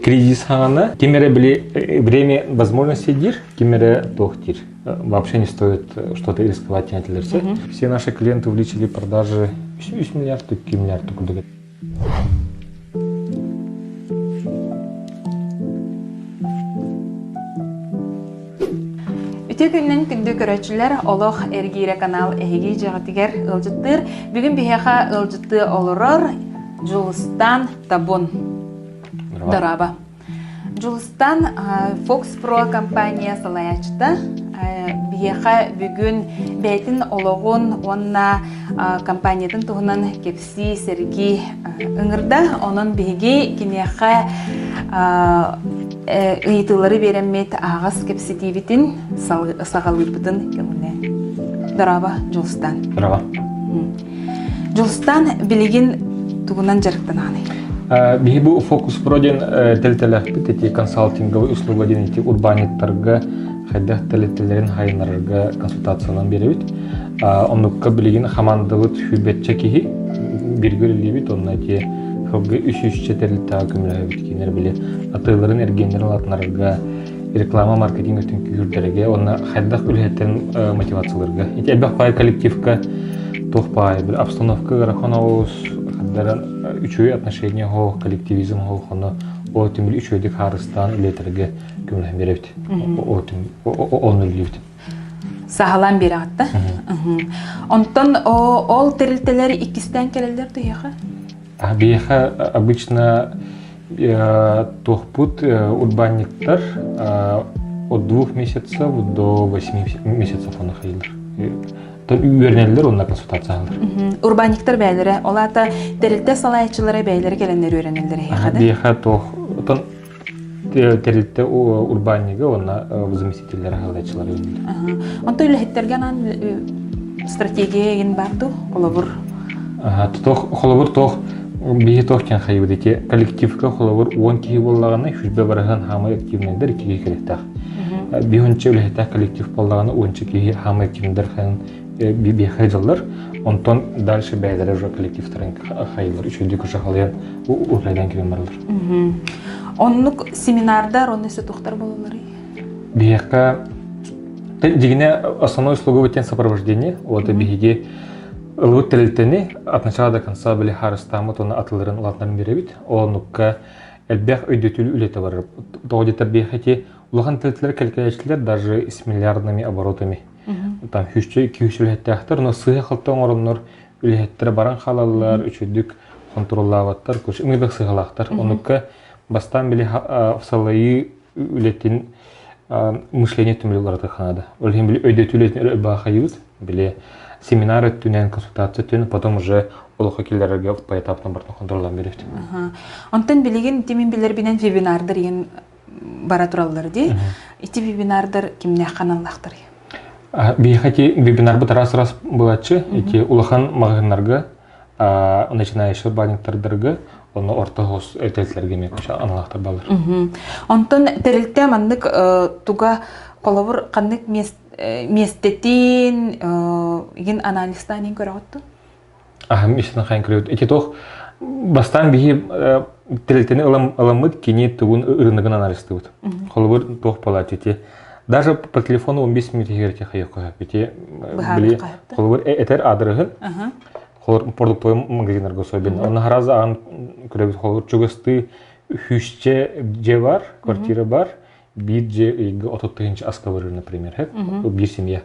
Кризис хаҕана ким эрэ били время возможности диир, ким эрэ туох диир. Вообще не стоит что-то рисковать этилерсе. Все наши клиенты увеличили продажи 3 миллиард, 2 миллиард курдук. Үтүө күннэн күндү көрөөччүлэр, Олох эргиирэ канал эһиги дьиэҕитигэр ыалдьыттыыр. Бүгүн биһиэхэ ыалдьыттыы олорор Дьулустан Табун. Дорообо. Дьулустан Fox Pro компания салайааччыта биһиэхэ бүгүн бэйэтин олоҕун уонна компаниятын туһунан кэпсии, сэргии ыҥырда. Онон биһиги киниэхэ ыйытыылары биэрэммит аһаҕас кэпсэтиибитин саҕалыырбытын көҥүлэ. Дорообо, Дьулустан. Дорообо. Дьулустан билигин тугунан дьарыктанаҕыный? Биһи бу Фокус Про диэн тэрилтэлээхпит ити консалтинговый услуга диэн ити урбаанньыттарга хайдах тэрилтэлэрин хайыннарарга консультациянан биэрэбит. Оннукка билигин хамаандабыт сүүрбэччэ киһи бииргэ үлэлиибит онно ити сылга үс сүүсчэ тэрилтэҕэ көмөлөһөбүт кинилэр били атыыларын эргиэннэрин улаатыннарарга реклама маркетинг өттүн күүһүрдэргэ уонна хайдах үлэһиттэрин мотивациялыырга ити элбэх баай коллективка туох баай били обстановка ыарахан оҕус хаддаран үчүгэй отношение хоох коллективизм хоох ону ол түмүл үчүгэйдик хаарыстаан үлэлэтэргэ көмөлөһөн биэрэбит онну үлэлиибит саһалаан биэрэҕит да онтон ол тэрилтэлэр иккистээн кэлэллэр туһиэхэ биһиэхэ обычно туохпут урбаанньыктар от двух месяцев до восьми месяцев оны хайылар үөрэнэллэр уонна консультациялар. Урбаанньыктар бэйэлэрэ, ол аата тэрилтэ салайааччылара бэйэлэрэ кэлэннэр үөрэнэллэр эһиэхэ да? Биһиэхэ туох отон тэрилтэ урбаанньыга уонна заместителлэрэ салайааччылара үөрэнэллэр. Онтон үлэһиттэргэ анаан стратегия егин бар дуу? Холобур. Туох холобур туох биһи туох диэн хайыбыт ити коллективка холобур 10 киһи буоллаҕына хүлбэ барыһан хаамай активнайдар икки киһи кэлиэхтээх. Биһунча үлэһиттээх коллектив буоллаҕына уонча киһи хаамай активнайдар хайан биэхэ дьаллар. Онтон дальше бэйэлэрэ уже коллективтарын хайылар үчүгэйдик уже халыйан уһайдан кирэн баралар. Оннук семинардар онно өссө туохтар буолалларый? Биһиэхэ дьигинэ основной услуга диэн сопровождение. Вот биһиги ылбыт тэрилтэни от начала до конца били харыстааммыт уонна атыларын улаатынарын биэрэбит. Оннукка элбэх өйдөтүү үлэтэ барар. Тоҕо диэтэр биһиэхэ ити улахан тэрилтэлэр кэлкэлээччилэр даже с миллиардными оборотами. Там сүүсчэ 200 үлэһиттээхтэр, но сыыһа-халты оҥороннор үлэһиттэрэ баран хаалаллар, үчүгдүк хонтуруоллаабаттар, ымыйбах сыыһалаахтар. Оннукка бастаан били салайыы үлэтин мышление түмүлү уларытар ханаада. Ол иһин били өйдөтүү үлэтин ырбаахайыбыт, били семинар өттүнэн, консультация өттүнэн, потом уже олоххо киллэрэргэ по этаптан бартан хонтуруоллаан беребит. Онтон билигин ити мин билэрбинэн вебинардар иһин бара тураллар дии. Ити вебинардар кимнээх ханаллаахтарый? Биһиэхэ ити вебинарбыт раз-раз булаччы, ити улахан маҕаһыыннарга начинающий урбаанньыктардарга онно орто хос тэрилтэлэргэ эмиэ аналаахтар бааллар. Онтон тэрилтэ маннык туга холобур ханнык миэстэтин игин анализтаан иһин көрөҕүт Аһым истин хайын көрөбүт. Ити туох бастаан биһи тэрилтэни ыламмыт кини тугун ырынагын анализтыбыт. Холобур туох буолааччы ити даже по телефону 15 минут иһигэр ити хайыахха сөп. Ити били холобур этэр аадырыһын холобур продуктовый магазиннарга особенно. Онно сразу аан көрөбүт холобур чугастыы сүүсчэ дьиэ бар, квартира бар, биир дьиэ ыйга 30 тыһыынча аска барыр, например, биир семья.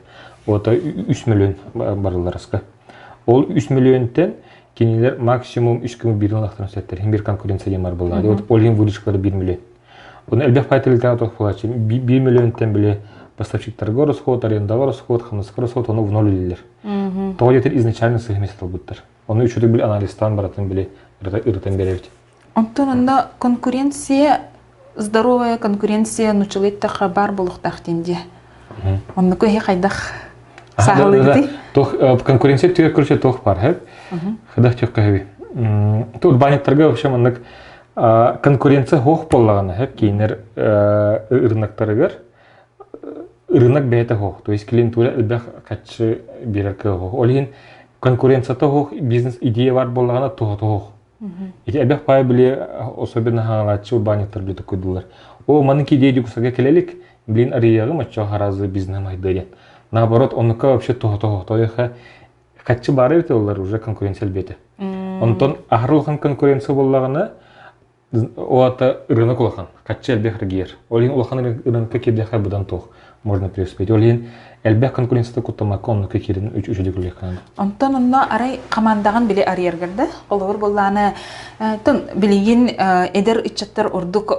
Ото 3 миллион барыллар аска. Ол 3 миллионтан кинилэр максимум 3 күн биир ылахтарын сөптөр. Хин бир конкуренция диэн бар буолла. Вот ол иһин выручкалары 1 миллион. Оны элбэх пай тэрилтэҕэ туох буолааччы? 1 миллионтан били поставщиктарга расход, арендаҕа расход, хамнаска расход, ону в ноль үлэлэр. Тоҕо диэтэр изначально сыһымес талбыттар. Ону үчүгэй били анализтаан баратын били ырытан биэрэбит. Онтон онно конкуренция здоровая конкуренция нуччалыы эттэххэ баар буолуохтаах диэн дии. Оннуку иһи хайдах саһылыгытый? Туох конкуренция түгэр көрүсэ туох бар хэп. Хайдах түөххэ хэби. Урбаанньыттарга вообще маннык конкуренция хоох буоллаҕына хэп кииннэр ырыынактарыгар ырыынак бэйэтэ хоох. То есть клиентура элбэх хаччы биэрэр кыах хоох. Ол иһин конкуренцията хоох бизнес идея бар буоллаҕына туһа хоох. Ити элбэх паай били особенно хаҥалааччы урбаанньыттар били токуйдулар. О, маннык идея дьокуускайга кэлэлик, блин, арыйыаҕым, оччоҕо харазы бизнеһым айдыа диэн. Наоборот, оннукка вообще тоһо-тоһо хаччы баара эбит олар уже конкуренция элбиэтэ. Онтон аһары улахан конкуренция буоллаҕына, Ол аата рынок улахан, хаччы элбэх эргийэр. Ол иһин улахан рынокка киирдэххэ быдан туох можно преуспеть. Ол иһин элбэх конкуренцията куттаммакка оннукка киирэн үчүгэй үлэлиэххэ наада. Онтон онно арай хамаандаҕын били арыйаргар да, холобур буоллаана, тон билигин эдэр ыччаттар ордук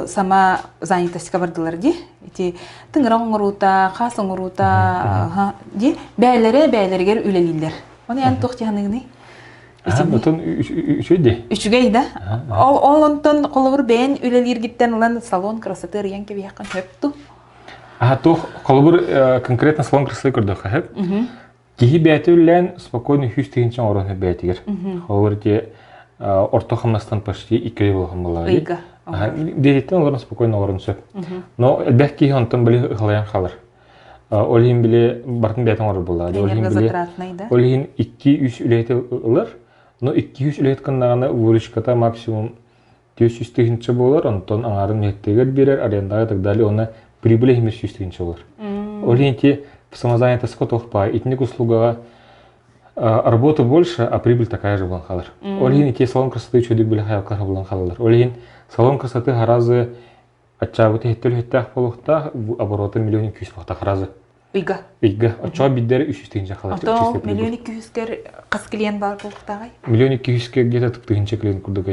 сама занятостька бардылар дии. Ити тыҥырах оҥоруута, хаас оҥоруута дии бэйэлэрэ бэйэлэригэр үлэлииллэр. Оны эн туох дьаһаныгыный? Отон үчүгэй дии. Үчүгэй да. Ол ол онтон холобур бэйэн үлэлииргиттэн ылан салон красоты арыйан кэбиһэххин сөп ту? Аха туох холобур конкретно салон красоты көрдөххө сөп. Киһи бэйэтэ үлэлээн спокойно 100 тыһыынча оҥорон сөп бэйэтигэр. Холобур ити орто хамнастан почти икки ый улахан буоллаҕа дии. Бэйэтиттэн олорон спокойно олорон сөп. Но элбэх киһи онтон били ыхалайан хаалар. Ол иһин били барытын бэйэтин оҥорор буоллаҕа. Ол иһин били ол иһин 2-3 үлэһити ылар. Но 2-3 үлэһит гыннаҕына выручката максимум 400 тыһыынча буолар, онтон аҥаарын үлэһиттэригэр биэрэр, арендаҕа и так далее, уонна прибыль иһимир 100 тыһыынча буолар. Ол иһин ити самозанятостька туох баай, итинник услугаҕа работа больше, а прибыль такая же буолан хаалар. Ол иһин ити салон красоты үчүгэйдик били хайалкар булан хаалалар. Ол иһин салон красоты харазы Аччаабыт иһиттэр үлэһиттээх буолуохтаах, оборота миллион 200 буолуохтаах разы. Ыйга. Ыйга. Оччоҕо биддэр 300 тыһыынча халар. Ото миллион 200-кер хас клиент бар буолуохтааҕый? Миллион 200-ке где-то тыһыынча клиент курдук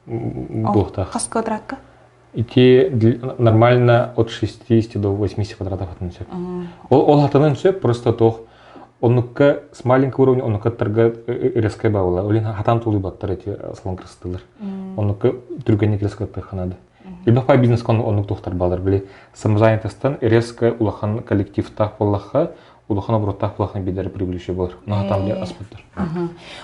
буолуохтаах. Хас квадратка? Ити нормально от 60 до 80 квадратов хатанын сөп. Ол, ол хатанын сөп, просто туох оннукка с маленького уровня оннуккаттарга резкая баабыла. Ол хатан тулуйбаттар эти салон красотылар. Оннукка түргэнник резко ханады. Элбэх пай бизнеска оннук туохтар баалар. Били самозанятостан резко улахан коллективтаах буоллахха, улахан обороттаах буоллахха бидэр прибыльющий буолар. Наһаа там аспыттар.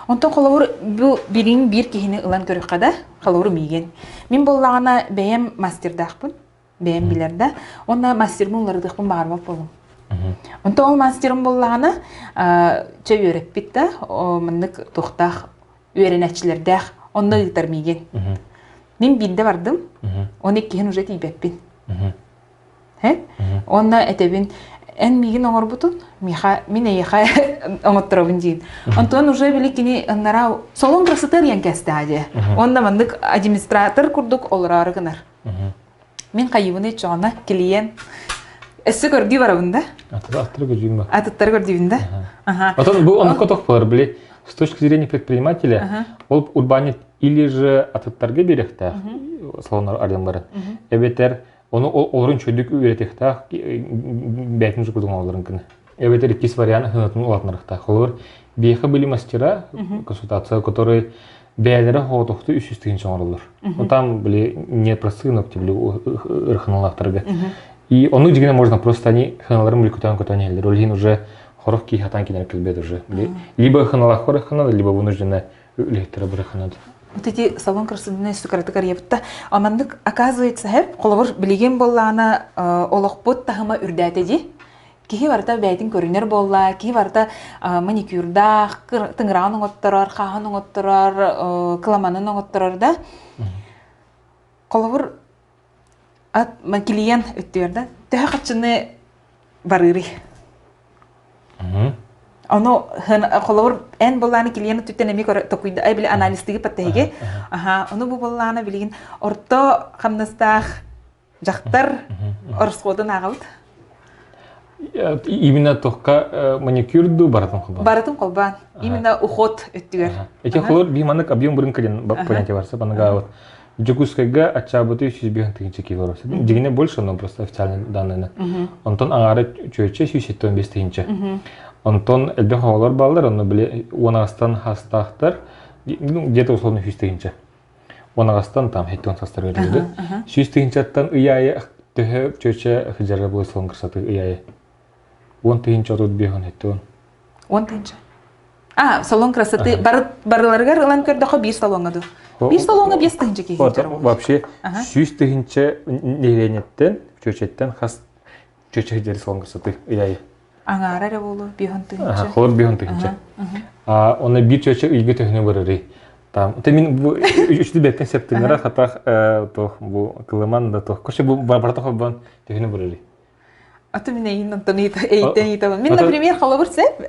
Онтон холобур бу билин биир киһини ылан көрүөххэ да, холобур миигин. Мин буоллаҕына бэйэм мастердаахпын, бэйэм билэр да. Онно мастербын уларытыахпын баҕарбат буолум. Онтон ол мастерым буоллаҕына, чэ үөрэппит да, маннык туохтаах үөрэнээччилэрдээх онно ыытар миигин. Мин биирдэ бардым, оны иккиһин уже тиийбэппин. Онно этэбин, эн миигин оҥорбутун, миэхэ, мин эйиэхэ оҥотторобун диин. Онтон уже били кини ыннара салон красоты диэн кэстэҕэ дии. Онно маннык администратор курдук олороору гынар. Мин хайыбын иччоҕуна клиент өссө көрдүү барабын да. Аттары көрдүүм ба? Атыттары көрдүүбүн да. Ага. Потом бу оннукка тох болар, били, с точки зрения предпринимателя, ол урбаанньыт или же атыттарга биэриэхтээх салоннар арыйан эбэтэр ону олорун чөйдүк үөрэтиэхтээх бэйэтин курдук оҥороллорун гына. Эбэтэр иккис вариант хынатын улаатынарыхтаах. Холобур, биэхэ были мастера, консультация, которые бэйэлэрэ хоҕотохтуу 300 тыһыынча оҥороллор. Ну там были не простые ногти, были ырханалаахтарга. И ону дьигинэ можно просто они хыналарын были көтөөн көтөөн иһэллэр. Ол иһин уже хорох киһи хатаан кинилэр кэлбэт уже. Либо хыналаах ханада, либо вынуждены үлэһиттэрэ быраханады. Вот эти салон красоты сукратык арыйабытта. Аманнык оказывается, хэп, холобур билигин боллаана олохпут таһыма үрдээтэ дии. Киһи барыта бэйэтин көрүнэр буолла, киһи барыта маникюрдаах, тыҥыраҕын оҥотторор, хааһын оҥотторор, кыламанын оҥотторор да. Холобур, клиент өттүгэр да, төһө хаччыны барыырый? Ону холобур эн буллааны клиент өттүттэн эмиэ токуйда, ай били анализтыгы паттаһиги. Аха, ону бу буллаана билигин орто хамнастаах Дьахтар ороскуотун ааҕабыт. Именно тохка маникюр ду барытын холбоон. Барытын холбоон. Именно уход өттүгэр. Эти холор би маннык объем рынка диэн понятие барса банагаабыт. Дьокуускайга аччаабыты 305 тыһыынча киһи олорор. Дьигинэ больше, но просто официальные данные. Онтон аҥаара чүөчэ 175 тыһыынча. Онтон элбэх оҕолор бааллар, онно били уон хастаахтар, где-то условно 100 тыһыынча. Уонаҕастан там хеттон састарыгар диэри. 100 тыһыынчаттан ый аайы төһө чүөчэ сылдьарга буолар салон красоты ый аайы? 10 тыһыынча 35 хеттон. 10 тыһыынча. А, салон красоты бары барыларыгар ылан көрдөхө биир салоҥҥа ду. Биир салоҥҥа 5 тыһыынча киһи сылдьар. Вообще 100 тыһыынча нэһилиэнньэттэн, чүөчэттэн хас чүөчэ сылдьар салон красоты ый аайы? Аҥаара эрэ буолуо, 50 тыһыынча. Холор 50 тыһыынча. Онно биир чүөчэ ыйга төһөнү барарый? Там, ты мин бу үчү бэттен септиңера хатах тох бу кылыман да тох. Короче, бу барта холбон төһүнү бурали. А ты меня эйин онтон эйттен ыйтабын. Мин, например, холобур сеп,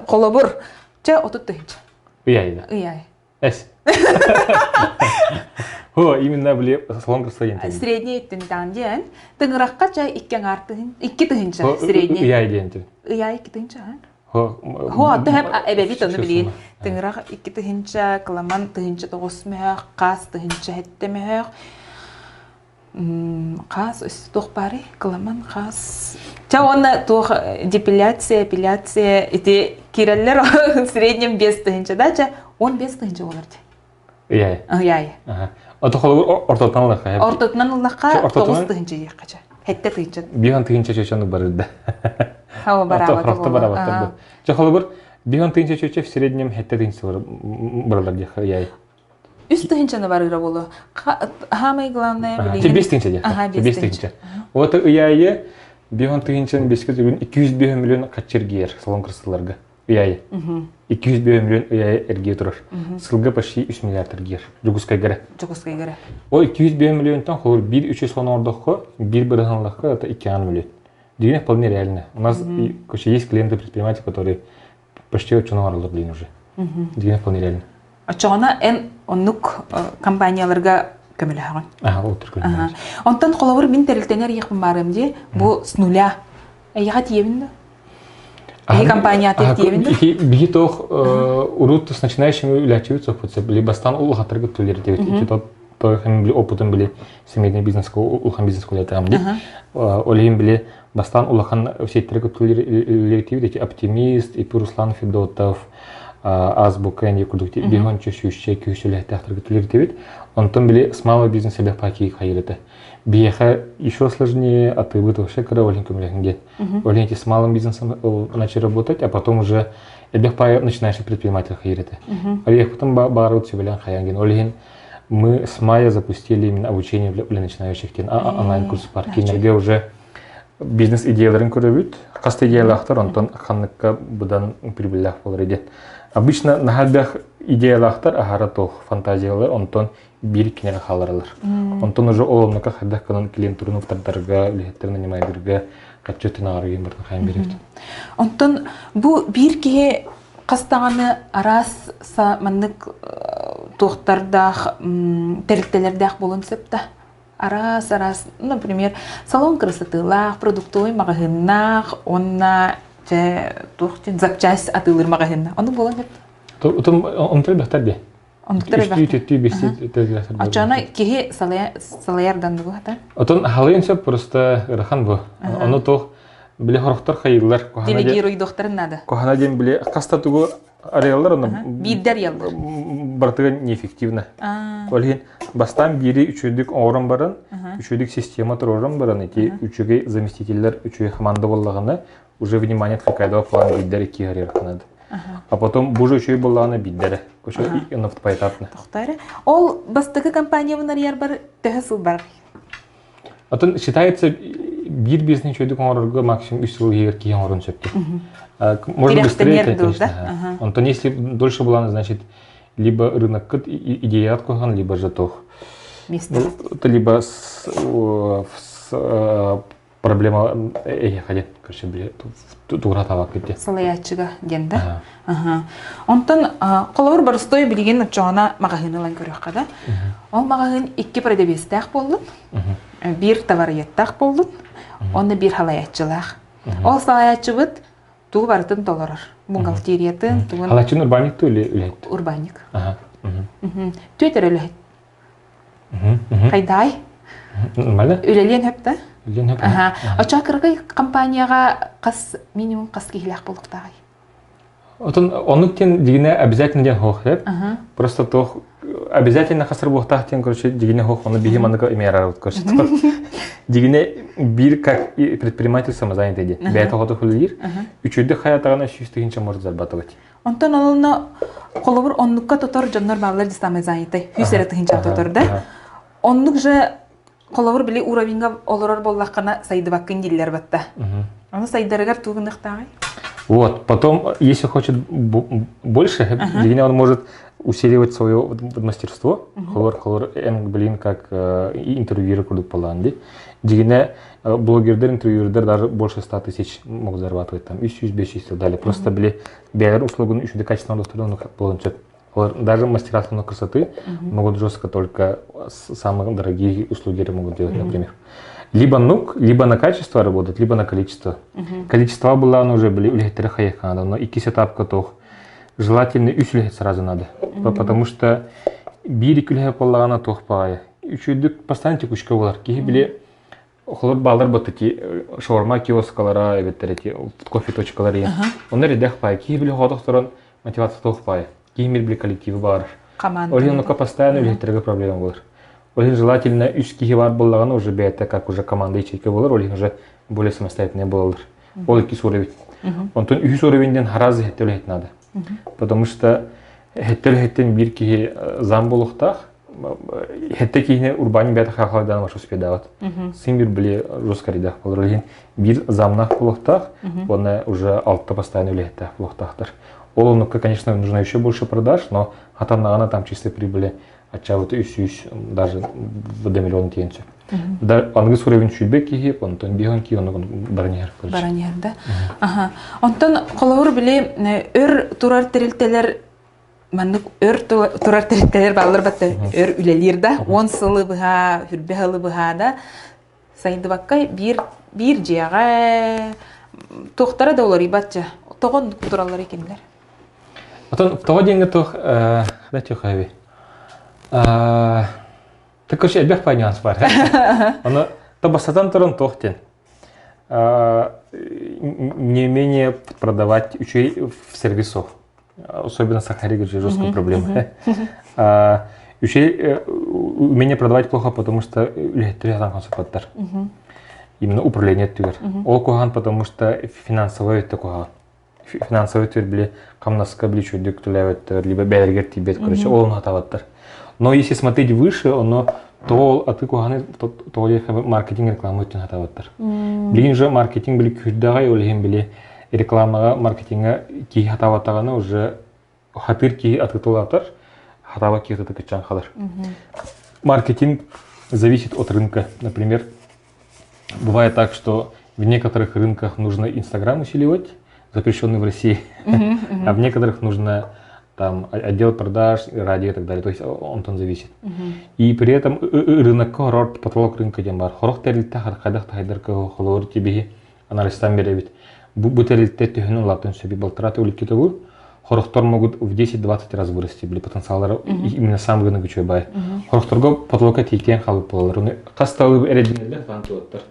холобур чэ 30 тыһынча. Ыйай. Ыйай. Эс. Хо, именно били салон красоты. Средний өттүн диэн. Тыҥырахха чэ икки аҥаар тыһын, икки тыһынча средний. Ыйай диэн. Ыйай икки тыһынча, Хо, төһөм эбэбит ону билигин тыҥырах 2 тыһыынча, кыламан 1009 мөһөөх, хаас 1007 мөһөөх, хаас өссө туох баарый? Кыламан, хаас. Чэ уонна туох депиляция, эпиляция ити киирэллэр в среднем 5000 да чэ 15 тыһыынча буолар дии. Ыйай. Ыйай. Ото холобур ортотунан ыллахха. Ортотунан ыллахха 9 тыһыынча диэххэ чэ. 7 тыһыынча. 5 тыһыынча чөчөнү барырда. Хава барабат. Орто барабаттар бу. Чэ холобур 5 тыһыынча чөчө в среднем 7 тыһыынча баралар диэххэ ыйай. 3 тыһыынчаны барыыра буолуо. Самое главное билигин. 5 тыһыынча диэххэ. Ага, 5 тыһыынча. Вот ыйайы 5 тыһыынчаны беске түгүн 205 миллион каччыр киэр салон красоталарга. Ыйайы. 205 миллион ыйайы эргие турар. Сылга почти 3 миллиард эргиэр. Дьокуускайга. Дьокуускайга. Ол 205 миллионтан холобур 1 300 оҥордоххо, 1 бырыһан ыллахха, это 2 миллион. Дегенэ вполне реально. У нас короче, есть клиенты-предприниматели, которые почти очень оҥороллор блин уже. Дегенэ вполне реально. Оччоҕуна эн оннук компанияларга көмөлөһөҕүн. Ага, ол түркүн. Онтон холобур мин тэрилтэнэр иэхпин баарым дии, бу с нуля. Эйиэхэ тиийэбин да? Эһи компанияты тиийэбин да? Биһи тоох урут с начинающими үлэчибит соппут били бастаан улахаттарга түлер дебит. Ити тот били опытын били семейный бизнес улахан бизнес үлэтагам ди. Ол били бастаан улахан сеттерге түлер эти оптимист, и Руслан Федотов, Азбука энди курдук бихончу сүүсчэ күүсүлэхтээхтэргэ түлер дебит. Онтон били с малого бизнеса бэх паки хайырыты. Биэхэ еще сложнее, а ты бы вообще кыра олин көмөлөһүнге. Олин с малым бизнесом начали работать, а потом уже эбэх пай начинающий предприниматель хайырыты. А потом баарут себелен хаянген. Олин мы с мая запустили именно обучение для начинающих онлайн-курс бар. Кинерге уже бизнес идеяларын көрөбүт. Хаста идеялаахтар, онтон ханныкка будан прибыльлаах болар иде. Обычно нахалбях идеялаахтар ахара тох фантазиялар, онтон биир кинеге хааларалар. Онтон уже ол оннука хайдах гынан клиентурун уктардарга, үлэһиттерин нанимайдырга каччы өттүн бартын хайан беребит. Онтон бу биир киһи хастаҕаны араас маннык туохтардаах тэрилтэлэрдээх буолуон сөп да араас араас например салон красотылаах продуктовый маҕаһыыннаах уонна чэ туох запчасть атыылыыр маҕаһыынна ону буолан сөп Утум онтон бэхтэр дии. Онтуктар Үстүү төттүү бесси төлләсер. Очоно киһи салайар данды бу хата. Отон халыйын сөп просто ырахан бу. Ону туох биле хорохтор хайыллар. Делегируйдохтарын надо. Кохана диэн биле хаста тугу арыялар ону биирдер яллар. Бартыга неэффективно. Ол иһин бастаан биири үчүгдүк оҥорон баран, үчүгдүк система туророн баран ити үчүгэй заместителлер үчүгэй команда буоллаҕына уже внимание отвлекайдaba план биирдер икки арыйарханады. А потом бу же үчүгэй буоллаҕына биирдэрэ. Поэтапно. Тохторо. Ол бастакы компаниябын арыйар бар төһө сыл бар? Отон считается биир бизнес үчүгдүк оҥорорго максимум 3 сыл иһигэр киһи оҥорон сөптө. Можно быстрее, конечно. Онтон если дольше была, значит, либо рынок идея кухан, либо же тох. Это либо с, с проблема эйхаде, короче, били тугра табак кетте. Салаячыга диэн да. Онтон холобур боростой билигин оччоҕуна маҕаһыын ылан көрүөххэ да. Ол маҕаһыын икки продавецтээх буоллун, биир товароедтаах буоллун, онно биир халаяччылаах. Ол салаяччыбыт тугу барытын толорор. Бухгалтериятын, тугун... Халаяччын урбаанньык туу или үлэһит? Урбаанньык. Түөтэр үлэһит. Хайдай? Нормально. Үлэлиэн хөп да? Үлэлиэн хөп. Оччоҕо кыракый компанияҕа хас минимум хас киһилээх буолуохтааҕый? Отон оннук диэн дигинэ обязательно диэн хоох деп. Просто туох обязательно хасыр буохтаах диэн короче дигинэ хоох ону биһи манныка эмиэ арарабыт короче. Дигинэ биир как предприниматель самозанятый диэн. Бэйэтэ хоту үлэлиир. Үчүгдүк хаятаҕына 100 тыһыынча может зарабатывать. Онтон олоно холобур оннукка тотор дьоннор бааллар ди самозанятый. 100 эрэ тыһыынча тотор да. Оннук же холобур били уровеньга олорор буоллаххына сайдыбаккын дииллэр батта. Ону сайдарыгар тугу гыныахтааҕый? Вот, потом, если хочет больше, uh-huh. он может усиливать свое мастерство. Холор, холор, эн, блин, как интервьюер курдук поланди. Дигине блогердер, интервьюердер даже больше 100 тысяч могут зарабатывать там, 300, 500 и так далее. Просто били бэйэр услугун еще качественно доступны болончет. Даже мастера салона красоты могут жестко только самые дорогие услуги могут делать, например. Либо нук, либо на качество работать, либо на количество. Количество было, оно уже были үлэһиттэрэ хайыахха надо, но иккис этапка туох желательно үс үлэһит сразу надо. Потому что биир үлэһит буоллаҕына туох баҕайы. Үчүйдүк постоянно текучка буолар. Киһи били холор баалар бот эти шаурма киоскалара эбэттэр эти кофе точкалар ийэ. Онно редэх пай. Киһи били хотохторон мотивация туох пай. Киһи мир били коллективы баар. Команда. Ол иһин постоянно үлэһиттэргэ проблема болар. Ол иһин желательно үс киһи бар буоллаҕына уже бэйэтэ как уже команда ячейка болар, ол иһин уже более самостоятельный буолалар. Ол иккис уровень. Онтон үһүс уровень диэн хараас иһиттэ үлэһит надо. Потому что иһиттэ үлэһиттэн биир киһи зам буолуохтаах, иһиттэ киһини урбаанньык бэйэтэ хаахалайдаан ваш успедаабат. Сын бир били жестко рядах болар. Ол иһин биир замнаах буолуохтаах, уонна уже алта постоянно үлэһиттээх буолуохтаахтар. Ол оннукка, конечно, нужно еще больше продаж, но хатаннаҕына там чистой прибыли аччаабыта үс даже до миллиона тиийэн сөп. Да, аныгыс уровень сүүрбэ киһи, онтон биһон киһи оннук баран иһэр. Баран иһэр да. Аха. Онтон холобур били өр турар тэрилтэлэр маннык өр турар тэрилтэлэр бааллар батта өр үлэлиир да 10 сылы быһа, хүрбэ сылы быһа да сайдыбакка биир биир дьиэҕэ туохтара да уларыйбат тоҕо оннук тураллар кинилэр Отон тоҕо диэҥҥэ туох да туох Так короче элбэх нюанс бар. Ону то бастатан туран туох диэн. Не умение продавать үчүгэй в сервисов. Особенно в Сахаре жесткая проблема. Үчүгэй умение продавать плохо, потому что үлэһиттэр сатаан сапаттар. Именно управление өттүгэр. Ол куһаҕан, потому что финансовый өттө куһаҕан. Финансовый өттүгэр били хамнаска били үчүгэйдик төлөөбөттөр, либо бэйэлэригэр тиийбэт, короче, ол ону хатаабаттар. Но если смотреть выше, оно то аты куһаҕаны тоҕо диэххэ маркетинг реклама өттүн хатаабаттар. Билигин уже маркетинг били күүрдэҕэй, ол иһин били рекламаҕа маркетиҥҥа киһи хатаабатаҕына уже хатыыр киһи атытылатар, хатаабат киһи атыты кыччаан халар. Маркетинг зависит от рынка. Например, бывает так, что в некоторых рынках нужно Инстаграм усиливать, запрещенный в России, а в некоторых нужно там отдел продаж, радио и так далее. То есть он там зависит. И при этом рынок хорор потолок рынка диэн бар. Хорох тэрилтэ хайдах тахайдар холоор тибиһи анализтан беребит. Бу, бу тэрилтэ төһөнү улаатын сөби балтараты уликки төгүл. Хорохтор могут в 10-20 раз вырасти, били потенциаллары именно сам рынок үчүгэй бай. Хорохторго потолокка тиийэн хаалбыт буолалар. Оны хас талыы эрэдинэллэр хаан туоттар.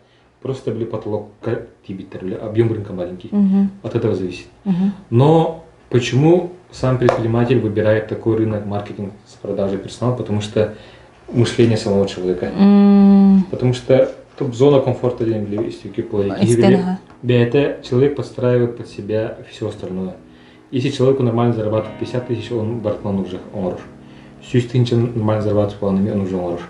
Просто били потолокка тиийбиттэр, били объем рынка маленький. От этого зависит. Но почему сам предприниматель выбирает такой рынок маркетинг с продажей персонала? Потому что мышление самого человека. Потому что тут зона комфорта диэн били истүүкү Бэйэтэ человек подстраивает под себя все остальное. Если человеку нормально зарабатывать 50 тысяч, он бартынан уже оҥорор. 100 тысяч нормально зарабатывать планами он уже оҥорор.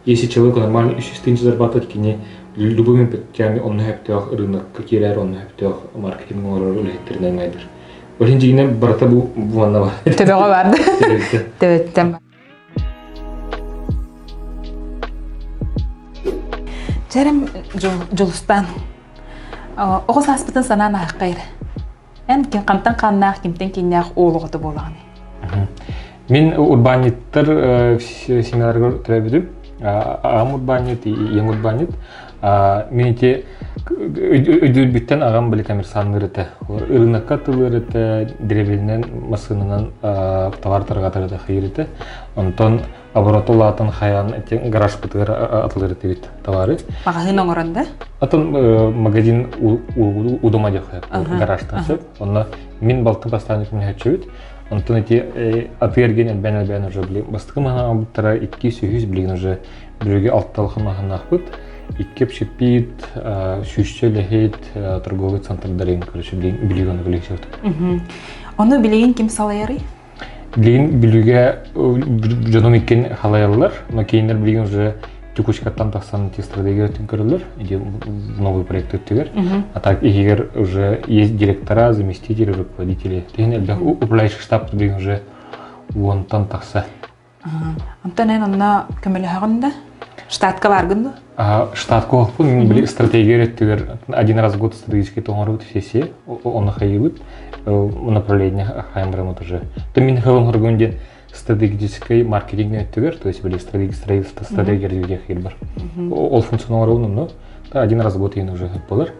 Если человеку нормально 300 тысяч зарабатывать, кини любыми путями онно сөптөөх рынокка киирэр, онно сөптөөх маркетинг оҥорор үлэһиттэринэн ҥайдар. Ол иһин дьиҥинэн барыта бу манна бар. Төбөҕө барды. Төбөттөн бар. Чэрим Дьулустаан оҕо сааспытын санаан ааххайр. Эн хантан хааннаах, кимтэн кииннээх уол оҕото буолаҕыный? Мин урбаанньыттар семьяларыгар төрөөбүтүм. Аҕам урбаанньыт, ийэм урбаанньыт. Мин ити өйдүүрбүттэн аҕам били коммерсанныыр этэ. Ырыынакка тылыыр этэ, древелинэн, массыынанан товар тарҕатар этэ, хайыр этэ. Онтон обороту улаатан хайаан ити гаражпытыгар атылыр этибит товары. Маҕаһыын оҥорон да? Атын магазин у дома диэххэ гаражтан сөп. Онно мин балтым бастаан үтүмнэһэччүбүт. Онтон ити атыы эргин элбээн-элбээн уже били бастакы маһаабыттара 200 билигин уже бүрүгү алталахан маһанаахпыт. Икки общепит, сүүсчэ үлэһит, торговый центрдарын, короче, билигин ону билигин Ону билигин ким салайарый? Билигин Бүлүүгэ дьонум иккин халайаллар, но кейиннэр билигин уже текучкаттан тахсан ити стратегия өттүн көрөллөр, ити новый проект өттүгэр. А так иһигэр уже есть директора, заместители, руководители. Тиһин элбэх управляющий штаб билигин уже уонтан тахса. Онтон эн онно көмөлөһөҕүн да? Штатка баргын да? Штатка оһоппун, мин били стратегия өттүгэр один раз в год стратегический тоҥоробут сессия, оны хайыбыт, направление хайымбарамыт уже. То мин хылым хоргун диэн стратегический маркетинг өттүгэр, то есть били стратегия развития бар. Ол функционал но один раз в год ең уже болар.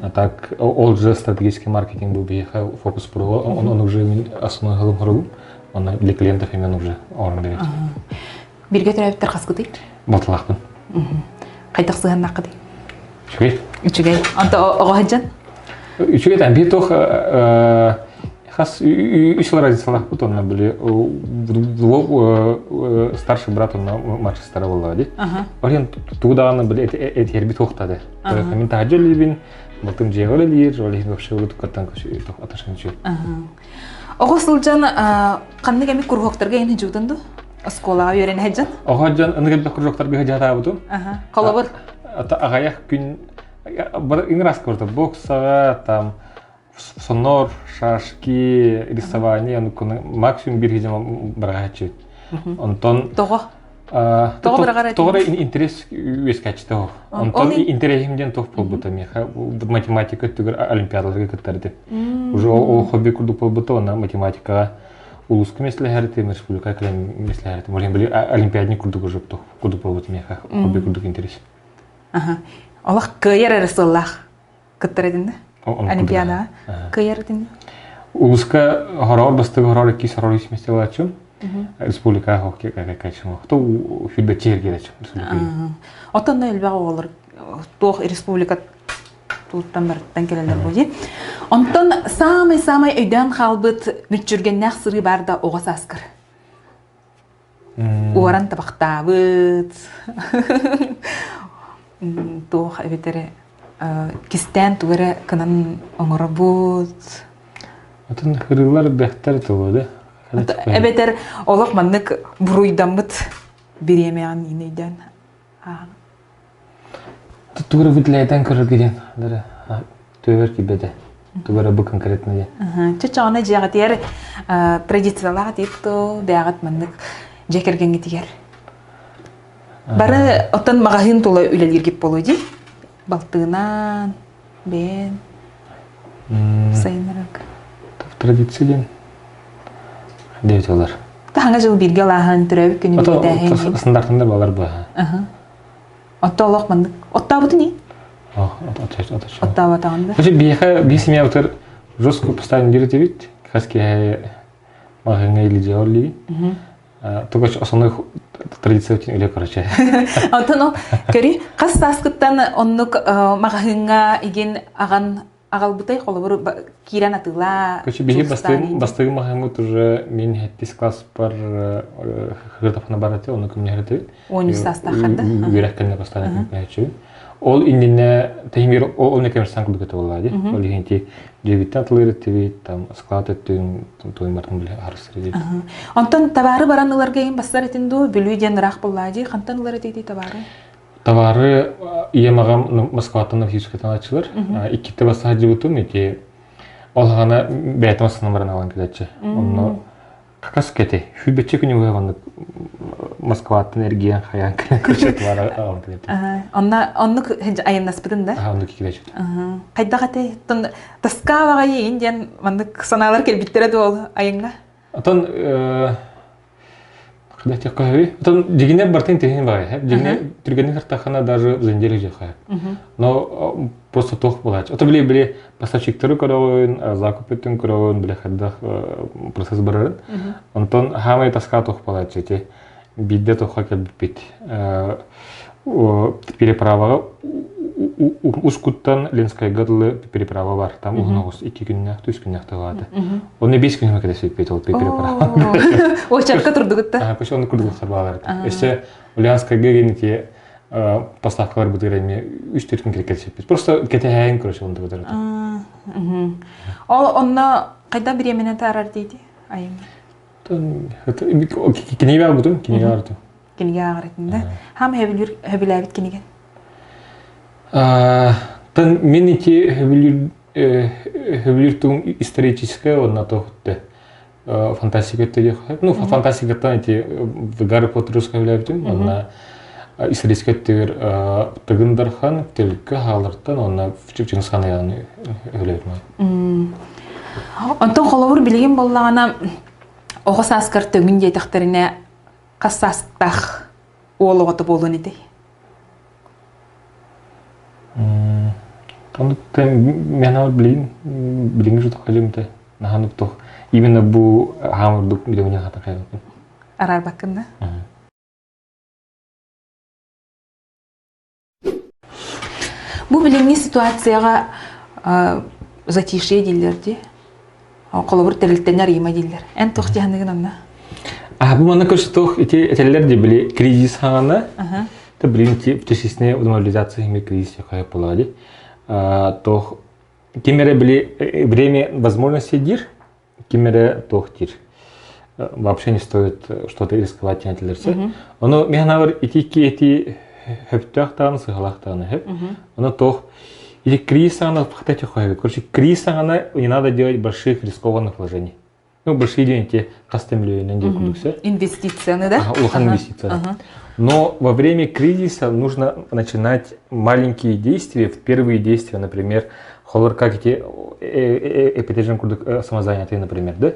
А так ол же стратегический маркетинг был биһиэхэ фокус буруга, он уже мин основной хылым хоргум. Онно для клиентов именно уже орун берет. Бирге төрөпүттэр хаскытый? Балталаахпын. Хайдах сыһаннаххытый? Үчүгэй. Үчүгэй. Онто оҕо сылдьан? Үчүгэй там биир туох хас үс жыл разницалаахпыт онно били старший брат онно младший буоллаҕа дии. Ол тугу даҕаны били этиэрбит туохтады. Мин таһырдьа үлэлиибин, балтым дьиэҕэ үлэлиир, ол иһин вообще туккаттан отношение үчүгэй. Оҕо сылдьан ханнык эмит куруһуоктарга эн сылдьыбытын дуу? Оскуолаҕа үөрэнэ сылдьан? Оҕо дьон ынык элбэх кружоктарга сылдьаатаабытым. Холобур? Аҕыйах күн иҥрас курдук боксаҕа, там сонор, шашки, рисование, максимум биир сидем быраҕааччыбыт. Онтон Тоҕо? Тоҕо быраҕар этиҥ? Тоҕо эрэ интерес үөскээччитэ ол. Онтон интэриэһим диэн туох буолбута миэхэ математика өттүгэр олимпиадаларга кыттар этим. Уже ол хобби курдук буолбута уонна математикаҕа улууска миэстэлэһэр этим, республикаҕа кэлэн миэстэлэһэр этим. Ол били олимпиадник курдук уже курдук буолбут миэхэ хобби курдук интерес. Олох кыайар эрэ сыллаах кыттар этин да? Олимпиадаҕа кыайар этин Улууска хороор бастакы хороор иккис хороор үс миэстэ ылааччым. Республикаҕа хоккей кайкайчым. То хүрбэтчи эргиэраччым республика. Оттон элбэх оҕолор туох республика туттан барыттан кэлэллэр бу дии. Онтон самый-самый өйдөөн хаалбыт мүччүргэннээх сырыы бар да оҕо сааскар. Уоран табахтаабыт, туох эбитэр кистээн тугу эрэ кынан оҥоробут. Атын хырыылар бэхтэр тугу да? Эбэтэр олох маннык буруйдаммыт бириэмэҕин иин өйдөөн Тугу эрэ выделяйтан көрөргө диэн төбөр киирбэтэ. Тугу эрэ бу конкретно диэн. Чычаҕына дьиэҕитигэр традициялаах диэт бэйэҕит маннык дьиэ кэргэҥҥитигэр. Бары оттон маҕаһыын тула үлэлииргит буолуо дии. Балтыынан, бэйэн, сайыннарарга. Традиция диэн диэбит олар. Таһаҥа жыл бииргэ алааһын, төрөөбүт күнү билитээһин. Стандартында балар баһа. Отто олох маннык. Оттообутун и? Оттообатаҕын да. Вообще биһиэхэ биир семья утар жестко поставим диретибит. Хас киһи маҕаһыыҥҥа или дьиэҕэ үлэлиибит. Только основной традиция очень үлэ короче. Онтон ол көрү хас сааскыттан оннук маҕаһыыҥҥа игин аҕан аҕалбытай холобур киирэн атыылаа. Короче, биһи бастыгы маҕаһыыммыт уже мин хэттис класспар хыртапхана бар этэ, ону күмнэһэр 13 саастааххар да? Үөрэх кэннэ бастаан күмнэһэччибин. Ол иннинэ тэһимир ол не коммерсант курдук этэ буолла дии. Ол иһин ти дьиэбиттэн атылыыр этибит, там склад өттүн туймартан биле харыстыр диэбит. Онтон табаары баран ыларга иһин бассар этин дуу, Бүлүү диэн ыраах буоллаа дии, хантан ылар этий табаары? Табаары ийэм аҕам Москваттан Новосибирскайтан аччылар. Иккитэ басса сылдьыбытым ити ол хаҕана бэйэтин массыынан баран алан кэлээччи. Онно Хас кэти? Сүүрбэччэ күн уһа оннук Москваттан эргийэн хайаан кэлэн көрсө аҕам кэлэт. Онно оннук айаннаспытын да? Оннук килэчит. Хайдах этэй? Тон тоска баҕайы ин диэн маннык санаалар кэлбиттэрэ дуо ол айаҥҥа? Отон Отон дьигинэ бартын тиһин баҕайы. Дьигинэ түргэнник сартаххына даже за неделю жиэхэ. Но просто туох буолааччы. Ото били били поставщиктары көрөҕүн, закуп өттүн көрөҕүн, били хайдах процесс барарын. Онтон хаамай таска туох буолааччы ити биирдэ туохха кэлбиппит. Переправаҕа Ускуттан Ленскайга дылы переправа бар. Там уһун оҕус икки күннээх, үс күннээх тылааты. Оны бес күнүмэ кэлэсиппит ол переправа. Очерка турдугутта. Көчө оны курдук балар. Өссө Ульяновскайга генити поставкалар бытыгар эмиэ үс төрт күн кэлсиппит. Просто кэтэһээйин короче онда бытар. Ол онно хайда бириэмэни таарар дейди айым. Кинигэ бутун, кинигэ бутун. Кинигэ ааҕар этин да. Хам хөбүлүүр хөбүлээбит киниген? Тан мин ити хөбүлүүр хөбүлүүр тугум историческая уонна туохутта фантастика өттө ну фантастикаттан ити Гарри Поттеруска хөбүлээбитим уонна историческай өттүгэр Тыгын Дархан, Төлкө хаалартан уонна Чыҥыс Хаан ыйаҕын хөбүлээбитим. Онтон холобур билигин буоллаҕына оҕо сааскар төҥүн диэтэхтэринэ хас саастаах уол оҕото буолуон этэй? Мен билигин билиҥҥи жуток хэлимте наһаа туох именно бу хаам ордук билигин хата хайбаппын. Араарбаккын да? Бу билиҥҥи ситуацияҕа затишье дииллэр дии. Холобур, тэрилтэни арыйыма дииллэр. Эн туох дьаһаныгын онно? А бу манна көрсө туох ити этэллэр дии били кризис хаана. То билин частичная демобилизация хими кризис якая буолаа дии. Туох ким эрэ били время возможности диир, ким эрэ туох диир. Вообще не стоит что-то рисковать диэн Ону мен санаабар ити икки эти хөптөөх даҕаны сыһалаах даҕаны хөп. Ону туох или кризис саҕана хотите Короче, кризис саҕана не надо делать больших рискованных вложений. Ну, большие деньги хас да миллионнан диэн курдук Инвестицияны, да? Улахан инвестиция. Но во время кризиса нужно начинать маленькие действия, в первые действия, например, холор как эти эпитежин курдук самозанятые, например, да?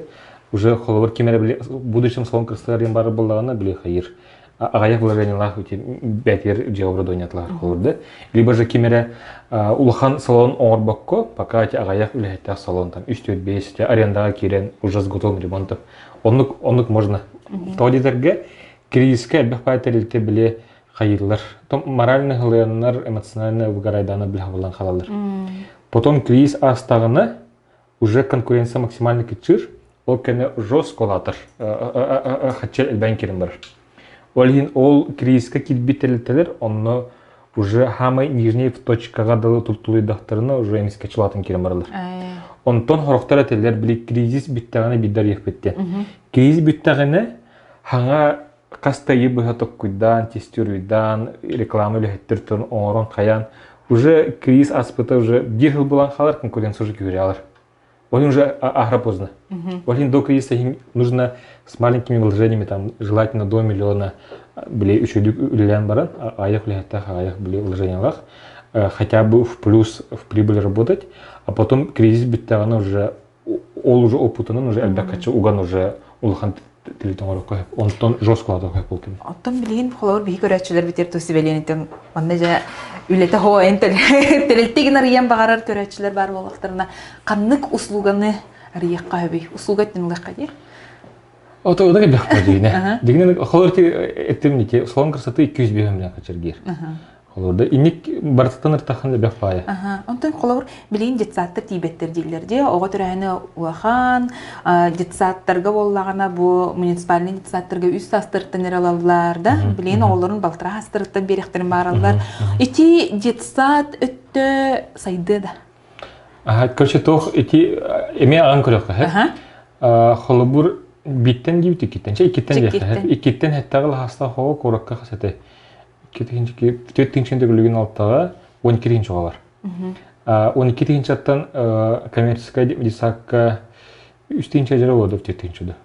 Уже холор ким эрэ в будущем салон красоты бары буллаҕына били хайыр аҕыйах вложениялаах ити бэтиэр дьиэ оборудованиятылаах холор да либо же ким эрэ улахан салон оҥорбокко пока эти аҕыйах үлэһиттээх салон там үс төрт биэс арендаҕа киирэн уже с готовым ремонтом оннук оннук можно тоҕо диэтэргэ кризискэ элбэх баай тэрилтэ били хайыыллар морально хылыаннар эмоционально выгорайдаана били хабыллан хаалаллар потом кризис аастаҕына уже конкуренция максимально кыччыыр ол кэннэ жестко улаатар хаччы элбээн киирэн барар ол иһин ол кризиска киирбит тэрилтэлэр онно уже самый нижний точкаҕа дылы тулуйдахтарына уже эмискэ чулаатын киирэн бараллар онтон хорохтор этэллэр били кризис бүттэҕинэ биирдэ арыйыахпыт диэн кризис бүттэҕинэ хаҥа хас да ыйы быһа токкуйдаан тестируйдаан реклама үлэһиттэр туран оҥорон хайаан уже кризис аспыта уже биир сыл булан хаалар конкуренция уже күүрэ Он уже ахра поздно. Вот до кризиса нужно с маленькими вложениями, там, желательно до миллиона, били үчүгдүк үлэлээн баран, аҕыйах үлэһиттээх аҕыйах били вложениялаах, хотя бы в плюс, в прибыль работать, а потом кризис бүттэҕинэ уже ол уже опытынан уже элбэх хаччы уган уже улахан тилитин оҥорокко сөп. Онтон жестко улаатыахха сөп буолтун. Оттон билигин холобур биһи көрөөччүлэр битир тусибэлиэнитин манна дьэ үлэтэ хоо эн тэрилтигин арыйан баҕарар көрөөччүлэр баар буоллахтарына ханнык услуганы арыйыахха сөбүй? Услуга өттүн ылыахха дии. Ото ода кэлбэх дигине. Дигине холор ти эттим нити салон красоты 205 миллион хачыргир. Холорда инник барытыттан ыртахан лебэх паая. Онтон холобур билигин детсадтар тиийбэттэр дииллэр дии. Оҕо төрөөһүнэ улахан, детсадтарга буоллаҕына бу муниципальный детсадтарга үс саастарыттан эрэ ылаллар да. Билигин оҕолорун балтараа саастарыттан биэриэхтэрин баараллар. Ити детсад өттө сайдыа да. Аха, короче, туох ити эмиэ аҕан көрүөххэ сөп. Холобур биттен диибит иккиттен. Чэ иккиттен диэххэ сөп. Иккиттен хэттэҕи лаһастаах оҕо куоракка хас этэй? Түөрт тыһыынча төгүлүгүн алтаҕа 12 тыһыынча оҕо бар. 12 тыһыынчаттан коммерческай детсадка үс тыһыынча дьара олордо түөрт тыһыынча да.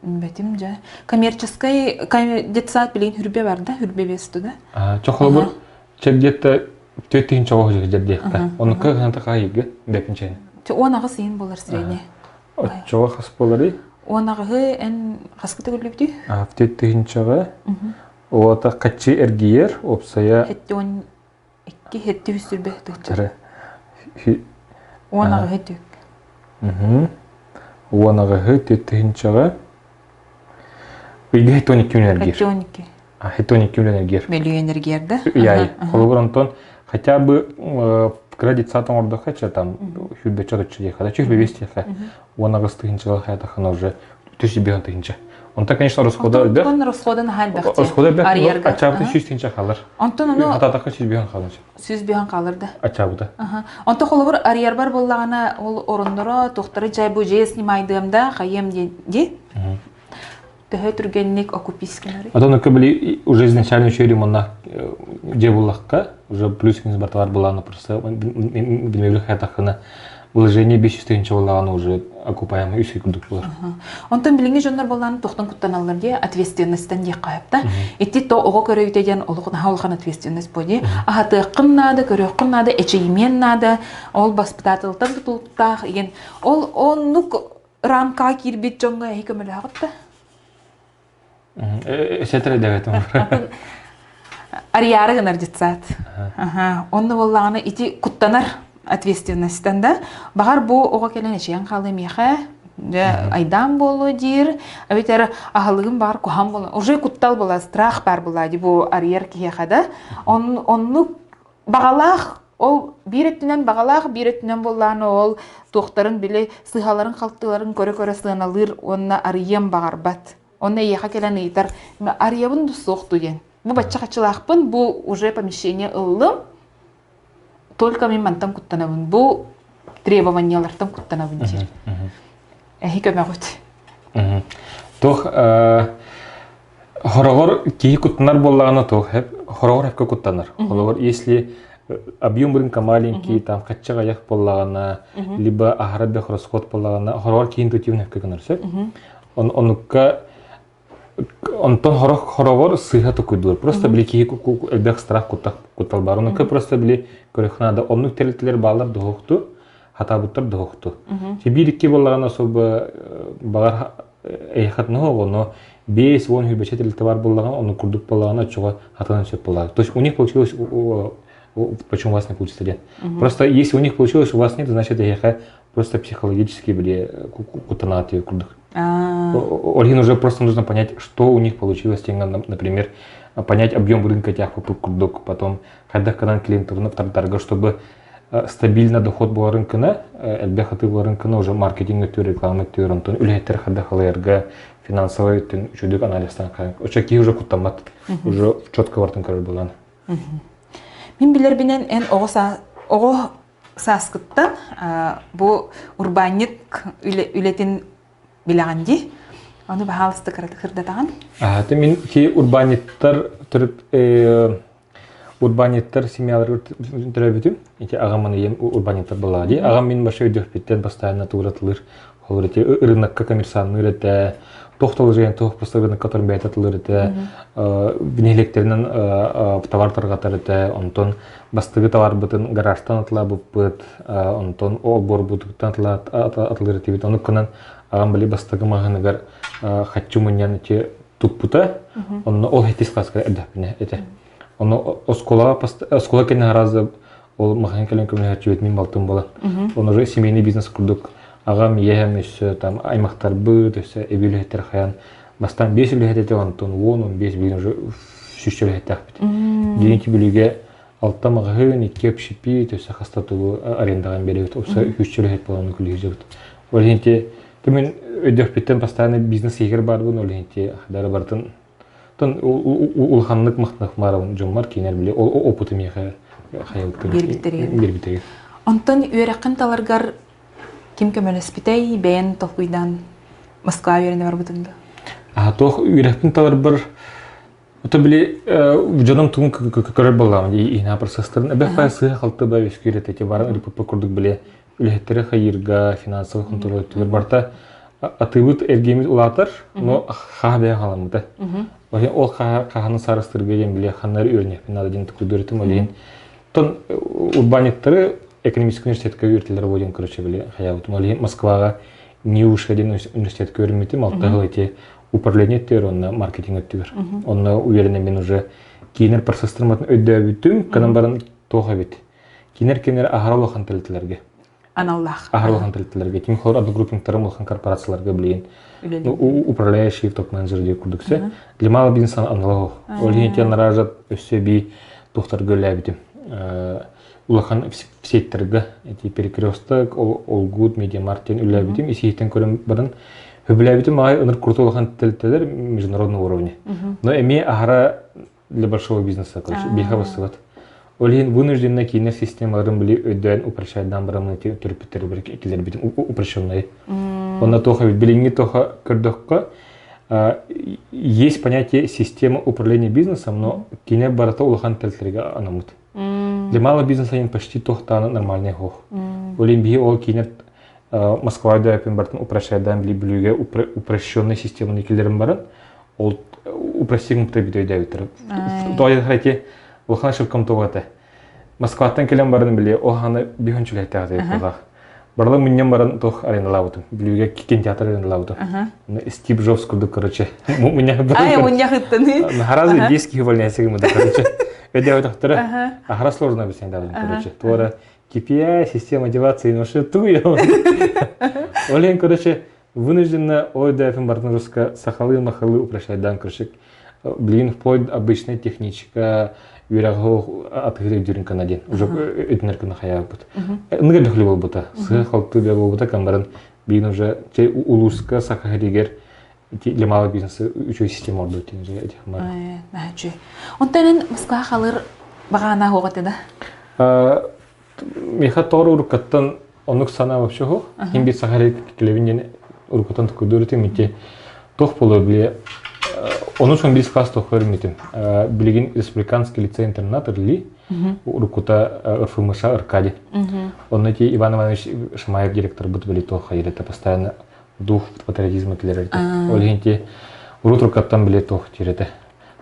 Бэтим дьэ. Коммерческий детсад билигин хүрбе бар да, хүрбе бесту да. Чохолобур чэ где-то түөрт тыһыынча оҕо дьэрдиэхтэ. Оннукка кыһанта хаайыгы бэпинчэни. Уон аҕыс ыйын болар средний. Оччоҕо хас боларый? Уон аҕыһы эн хаска төгүллүбүтүй? Түөрт тыһыынчаҕа Уота хаччы эргийэр, уопсайа 72 хэттэ үс сүрбэ тыһыынча. Уон аҕыһы түк. Уон аҕыһы түөрт тыһыынчаҕа ыйга 72 миллион эргийэр. 72. 72 миллион эргийэр. Миллион эргийэр да? Ыйаайы. Холобур онтон хотя бы кыра детсад оҥордоххо чэ там сүүрбэччэ отучча диэххэ да сүүрбэ биэс диэххэ уон аҕыс тыһыынчаҕа хайатаххына уже 1500 тыһыынча. Онтон, конечно, расхода элбэх. Онтон расхода наһаа элбэх. Расхода элбэх, ачаабыта 100 тыһыынча хаалар. Онтон ону хатаатахха 100 хаалар. 100 хаалар да. Ачаабыта. Онтон холобур арыйарбар буоллаҕына ол оронноро туохтары чай бу дьиэ снимайдыам да хайыам диэн ди. Төһө түргэнник окупись гынарый? Атын өкө били уже изначально үчүгэй ремонна дьиэ буллахха уже плюс-минус барталар былааны просто билмэбил хайатаххына вложение 500 тыһыынча буоллаҕына уже окупаемый үс курдук буолар. Онтон билиҥҥи дьоннор буоллааны тохтон куттаналлар дии ответственностьтан диэххэ сөп да. Ити то оҕо көрөйүтэ диэн олох наһаа улахан ответственность буо дии. Аһатыаххын наада, көрүөххүн наада, эчэйимиэн наада, ол баспытаатылтан тутулуктаах игин. Ол оннук рамкаҕа киирбит дьоҥҥо эһи көмөлөһөҕүт да? Сэтэр дэбэтим. Арыйаары гынар детсад. Онно буоллаҕына ити куттанар ответственностьтан да. Баҕар бу оҕо кэлэн эчийэн хаалыа миэхэ, дьэ айдаан буолуо диир, эбэтэр аһылыгым баҕар куһаҕан буолуо. Уже куттал була, страх баар буолаа дии бу арыйар киһиэхэ да. Оннук баҕалаах ол биир өттүнэн баҕалаах, биир өттүнэн буоллаҕына ол туохтарын били сыһаларын-халтыларын көрө-көрө сыаналыыр уонна арыйыан баҕарбат. Онно эйиэхэ кэлэн ыйытар, арыйабын да суох дуу диэн. Бу бачча хаччылаахпын, бу уже помещение ыллым, только мин мантан куттанабын, бу требованиялартан куттанабын диир. Эһи көмөҕүт. Туох Хороҕор киһи куттанар буоллаҕына туох хороҕор хепке куттанар. Холобур, если объем рынка маленький, там хачча аҕыйах буоллаҕына, либо аһара бэх расход буоллаҕына, хороҕор киһи интуитивно хепке гынар сөп. Онукка онтон хорох хороҕор сыыһа токуйдуур. Просто били киһи элбэх страх куттал бар. Онукка просто били көрөх надо. Оннук тэрилтэлэр баалар доһуохту, хатаабыттар доһуохту. Биир икки буоллаҕына особо баҕар эйхат оҕону 5-10 хүбэчэ тэрилтэ бар буоллаҕына, ону курдук буоллаҕына, оччоҕо хатанан сөп буоллаҕа. То есть у них получилось, почему у вас не получится диэн. Просто если у них получилось, у вас нет, значит, эйхэ просто психологически били кутанаат курдук. Ол иһин уже просто нужно понять, что у них получилось, например, понять объем рынка тех курдук, потом хайдах канан клиентурны тардарга, чтобы стабильно доход буоларын кына, элбэх атыы буоларын кына уже маркетинг өттүгэр, реклама өттүгэр, онтон үлэһиттэр хайдах халайарга финансовый өттүн үчүгдүк анализтан хаайан. Очо киһи уже куттаммат, уже четко бартын көрөр буолан. Мин билэрбинэн эн оҕо оҕо сааскыттан бу урбаанньыт үлэтин билэҕин дии. Ону баһаалыста кыратык сырдатаҕын. Аты мин ки урбаанньыттар төрүт урбаанньыттар семьяларыгар төрөөбүтүм. Ити аҕам ийэм урбаанньыттар буоллаҕа дии. Аҕам мин баша өйдөхпүттэн постоянно тууратылыр. Холобур ити ырынакка коммерсанныыр этэ, туох талыжыйан туох просто рынокка туран бэйэтэ атылыр этэ, нэһилиэктэринэн товар тарҕатар этэ, онтон бастакы товарбытын гаражтан атылаабыппыт, онтон олбуорбутуттан атылыр этибит. Онук гынан аҕам били бастакы маһыныгар хаччы мунньан ити туппута. Онно ол хеттис класска эрдэхпинэ этэ. Ону оскуолаҕа оскуола кэннэ аразы ол маһын кэлэн көмөлөһөөччүбүт мин балтым буолан. Оны уже семейный бизнес курдук аҕам, ийэм өссө там аймахтарбыт, өссө эбии үлэһиттэр хайан бастаан биэс үлэһит этэ, онтон 10-15 билигин уже сүүсчэ үлэһиттээхпит. Билигин Бүлүүгэ алта маҕаһыын, икки общепит, өссө хаста тугу арендаҕа биэрэбит. Өссө сүүсчэ үлэһит буолан күлүһүзэбит. Ол иһин мин өйдөөхпүттэн постоянно бизнес иһигэр баарбын, ол иһин дары барытын тон улаханнык махтанах маарабын дьоммор кинилэр били ол опыты миэхэ хайалыктан биэрбиттэригэр. Онтон үөрэххин таларгар ким көмөлөспүтэй, бэйэн толкуйдаан Москва үөрэнэ барбытыҥ да? А туох үөрэхпин таларбар Ото били дьонум тугун көрөр буоллаҕым дии иһинэ процесстарын эбэх бай сыһа халты ба үскүүр эти баран ырыппыппа курдук били үлэһиттэри хайыырга финансовый контроль өттүгэр барта атыыбыт эргиэмит улаатар но хаһа бэйэ халаммыта ол хаһаны сарыстырга диэн били ханнары үөрэниэхпин наада диэн тукуйдур ол иһин тон урбаанньыктары экономический университетка үөрэтэллэр буо диэн короче били хаябытым ол иһин Москваҕа НИУШка диэн университетка үөрэммитим алта сыл ити управление өттүгэр уонна маркетинг өттүгэр. Онно үөрэнэммин уже киинэр процесстарматын өйдөөбүтүм, кынан баран туох эбит. Кинер кинер аһара улахан тэрилтэлэргэ. Аналлаах. Аһара улахан тэрилтэлэргэ. Тим холор одногруппниктарым улахан корпорацияларга билигин управляющий топ-менеджер диир курдук се. Для малого бизнеса аналог. Ол иһин тен наражат өссө би тухтарга үлээбитим. Улахан сеттерге эти перекресток, Олгут, Медиамарт диэн үлээбитим. Исиһиттэн көрөн баран Хөбүлээбитим аҕай ыныр крутой улахан тэрилтэлэр международного уровня. Но эмиэ аһара для большого бизнеса, короче, биһиэхэ бассыбат. Ол иһин вынужденно киинэр системаларын били өйдөөн упрощайдаан бараммын ити төрөппүттэри киллэрбитим упрощеннай. Онно туох эбит билиҥҥи тоха көрдөххө. Есть понятие система управления бизнесом, но кине барыта улахан тэрилтэлэргэ анаммыт. Для малого бизнеса они почти тохтааны нормальный хоох. Олин биһи ол кине Москва дөпүн бартын упрощайдан били бүлүүгэ упрощенный системаны киллерин баран ол упростигын бүтөйдөбүттэр. Тоҕо эти улахан ошибкам тоҕо этэ. Москваттан кэлэн баран били ол ханы биһөн чүлэхтээх буоллах. Барла мунньан баран туох арендалаабытым. Бүлүүгэ кинотеатр арендалаабытым. Стив Джобс курдук, короче. Мунньах Ай, мунньах ыттаны. Харазы 10 киһи увольняется гыммыта, короче. Өдөөтөхтөрө. Ахара сложно объяснять давно, короче. Туора KPI, система мотивации, ну что ту я. Олен, короче, вынужденно ой дэфин бартын руска сахалы махалы упрощать дан, короче. Блин, вплоть до обычная техничка, үөрэҕи атыһыр өйдүүрүн кына диэн уже өтүнэр кына хайаабыт. Ыныга бөхлү буолбута. Сыһа халты бе буолбута камбарын биин уже те улууска саха хэригер для малого бизнеса үчүгэй система ордук диэн же этих мар. Үчүгэй. Онтон эн Москва халыр бағана хоҕа да? Миэхэ тоҕо уруккаттан оннук санаа вообще суох. Ким биир саха килэбин диэн уруккаттан токуйдуур этим ити туох буолуо били ону сон биир класс тоххор митим. Билигин республиканский лицей-интернат РЛИ уруккута РФМШ Аркадий. Онно ити Иван Иванович Шамаев директор бут били туох хайырыта постоянно дух патриотизма килерер. Ол иһин ити урут уруккаттан били туох тиэрэтэ.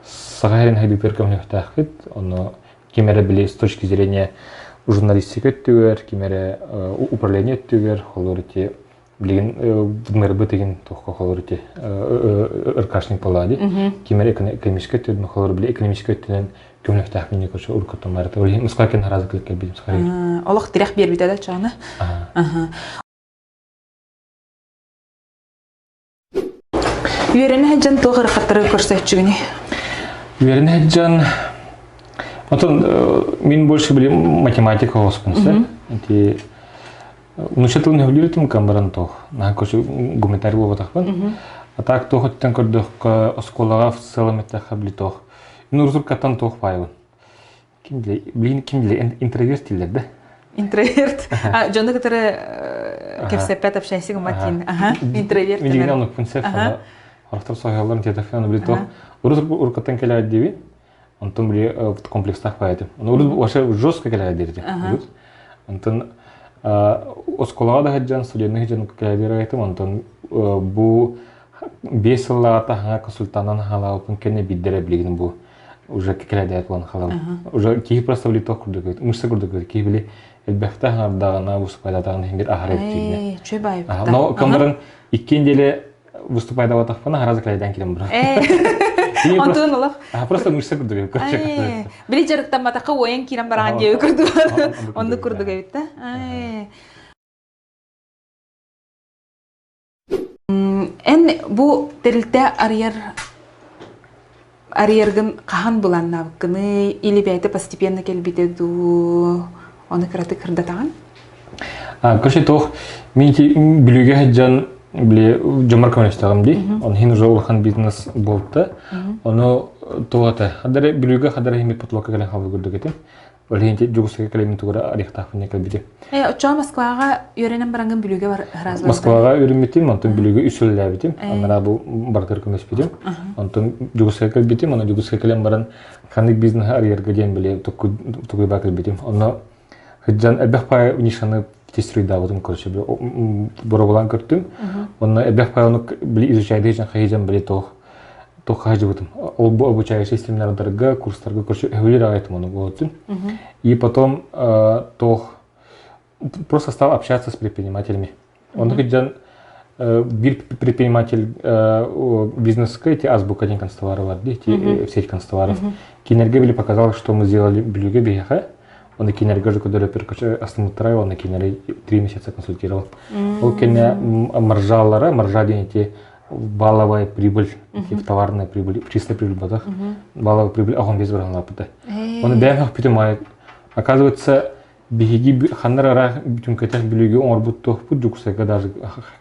Саха сирин хайдыытыгар көмөлөһүөхтээхпит. Ону ким эрэ били с точки зрения журналистика өттүгэр, ким эрэ управление өттүгэр, холор ити билигин мэрбыт игин туохка холор ити ыркашник буолаа дии. Ким эрэ экономическай өттүнэн холор били экономическай өттүнэн көмөлөһүөхтээхпин диye көрсө уруккаттан барыта. Ол иһин Москва кэн харазы кэлбитим кэлбитим Олох тирэх биэрбитэ да чаана. Үөрэнэ сылдьан туох ырахаттары көрсөөччүгүнүй? Үөрэнэ сылдьан Отон мин больше били математика оҕоспун сэ. Ити нуучча тылын сөбүлүүр этим камбаран туох. Наһаа көрсө гуманитарий буолбатахпын. А так туох өттүн көрдөххө оскуолаҕа в целом эттэххэ били туох. Мин урутуркаттан туох баайбын. Ким билэ, билигин ким билэ, интроверт дииллэр да? Интроверт. А, дьону кытары кэпсэппэт общайся гыммат Ага, интроверт. Мен дигин оннукпун сеп, Орохтор соһуйалларын тиэтефен, били то урут уруккаттан кэлээт диби, онтон били комплекстаах баайытым. Ону урут вообще жестко кэлээт диирдим. Урут. Онтон оскуолаҕа да сылдьан, студенныы сылдьан кэлээт айтым, онтон бу 5 сыллааҕыта хаҥа консультанан хаалаабыппын кэннэ биирдэрэ билигин бу уже кэлээдээт буолан хаалабын. Уже киһи просто били туох курдук эбит, мышца курдук эбит. Киһи били элбэхтэ аһардаҕына, выступайдатаҕына иһин бир аһара эбит Чүй бай. Но камеран икки неделя выступайдабатахпына харазы кэлээдээн килем бара. Онтун олох. Просто мышца курдук эбит. Били дьарыктамматахха уойан киирэн бараан диэби курдук. Оннук курдук эбит да. Эн бу тэрилтэ арыйар арыйаргын хаһан былааннаабыккыный или бэйэтэ постепенно кэлбитэ дуу ону кыратык кырдатаҕын? Короче, туох мин ити Бүлүүгэ сылдьан били дьоммор көмөлөстөҕүм дии. Оны иһин уже улахан бизнес буолта. Ону туох этэ хадары Бүлүүгэ хадары иһин потолокка кэлэн хаалбыт курдук этим. Ол иһин Дьокуускайга кэлэммин тугура арыйахтаахпын кэлбитим. Оччоҕо Москваҕа үөрэнэн бараҥҥын Бүлүүгэ бар раз Москваҕа үөрэммитим, онтон Бүлүүгэ үс сыл үлэлээбитим. Анараа бу барытыгар көмөспүтүм. Онтон Дьокуускайга кэлбитим, онон Дьокуускайга кэлэн баран ханнык бизнеһи арыйарга диэн били токуйбаа кэлбитим. Онно сылдьан элбэх паай нишаны тестируйдаабытым, короче, боробулаан көртүм. Онно элбэх паай ону били изучайдыы хайыдьан били туох туохха сылдьыбытым. Ол бу обучающий семинардарга, курстарга короче, өһүлүр аҕай ону буолтун. И потом туох просто стал общаться с предпринимателями. Он сылдьан биир предприниматель бизнеска эти азбука один канцтовары бар эти сеть канцтоваров. Кинерге били показал, что мы сделали бүлүүгэ биһиэхэ. Оны кинерге же көдөрөпүр астымыттарай, оны кинери 3 месяца консультировал. Ол кене маржалара, маржа диэн эти валовая прибыль, товарная прибыль, чистая прибыль батах, валовая прибыль аҕыс биэс бырыһыан. Оны бэйэм бүтүм оказывается, биһиги ханнар ара бүтүнкэтэх бүлүүгө оҥорбут туохпут Дьокуускайга даже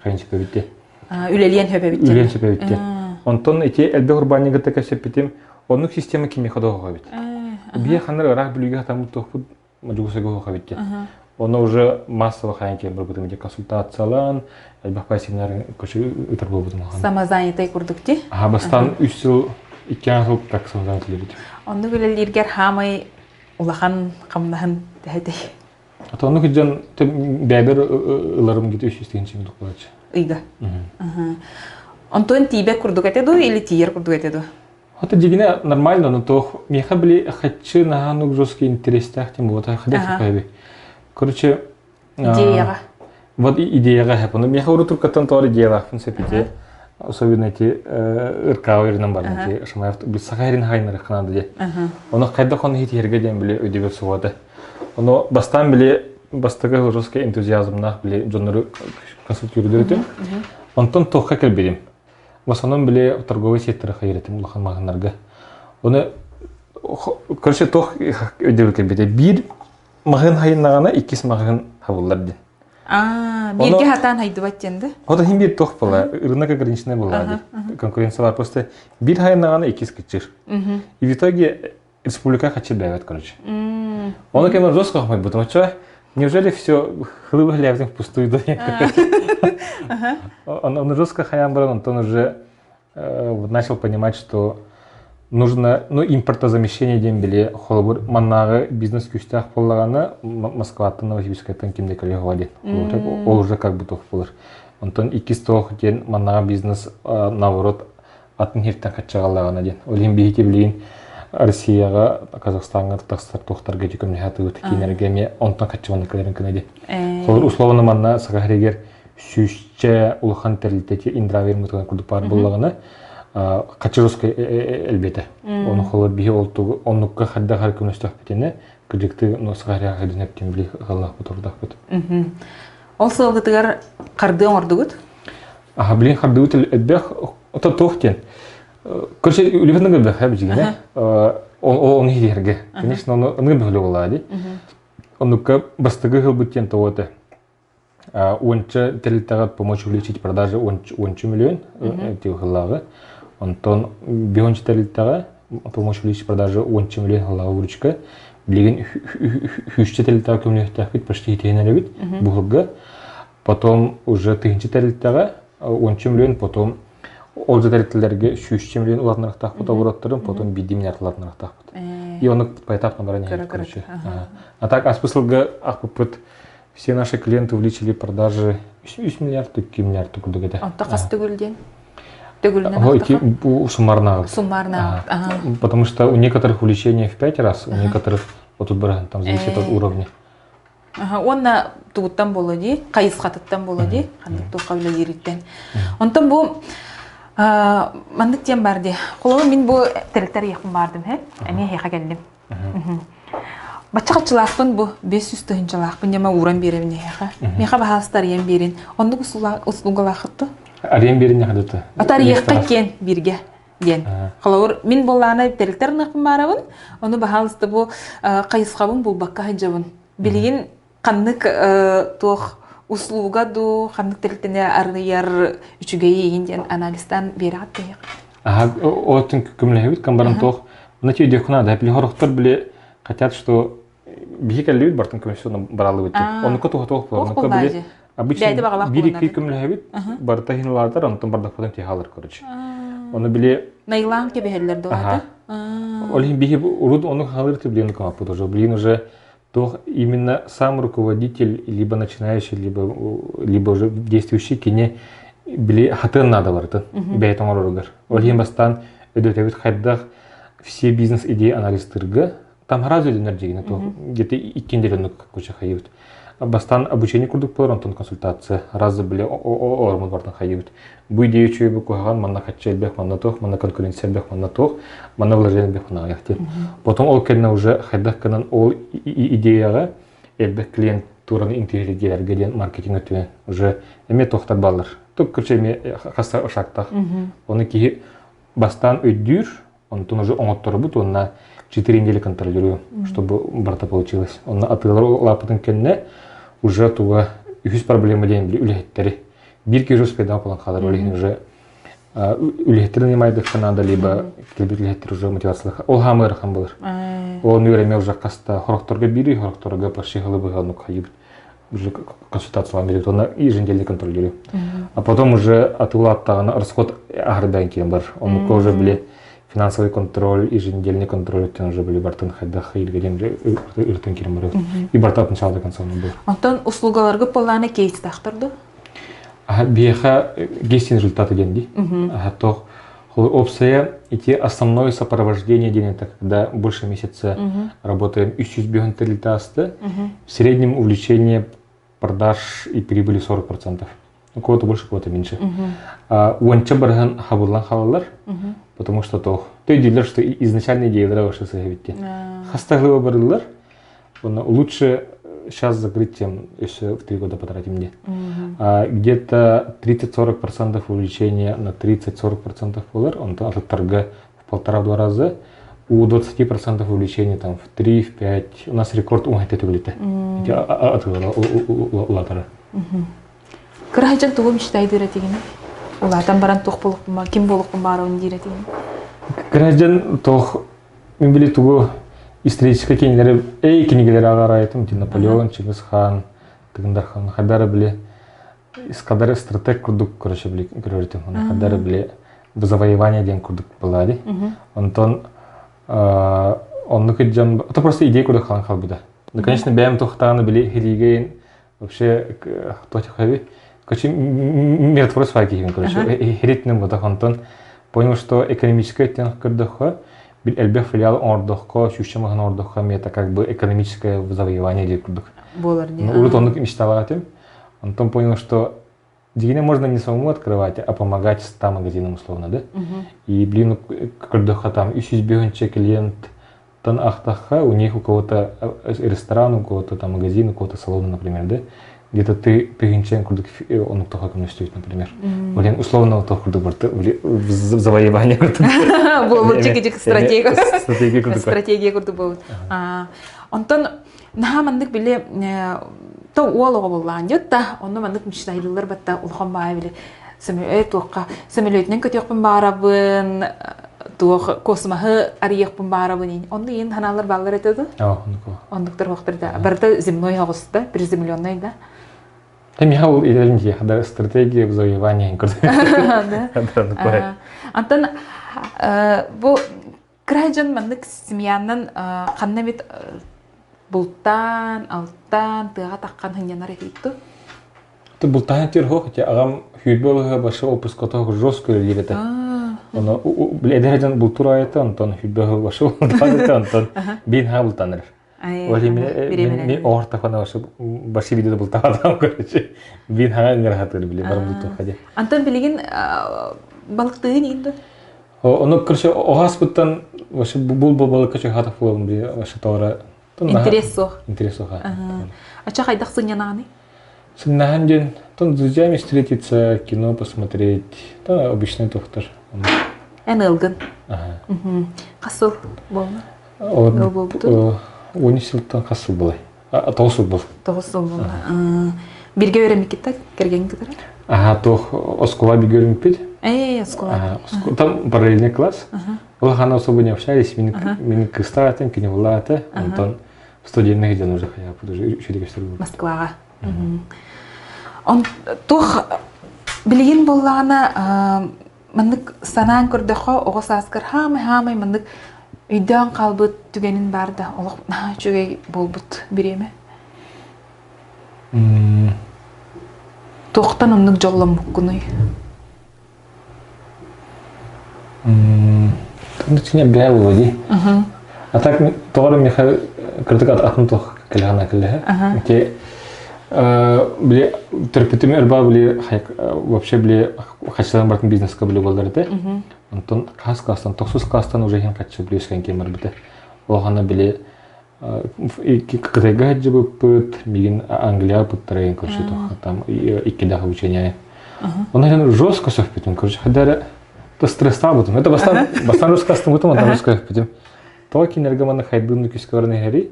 хайын сөпөбүттэ. Үлэлиэн сөпөбүттэ. Үлэлиэн сөпөбүттэ. Онтон ити элбэх урбаанньыгыта кэпсэппитим, оннук система кимиэхэ да оһоҕо эбит. Биһи ханнар ыраах бүлүүгэ хатаммыт туохпут Дьокуускайга оһоҕо эбит. Оны уже массово хайан киэн барбытым где консультациялаан, элбэх пай семинар көчү ытар буолбутум. Самозанятай курдук ти? Аха, бастан үс сыл, икки сыл так самозанятый бит. Оннук үлэлииргэр хаамай улахан хамнаһын тэһэтэй? Ата оннук дьон бэйбэр ыларым где 300 тыһыынча дукулаачы. Ыйга. Онтон тиийбэт курдук этэ дуу или тиийэр курдук этэ дуу? Хата дьигинэ нормально, но туох миэхэ били хаччы наһаа жесткий интерестээх тем буолата хадах хайби. Короче, идеяҕа. Вот идеяҕа хэп. Ну миэхэ урут туркаттан тоҕор идеялаахпын сөп ити. Особенно эти ыркаабы иринэн баран ити Шамаев бил саха ирин хайнары ханады де. Оны хайдах оны хитиһэргэ диэн били өйдөбүл суоҕа Ону бастаан били бастакы жесткий энтузиазмнаах били дьоннору консультируйдур этим. Онтон туохха кэлбитим. В основном били торговый сеттары хайыр улахан маҕаһыыннарга. Оны короче туох өйдөбүл кэлбитэ. Биир маҕаһыын хайыннаҕына иккис маҕаһыын хабыллар диэн. Аа, бииргэ хатаан хайдыбат диэн да? Ота хин биир туох була, рынок ограниченный була ди. Конкуренция бар просто биир хайыннаҕына иккис кыччыр. И в итоге республика хочу бэйбэт, короче. Оны кемер жестко хомойбутум. Чё, неужели все хлыбы хлябзин впустую да? Он, он жестко хаян брал, он уже начал понимать, что нужно, ну, импортозамещение диэн били холобур маннааҕы бизнес күүстээх буоллаҕына Москваттан Новосибирскайтан ким да кэлиэ диэн ол уже как бы туох буолар онтон иккис туох диэн маннааҕы бизнес наоборот атын сиртэн хаччаҕаллаҕына диэн. Ол иһин биһиги билигин Россияҕа, Казахстаҥҥа тахсар туохтарга ити көмөлөһө атыыбыт киинэргэ эмиэ онтон хаччыбанна кэлэрин гына диэн. Холобур, условно манна Саха сиригэр сүүсчэ улахан тэрилтэ Индравер мытынан курдук баар буоллаҕына хаччы элбэтэ. Ону холобур биһи ол тугу оннукка хайдах хар көмөлөстөхпүтүнэ кырдьыкты ну Саха сиригэр хайдах эптин били ыллаахпыт ордахпыт. Ол сылгытыгар хардыы оҥордугут? Аха, билин хардыбыт элбэх ото туох диэн. Короче, үлэбит ныгы бэхэ бижигине. Ол оны хиһэргэ. Конечно, оны ыныгы бөхлө болаа ди. Оннукка бастыгы хылбыт диэн тоҕо уонча тэрилтэҕэ помочь увеличить продажи уонча миллион хыллааҕы. Онтон бионча тэрилтэҕэ помочь увеличить продажи уонча миллион хыллааҕы выручка. Билигин хүүсчэ тэрилтэҕэ көмөлөһүөхтээхпит почти хитиһин эрэбит бу Потом уже тыһыынча тэрилтэҕэ уонча миллион, потом ол же тэрилтэлэргэ сүүсчэ миллион улаатынарахтаахпыт обороттарын, потом биирдии миллиард улаатынарахтаахпыт. И ону поэтапно баран иһэбит, короче. А так аспы сылга ахпыппыт все наши клиенты увеличили продажи 3 миллиард, 2 миллиард курдук этэ. Онто хас төгүл диэн? Төгүлүнэн Ити бу суммарно. Суммарно. Потому что у некоторых увеличение в 5 раз, у некоторых вот тут там зависит от уровня. Уонна тугуттан буолуо дии, хайысхатыттан буолуо дии, ханнык туохха үлэлиириттэн. Онтон бу маннык диэн бар дии. Холобур, мин бу тэрилтэр ыйыахпын баардым, һэ? Эмиэ эһиэхэ кэллим. Бачча хаччылаахпын бу, 500 тыһыынчалаахпын дьэма ууран биэрэбин эһиэхэ. Миэхэ баһаалыста арыйан биэрин. Оннук услугалааххыт дуо? Арыйан биэрин яхадыта. Ата арыйыахха киэн бииргэ диэн. Холобур, мин буоллаҕына тэрилтэр ыныахпын баарабын, ону баһаалыста бу хайысхабын булбакка сылдьабын. Билигин ханнык туох услуга дуу, ханнык тэрилтэни арыйар үчүгэйи диэн анализтаан биэрэҕит киһиэхэ. Аха, оттон көмөлөһөбүт камбаран туох, мына өйдүөххэ наада. Били хорохтор били хотят, что биһи кэллибит бартын көмөсү баралыбыт диэн. Оннукка туха туох буолар. Оннукка били обычно биир икки көмөлөһөбүт, барыта иһин улаатар, онтон бардахпытын тиһалар, короче. Ону били Найлаан кэбиһэллэр дуо? Ол иһин биһи урут ону халыр блин кымаппыт уже. Блин уже туох именно сам руководитель либо начинающий, либо либо уже действующий кини били хатын надо барытын бэйэтин оҥороругар. Ол иһин бастаан өдөтөбүт хайдах все бизнес-идеи анализтырга Там сразу өйдөнөр дьигинэ туох где-то иккин оннук куча хайыбыт. Бастаан обучение курдук буолар, онтон консультация. Разы били оормут бартан хайыбыт. Бу идея үчүгэй бу куһаҕан, манна хаччы элбэх, манна туох, манна конкуренция элбэх, манна туох, манна вложение элбэх, манна аҕыйах диэн. Потом ол кэннэ уже хайдах гынан ол идеяҕа элбэх клиент туураны интеллигиэргэ диэн маркетинг өттүнэн уже эмиэ туохтар бааллар. Тук короче эмиэ хаса шагтах. Оны киһи бастаан өйдүүр, Онтон уже оҥотторобут уонна 4 недели контролирую, чтобы барыта получилось. Онно атыылар улааппытын кэннэ уже туга үһүс проблема диэн били үлэһиттэри биир киһи уже успейдаах буолан хаалар. Ол иһин уже Үлэһиттэр нанимайдыхха надо, либо кэлбит үлэһиттэр уже мотивациялах. Ол хаамы ыарахан болар. Ол үөрэмэ уже хаста хорохторго биир, хорохторго почти хылы быһа хайыбыт. Уже консультациялаан берет, оны еженедельно контролирую. А потом уже атылааттаҕына расход аһардаан киирэн бар. Оннукка уже били финансовый контроль, еженедельный контроль өттүн уже били бартын хайдах илгеден ыртын киирэн барыбыт. И барта от начала до конца был. Онтон услугаларгы поллааны кейстахтар ду? Биэхэ гестин результаты диэн ди. Тоох опция ити основное сопровождение день это когда больше месяца работаем 300 трилитасты. В среднем увлечение продаж и прибыли 40%. У кого-то больше, у кого-то меньше. Уонча барыһын хабыллан халалар, потому что то, то идеялар, что изначально идеялар вообще сыһыбитти. Хастаглыба барылар, лучше сейчас закрыть, чем еще в 3 года потратим мне. Где-то 30-40% увеличение на 30-40% болар, он от торга в полтора-два раза. У 20% увеличение там в 3, в 5. У нас рекорд уңайта төгүлүтэ. Улаатара. Кыраһыдьан тугу мечтайдыыр этигини? Улаатан баран туох буолукпун ким буолукпун баарабын диир этигини? Кыраһыдьан туох Мин били тугу историческай кинилэри эй кинигэлэри ааҕараайтым ити Наполеон, Чингис хаан, Тыгын Дархан хайдара били Искадар стратег курдук короче били көрөрүтүм. Хайдара били завоевание диэн курдук была ди. Онтон оннук дьон это просто идея курдук халан халбыта. Ну, конечно, бэйэм тухтааны били хилиигейин Вообще, кто хави? Короче, миротворец факиһин, короче, херитнем вот онтон понял, что экономическая тен көрдөххө, бил элбэх филиал оҥордоххо, сүүсчэ маһын оҥордоххо, это как бы экономическое завоевание диир курдук. Буолар дии. Урут оннук мечтала этим. Антон понял, что дигине можно не самому открывать, а помогать 100 магазинам условно, да? И, блин, көрдөххө там 300 клиент тан ахтахха, у них у кого-то ресторан, у кого-то там магазин, у кого-то салон, например, да? Где-то ты тыгынчен курдук онук тоха көмөстүбүт, например. Блин, условно то курдук барты завоевание курдук. Буолбут чики стратегия. Стратегия курдук. Стратегия курдук буолбут. Онтон наһаа маннык били то уол оҕо буоллаан да онно маннык мечтайдылар батта улахан баай били туохха сөмөлүөтүнэн көтүөхпүн баарабын туох космоһы арыйыахпын баарабын онно иин ханаалар бааллар этэ да оннуктар хуохтар да барыта земной оҕус да приземленный да Миха ол идеалин да стратегия завоевания Антон бу кыра дьон маннык семьянан ханна эмит бултаан, алтаан, тыаҕа таххан сынньанар этиитту? Бултаан тир хоох ити аҕам сүүрбэ олуһа башы опускатах жестко үлэлиир этэ. Ону били эдэр дьон бултуур аайыта онтон сүүрбэ башы бултаан онтон биин хаа бултанар. Ол мин оортохона башы башы видео бултаатам короче. Биин хаа ыҥырахатыр били барым бултуохха дии. Антон билигин балыктыгын иин да? Ону короче оҕаспыттан вообще бул балыкка чугаһаатах буолабын били вообще тоҕо Интерес суох. Интерес суох. Ача хайдах сынньанаҕыный? Сыннаһан диэн, тон с друзьями встретиться, кино посмотреть, да, обычный доктор. Эн ылгын. Хас сыл буолла? Ыал буолбутун? 13 сылтан хас сыл буолай? 9 сыл буол. 9 сыл буолла. Бирге үөрэммиккит кэргэн кытары? Ага, туох оскуола биге үөрэммиппит. Э, оскуола. Там параллельный класс. Улахан особо не общались, мин кыстаах этим, кини улаата этэ, онтон студенных дьон уже хайааппыт уже үчүгэй көстөр Москваҕа. Он туох билигин буоллаҕына маннык санаан көрдөххө оҕо сааскар хаамай-хаамай маннык өйдөөн хаалбыт түгэнин баар да олох наһаа үчүгэй буолбут бириэмэ. Туохтан оннук дьолломмуккунуй? Сине бэйэ буолуо дии. А так тоҕо эрэ миэхэ кырдык атын туох кэлэҕинэ кэллэһэ. Ити били төрөппүтүм ырбаа били вообще били хаччылан бартын бизнеска били буолар этэ. Онтон хас класстан тохсус класстан уже иһин хаччы били үскэн киэн барбыта. Ол били Кытайга сылдьыбыппыт, миигин Англияҕа ыппыттара короче, там иккидээх обучение. Онон жестко сөхпүтүм, короче, хотя эрэ стресстаабытым. Это бастаан бастаан жестко астыммытым, онтон жестко сөхпүтүм. Тоҕо кинилэргэ манна хайдыын күскэ баран иһэрий?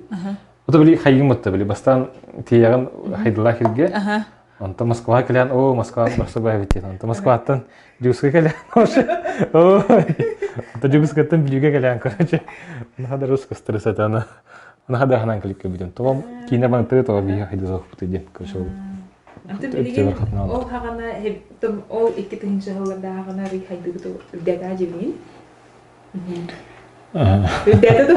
Ото били хайыым отто били бастаан тиийэҕин хайдылаах иргэ. Онтон Москваҕа кэлэн, оо, Москва барсыбай эбит диэн. Онтон Москваттан Дьокуускайга кэлэн, ой, онтон Дьокуускайтан Бүлүүгэ кэлэн, короче, наһаа да русская стресс это она. Наһаа да ханаан кэлик көрбүтүм. Тоҕо киинэ банытыы тоҕо биһи хайдах диэн, короче, Антон билигин ол хаҕана ол 2000 сыллардааҕына арый хайдыбыт үрдээтэ дьибинин. Үрдээтэ да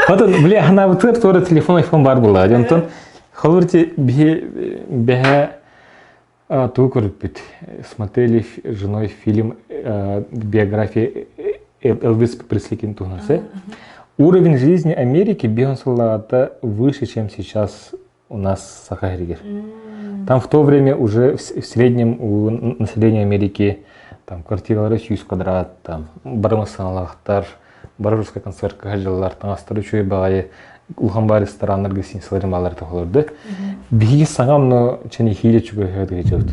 Отон били ханаабытыгар туора телефон айфон баар буоллаҕа. Онтон холобур ити биһи бэһэ тугу көрүппүт. Смотрели с женой фильм биография Элвис Пресли туһунан. Уровень жизни Америки биһон сыллаҕата выше, чем сейчас у нас Саха сиригэр. Там в то время уже в среднем у населения Америки там квартиралары 100 квадрат, там бары массыыналаахтар, бары русскай концертка сылдьаллар, таҥастары үчүгэй баҕайы улахан баар рестораннар, гостиницалар баалар тохолорду. Биһиги саҥа онно чэнихииле чугаһыат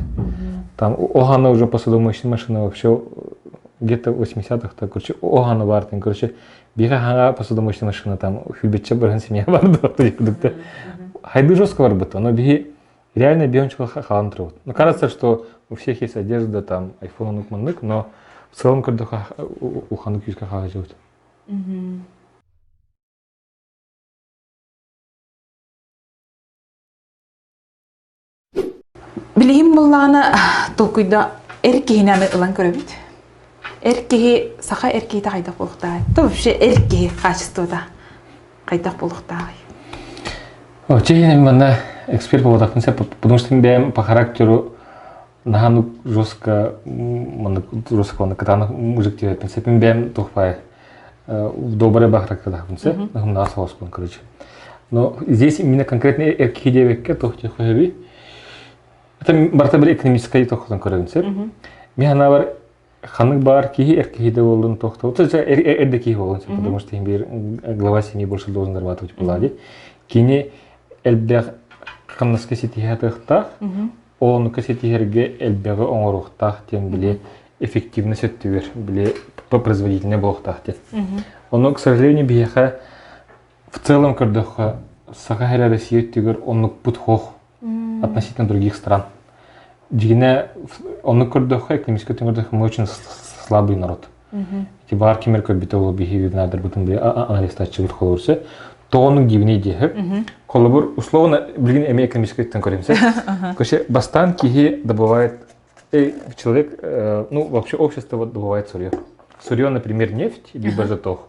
Там оһана уже посудомоечная машина вообще где-то 80-х, так, короче, оһана баартын, короче, Биһиэхэ хаҥа посудомоечная машина там хүлбэччэ баран семья барды Хайды жестко барбыт, но биһи реально биончика халан турабыт. Ну, кажется, что у всех есть одежда, там, айфон онук маннык, но в целом көрдөхө уханнык күүскэ хаалдьыбыт. Билигин буллаҕына толкуйда эр киһини аны ылан көрөбүт. Эр киһи, саха эр киһитэ хайдах буолуохтааҕый? То вообще эр киһи хаачыстыбата хайдах буолуохтааҕый? Чехин манна эксперт буолбатахпын сөп, потому что бэйэм по характеру наһаа жестко маннык жестко маннык кытаанах мужик диэбэппин сөп. Мин бэйэм туох баай добрый ба характердаахпын сөп. Наһаа соҕуспун короче. Но здесь именно конкретно эр киһи диэбэккэ туох диэх сөбүй? Это барыта бир экономическай тохтон көрөбүн сөп. Мен ханаабар ханнык баар киһи эр киһи да буоллун тохто. То есть эр да киһи буоллун сөп, потому что бир глава семьи больше должен зарабатывать буолаа Кини элбэх хамнаска ситиһэ тыахтаах, онука ситиһэргэ элбэҕи оҥоруохтаах диэн били эффективность өттүгэр били производительный буолуохтаах диэн. Ону, к сожалению, биһиэхэ в целом көрдөххө Саха сирэ Россия өттүгэр оннукпут суох относительно других стран. Дьиҥинэ оннук көрдөххө, экономически өттүн көрдөххө, мы очень слабый народ. Ити баар кимер көрбүтэ ол биһи вебинардарбытын били анализтааччыбыт холобур тоҕонук дивний диэһэ. Холобур, условно, билигин эмиэ экономически өттүн көрөмсө. Көше бастаан киһи добывает человек, ну, вообще общество добывает сырье. Сырье, например, нефть, либо же тох,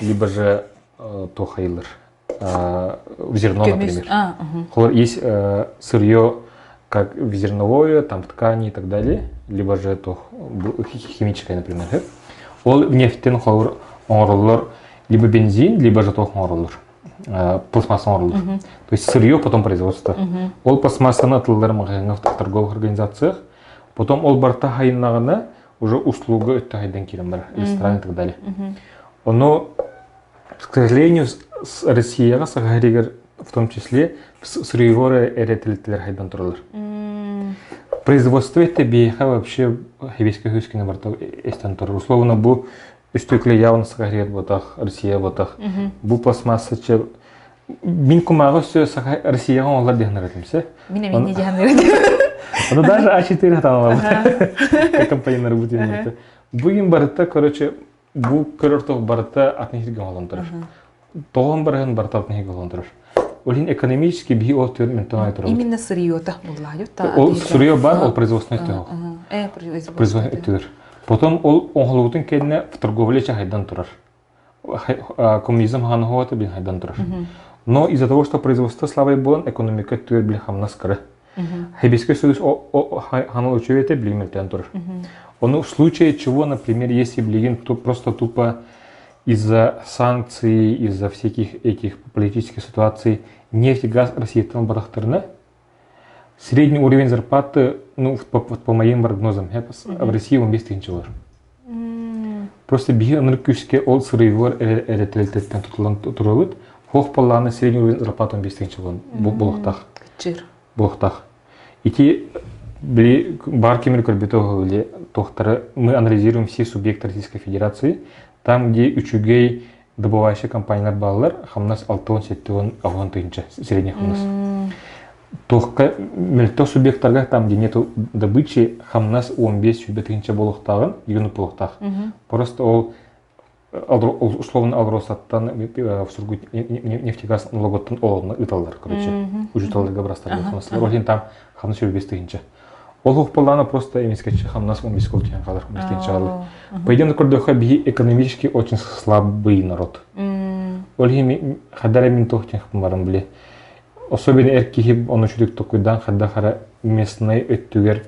либо же тох айылыр. В зерно, например. Есть сырье как в зерновое, там в ткани и так далее, либо же то химическое, например. Ол нефтен холор оҥороллор либо бензин, либо же тох оҥороллор. Пластмасса оҥороллор. То есть сырье потом производство. Ол пластмассаны атыллар магазинах торговых организациях. Потом ол барта хайыннаҕына уже услуга өттө хайдан киирэн бар, ресторан и так далее. Ону, к сожалению, Россияҕа Саха сиригэр в том числе сырьевой эрэ хайдан тураллар. Производство это биэхэ вообще хебеске хүскүнэ барта эстен турар. Условно бу үстүкле явно Саха сиригэр буотах, Россия буотах. Бу пластмасса мин кумааҕы өссө Саха Россияҕа оҥоллор диэн этимсэ. Мин эмиэ диэн Ну даже А4 хатаналабыт. Компаньоннар бу диэн. Бүгүн барыта, короче, бу көрөр тоҕ барыта атын сиргэ оҥолон турар. Тоҕон барыһын барыта атын сиргэ оҥолон турар. Ол иһин экономически биһи ол түөр ментон ай турабыт. Именно сырьета буллаайут. Ол сырье бар, ол производственный өттүгэр. Производственный өттүгэр. Потом ол оҥолуутун кэннэ в торговле чахайдан турар. Коммунизм ханаһуота бин хайдан турар. Но из-за того, что производство слабый буолан, экономика өттүгэр били хамнас кыра. Хибискай союз ханал учуете билигин турар. Ону в случае чего, например, если билигин просто тупо из-за санкций, из-за всяких этих политических ситуаций нефть, газ Россияттан барахтарына, средний уровень зарплаты, ну, по моим прогнозам, в России он 5 тысяч долларов. Просто биһи ынырык күүскэ ол сырыйвор эрэтэлтэттэн тутулан турабыт. Хох паллааны средний уровень зарплаты он 5 тысяч буолуохтаах. Буолуохтаах. Ити били бар кимир көрбүтэ били туохтары мы анализируем все субъекты Российской Федерации. Там, где үчүгэй добывающий компаниялар бааллар, хамнас 6-7 тыһыынча средний хамнас. Туохка мөлтөх субъектарга там где нету добычи хамнас 15-сүүрбэ тыһыынча буолуохтааҕын юнит буолуохтаах. Просто ол условно Алросаттан Сургут нефтегаз налоготтан олоҕуна ыыталлар, короче, учууталларга брастарга хамнаслар. Ол иһин там хамнас 25 тыһыынча. Ол уһук просто эмискэччи хамнас 15 кол тиһэн хаалар, 15 тыһыынча хаалар. По идее, көрдөххө, биһи экономически очень слабый народ. Ол иһин хадара мин туох диэн баран били. Особенно эр киһи ону үчүгдүк токуйдаан хайдах эрэ местный өттүгэр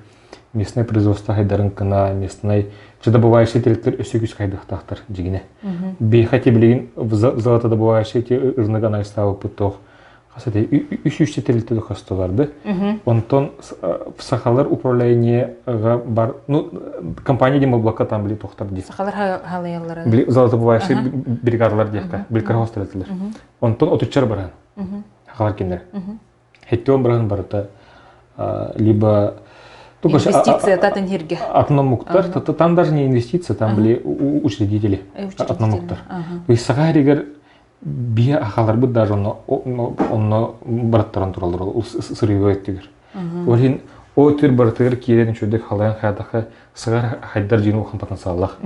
местное производство хайдарын кына местный добывающий тэрилтэлэр өссө күүс хайдахтаахтар дьигинэ. Биһиэхэ билигин золотодобывающий эти рынок анализтаабыппыт туох хас этэй үс үс тэрилтэ хостоларды. Онтон сахалар управлениега бар ну компания диэн буолбакка там били тохтар дии. Сахалар халыйаллара. Били золотодобывающий бригадалар диэххэ. Били кыра этилер. Онтон отуччар баран. Сахалар кинилэр. Хеттион баран барыта либо Инвестиция атын хирге. Атын омуктар, там даже не инвестиция, там были учредители атын омуктар. То есть саха хэригэр бие ахаларбыт даже онно онно бараттаран тураллар ол сырыыга өттүгэр. Ол иһин ол өттүгэр барытыгар киирэн үчүгдүк халайан хаятаха сыгар хайдар дьиин улахан потенциаллах.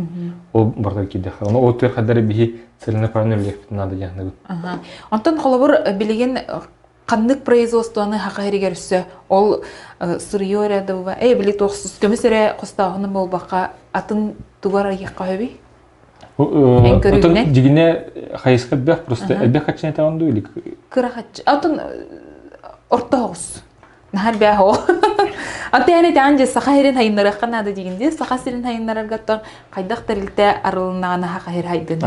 Ол барытыгар киирдэхэ. Ону ол өттүгэр хайдар биһи целенаправленно үлэлиэхпит наада диэн Онтон холобур билигин ханнык производствоны хаха хэригэр өссө ол сырьё эрэ дылба э били туохсус көмүс эрэ хостооһуну буолбакка атын тугар айыахха хөбүй Эн дьигинэ хайыска элбэх просто элбэх хаччына этаҕын дуу или кыра хаччы атын орто оҕус наһаа элбэх оо Аты эн этэҕин дьэ саха сирин хайыннарыахха наада диигин дии саха сирин хайыннараргаттан хайдах тэрилтэ арылыннаҕына саха сир хайдын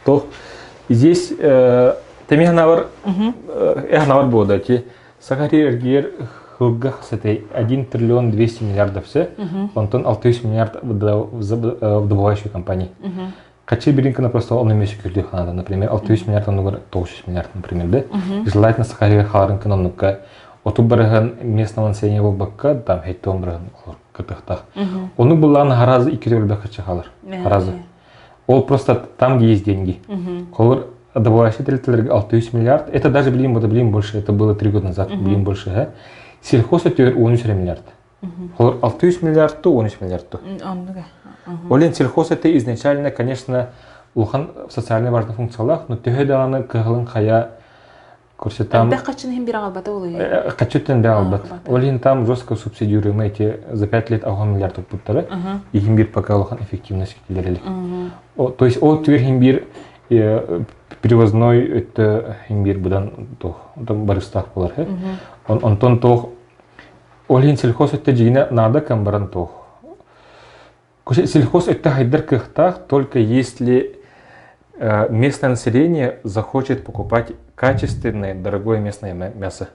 То здесь тэми ханавар ханавар буода ти Саха эргиэр хылга сатай 1 триллион 200 миллиардов все, онтон 600 миллиард в добывающей компании. Качи билинкана просто он эмес күрдү ханада, например, 600 миллиард онугар 900 миллиард, например, да? Желательно Саха халарын кыноннукка оту барыһын местного населения болбакка, там хеттон барыһын кытыхтах. Ону буллаан харазы икки төгүл качы халар. Харазы. Ол просто там, где есть деньги. Холор добывающий тэрилтэлэргэ 600 миллиард. Это даже билим, это билим больше, это было 3 года назад, билим больше. Һэ. Сельхоз өтүгэр 13 миллиард. Холор 600 миллиард ту 13 миллиард ту. Олен сельхоз это изначально, конечно, улахан социально важный функциялаах, но төһө даҕаны кыһылын хайа Короче, там... Элбэх хаччын иһин бир албата ол Хаччыттан бир албат. Ол иһин там жестко субсидируемые эти за 5 лет 6 миллиард туппуттары. Иһин бир пока улахан эффективность киллэрели. То есть ол түгэр иһин бир привозной өттө иһин бир будан туох барыстаах болар. Онтон туох ол иһин сельхоз өттө дьигинэ наада кэм баран туох Сельхоз өттө хайдар кыахтаах только если местное население захочет покупать качественное, дорогое местное мясо.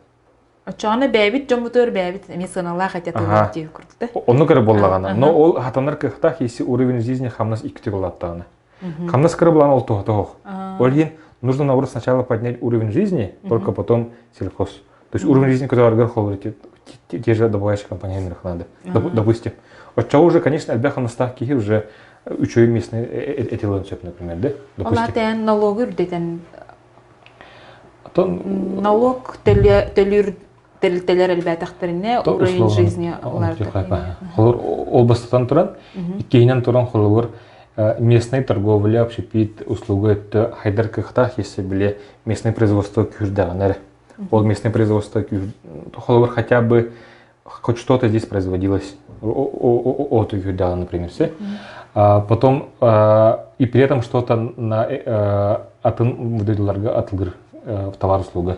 Оччоҕуна бэйэбит дьоммутугар бэйэбит эмиэ сыаналаах этэ тыллар дии курдук Оннук эрэ буоллаҕына. Но ол хатанар кыахтаах если уровень жизни хамнас икки улааттаҕына. Хамнас кыра булан ол тоһо Ол иһин нужно наоборот сначала поднять уровень жизни, только потом сельхоз. То есть уровень жизни, который холор, те же добывающие компании надо, допустим. Оччоҕо уже, конечно, элбэх хамнастаах киһи уже үчүгэй местный этилен сөп, например, да? Допустим. Ол налогу үрдэтэн налог төлүүр тэрилтэлэр элбээтэхтэринэ уровень жизни Холор ол бастатан туран, иккиһинэн туран холобур местной торговля, общепит, услуга өттө хайдар кыахтаах если били местное производство күүрдэҕинэр. Ол местное производство холобур хотя бы хоть что-то здесь производилось от күүрдэҕин, например, все. Потом и при этом что-то на атын дойдуларга атылыр в товар услуга.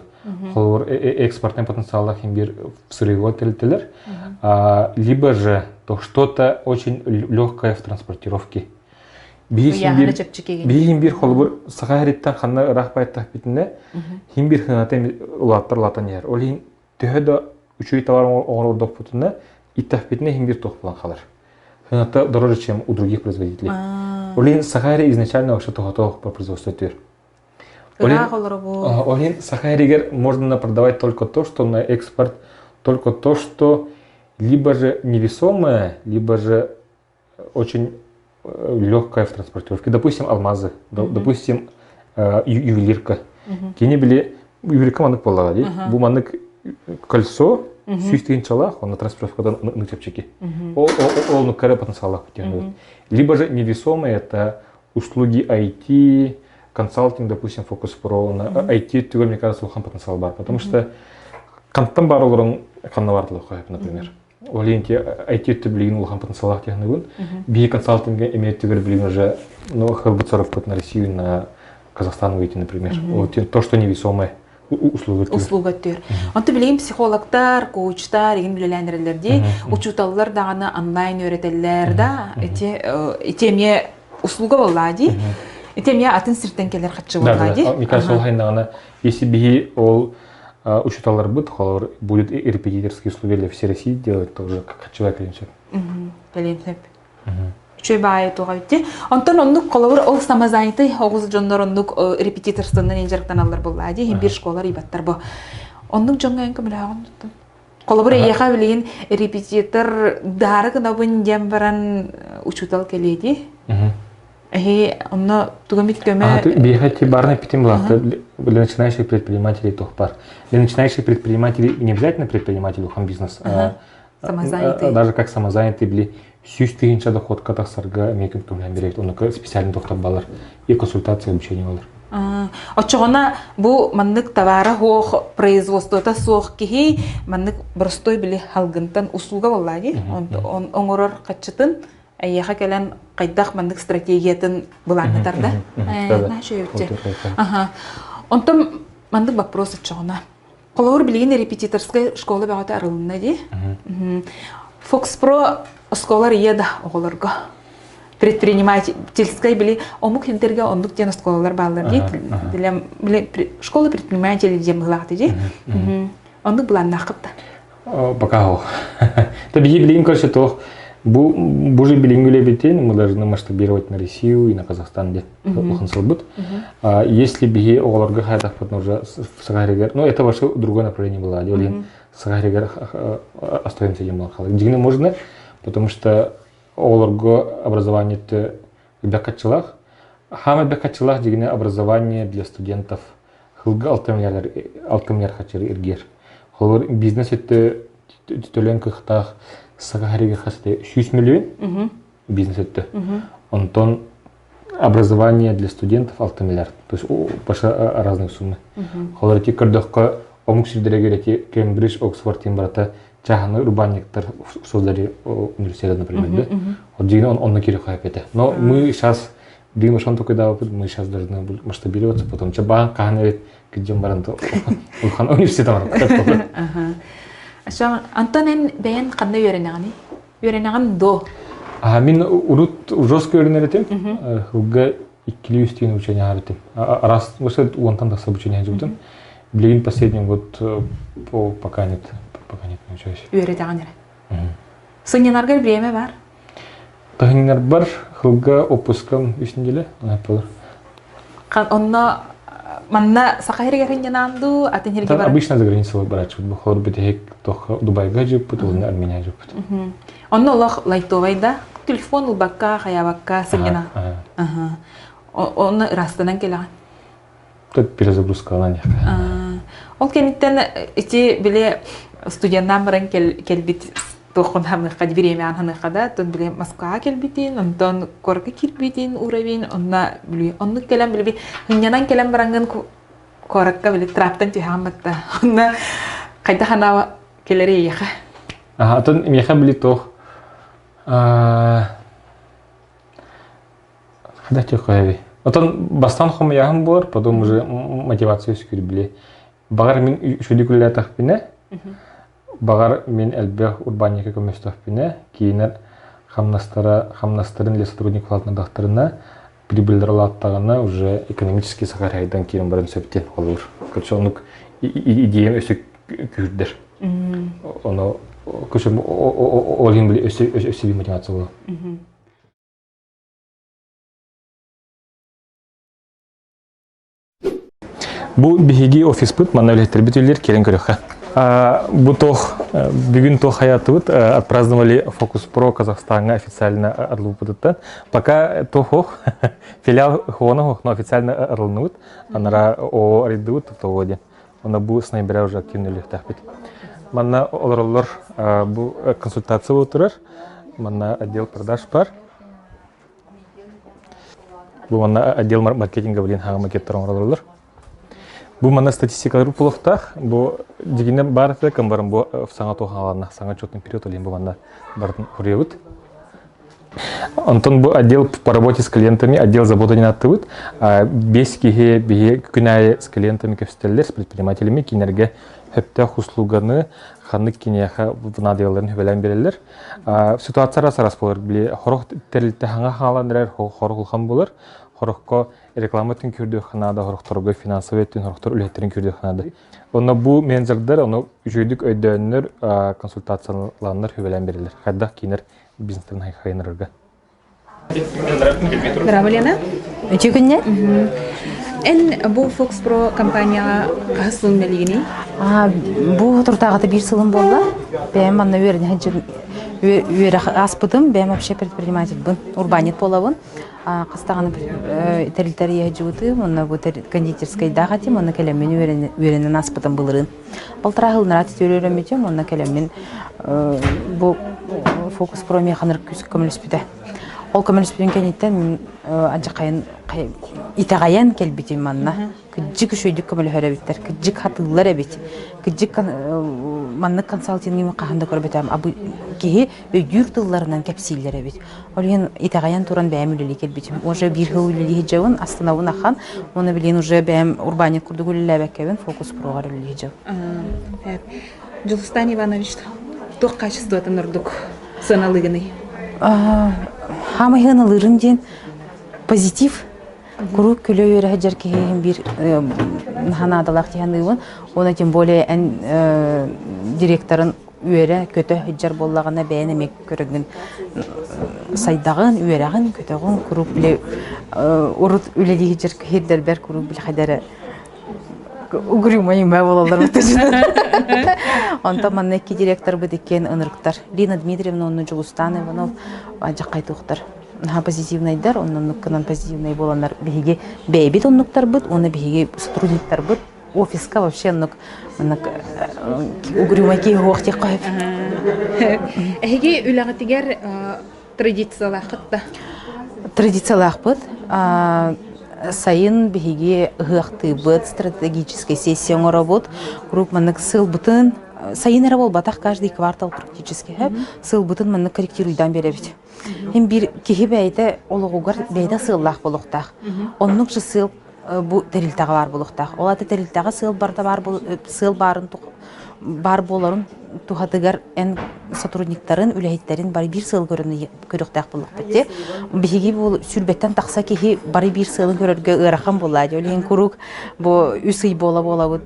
Холобур экспортный потенциаллах бир сырьевой тэрилтэлэр, либо же то что-то очень легкое в транспортировке. Биһин бир холобур саха хэриттэн ханна ыраах байтах битинэ хин бир хыната улааттар улаатан иһэр. Ол иһин төһө да үчүгэй товар оҥорордохпутуна иттахпитинэ хин бир туох булан халар. Хыната дороже, чем у других производителей. Ол иһин саха изначально вообще тоһотоох по производству түр. Ол иһин саха эригэр можно продавать только то, что на экспорт, только то, что либо же невесомое, либо же очень легкая в транспортировке. Допустим, алмазы, допустим, ювелирка. Кини били ювелирка маннык буоллаҕа дии. Бу маннык кольцо сүүс тыһыынчалаах, онно транспортировкадан ыннык чэпчэки. Ол ол нуккара потенциаллаах диэн. Либо же невесомые это услуги IT, консалтинг, допустим, Focus Pro, IT түгэр, мне кажется, улахан потенциал бар. Потому что хантан бар олорон ханна бар например. Ол иһин IT өттө билигин улахан потенциаллаах диэхнэгин. Биһи консалтинга эмиэ өттүгэр билигин уже ну, хылбыт сорокпут на Россию, на Казахстан выйти, например. Вот то, что невесомое услуга өттүгэр. Услуга өттүгэр. Онто билигин психологтар, коучтар игин үлэлээн эрэллэр дии. Учууталлар даҕаны онлайн үөрэтэллэр да. Ити ити эмиэ услуга буоллаа дии. Ити эмиэ атын сиртэн кэлэр хаччы буоллаа дии. Мне кажется, ол хайнаҕына, если биһи ол учууталларбыт холобур будет репетиторские услуги для всей России делать, то уже хаччыбай кэлин сөп. Кэлин сөп. Үчүгэй баайы туға битти. Онтон оннук холобур ол самозанятый оҕус дьоннор оннук репетиторствонан дьарыктаналлар буоллаа дии биир школар ибаттар бу. Оннук дьоҥҥо эн көмөлөһөҕүн туттун. Холобур эйиэхэ билигин репетитор даары гынабын диэн баран учуутал кэлиэ дии. Эһи онно тугумит көмө Биэхэ ти барна питим булахта для начинающих предпринимателей туох бар. Для начинающих предпринимателей не обязательно предприниматель улахан бизнес. Самозанятый. Даже как самозанятый били сүүс тыһыынча доходка тахсарга эмиэ көмөлөөн берет. Онно специальный доктор балар и консультация обучение балар. Оччоҕуна бу маннык товара суох, производствота суох киһи маннык простой били халгынтан услуга буоллаа дии. Оҥорор хаччытын эйиэхэ кэлэн хайдах маннык стратегиятын былааннатар да? Аха. Онтон маннык вопрос оччоҕуна. Холобур билигин репетиторскай школа бөҕөтө арылынна дии. Фокспро оскуолар ийэ да оҕолорго. Предпринимательскай били омук сирдэргэ оннук диэн оскуолалар бааллар дии. Били школа предпринимателей диэн быһылаахты дии. Оннук былааннааххыт да. Пока ол. Это биһи билигин короче туох бу бу же билиҥҥи үлэбитин мы должны масштабировать на Россию и на Казахстан диэн улахан сылбыт. Если биһи оҕолорго хайдахпытын уже саҕа ну это вообще другое направление было, ол иһин саҕа остаемся диэн буолан хаалар. Дьиҥинэ можно, потому что оҕолорго образование элбэх хаччылаах. Хаама элбэх хаччылаах дьиҥинэ образование для студентов Хылга 6 миллиард хаччы иргиэр. Холобур, бизнес өттө төлөөн кыахтаах саха харига хасты 100 миллион бизнес өттө. Онтон образование для студентов 6 миллиард. То есть баша разных суммы. Холобур, ити көрдөххө омук сирдэригэр эти Кембридж, Оксфорд диэн барата чааһынай урбаанньыктар создали университет, например, да? Вот дьиҥинэ онно киирэ этэ. Но мы сейчас Дым ошон токуйдаабыппыт, мы сейчас должны масштабироваться, потом чабаан хаһан эбит кидьэн баран улахан университет баран Антон эн бэйэн ханна үөрэнэҕиний? Үөрэнэҕин до? А мин урут жестко үөрэнэр этим. Хылга иккилии үстүүн обучение аабытым. Раз, уонтан тахса обучение дьыбытым. Билигин последний год пока нет, пока нет, не учусь. Үөрэтэҕин эрэ. Сынньанаргар время бар? Таһыннарбар хылга отпускам үс неделя, болар. Онно манна саха сиригэр сынньанаан дуу, атын сиргэ бар? Обычно за границу бараччыбыт. Бу холор бүтэһик тох Дубайга жыппыт, уонна Армения жыппыт. Онно олох лайтовай да? Телефон ылбакка, хайабакка сынньана. Онно ырастанан келеҕин. Тут перезагрузкалаан Ол кэнниттэн ити били студеннаан баран кэлбит туоххун ханыахха бириэмэҕин ханыахха да оттон били Москваҕа кэлбитин онтон куоракка киирбитин уровень онно били оннук кэлэн били сынньанан кэлэн бараҥҥын куоракка били траптан түһэҕин батта онно хайдах анаа кэлэр эйиэхэ Атын миэхэ били туох Хайдах диэххэ Отон бастаан хомуйааһын буолар, потом уже мотивация үскүүр били. Баҕар мин үчүгэй үлэлээтэхпинэ, баҕар мин элбэх урбаанньыкка көмөстөхпүнэ, киинэр хамнастара хамнастарын или сотрудник улаатынардахтарына, прибыльлара улааттаҕына уже экономический сахарайдан киирэн баран сөп диэн холобур. Короче, оннук идеям өссө күүрдэр. Ону ол иһин били өссө өссө мотивация буолар. Бу биһиги офиспыт манна үлэһиттэрбит үлэлиир кэлэн көрүөххэ. Бу туох бүгүн туох хаятыбыт отпраздновали Фокус Про Казахстаҥҥа официально арыллыбытыттан. Пока туох филиал хуона но официально арылыныбыт. Анара о арыйдыбыт того диэн. Онно бу с ноября уже активно үлэлиэхтээхпит. Манна олороллор бу консультация буола турар. Манна отдел продаж бар. Бу манна отдел маркетинга билин хаҕа макеттар оҥороллор. Бу манна статистикалар буолуохтаах. Бу дьигинэн баар этэ баран бу саҥа туохааланна, саҥа отчетный период олин бу манна барытын хуруйабыт. Онтон бу отдел по работе с клиентами, отдел заботы диэн ааттыыбыт. Биэс киһи биһи күн аайы с клиентами кэпсэтэллэр, с предпринимателями кинилэргэ сөптөөх услуганы ханнык киниэхэ наадыйалларын сүбэлээн биэрэллэр. Ситуация араас араас буолар. Били хорох тэрилтэ хаҥа хаалан эрэр, хорох улахан буолар. Хорохко реклама өттүн көрдүөххэ наада, хорохторго финансовый өттүн, хорохтор үлэһиттэрин көрдүөххэ наада. Онно бу менеджердэр ону үчүгэйдик өйдөөннөр, консультацияланнар сүбэлээн биэрэллэр. Хайдах кинилэр бизнестэрин хайынарарга. Здорово, Лена. Үтүө күннэ. Эн бу Fox Pro компанияҕа хаһыс сылын үлэлиигиний? Бу туртааҕыта биир сылым буолла. Бэйэм манна үөрэнэ үөрэх ааспытым. Бэйэм вообще предпринимательбын, урбаанньыт буолабын. Хас даҕаны тэрилтэр иһэ уонна бу кондитерскайдаах этим, уонна кэлэммин үөрэнэн ааспытым былырыын. Балтараа сылынара түөрү үөрэммитим уонна кэлэммин бу Фокус Про миэхэ көмөлөспүтэ. Ол көмөлөспүтүн кэнниттэн мин алдьархайын итэҕэйэн кэлбитим манна. Кыдьык үчүгэйдик көмөлөһөр эбиттэр, кыдьык хатыыллар эбит. Кыдьык маннык консалтингы хаһан да көрбөтөм. Киһи өйдүүр тылларынан кэпсииллэр эбит. Ол иһин итэҕэйэн туран бэйэм үлэлии кэлбитим. Уже биир сыл үлэлии сылдьабын, астынабын ахан. Уонна билигин уже бэйэм урбаанньыт курдук үлэлээбэккэбин, фокус проҕар үлэлии сылдьабын. Дьулустан Иванович туох качествотын ордук сыаналыыгыный? Хаамай сыаналыырым диэн позитив. Куруук күлэ-үөрэ сылдьар киһи биир наһаа наадалаах дии саныыбын. Уонна тем более эн директорын үөрэ-көтө сылдьар буоллаҕына бэйэн эмиэ көрөҥҥүн сайдаҕын, үөрэҕин, көтөҕүн куруук били урут үлэлии сылдьар киһирдэрбэр куруук били хайда эрэ угрюмай имэ буолаллар Онтон манна икки директорбыт иккиэн ынырыктар. Лина Дмитриевна уонна Дьулустаан Иванов дьаххайтуохтар. Наһаа позитивнайдар, оннуннуккунан позитивнай буоланнар биһиги бэйэбит оннуктарбыт уонна биһиги сотрудниктарбыт офиска вообще оннук маннык угрюмай киһи суох диэххэ сөп. Эһиги үлэҕитигэр традициялааххыт да? Традициялаахпыт. Сайын биһиги ыһыахтыыбыт, стратегическай сессия оҥоробут. Куруук маннык сылбытын, сайын эрэ буолбатах, каждый квартал практически сылбытын маннык корректируйдаан биэрэбит. Һин биир киһи бэйэтэ олоҕугар бэйэтэ сыаллаах буолуохтаах. Оннук же сыал бу тэрилтэҕэ баар буолуохтаах. Ол аата тэрилтэҕэ сыал барыта баар сыал баарын баар буоларын туһатыгар эн сотрудниктарын, үлэһиттэрин бары биир сыал көрөн көрүөхтээх буоллахпыт дии. Биһиги бу сүүрбэттэн тахса киһи бары биир сыалын көрөргө ыарахан буоллаа дии. Ол иһин куруук бу үс ый буола буолабыт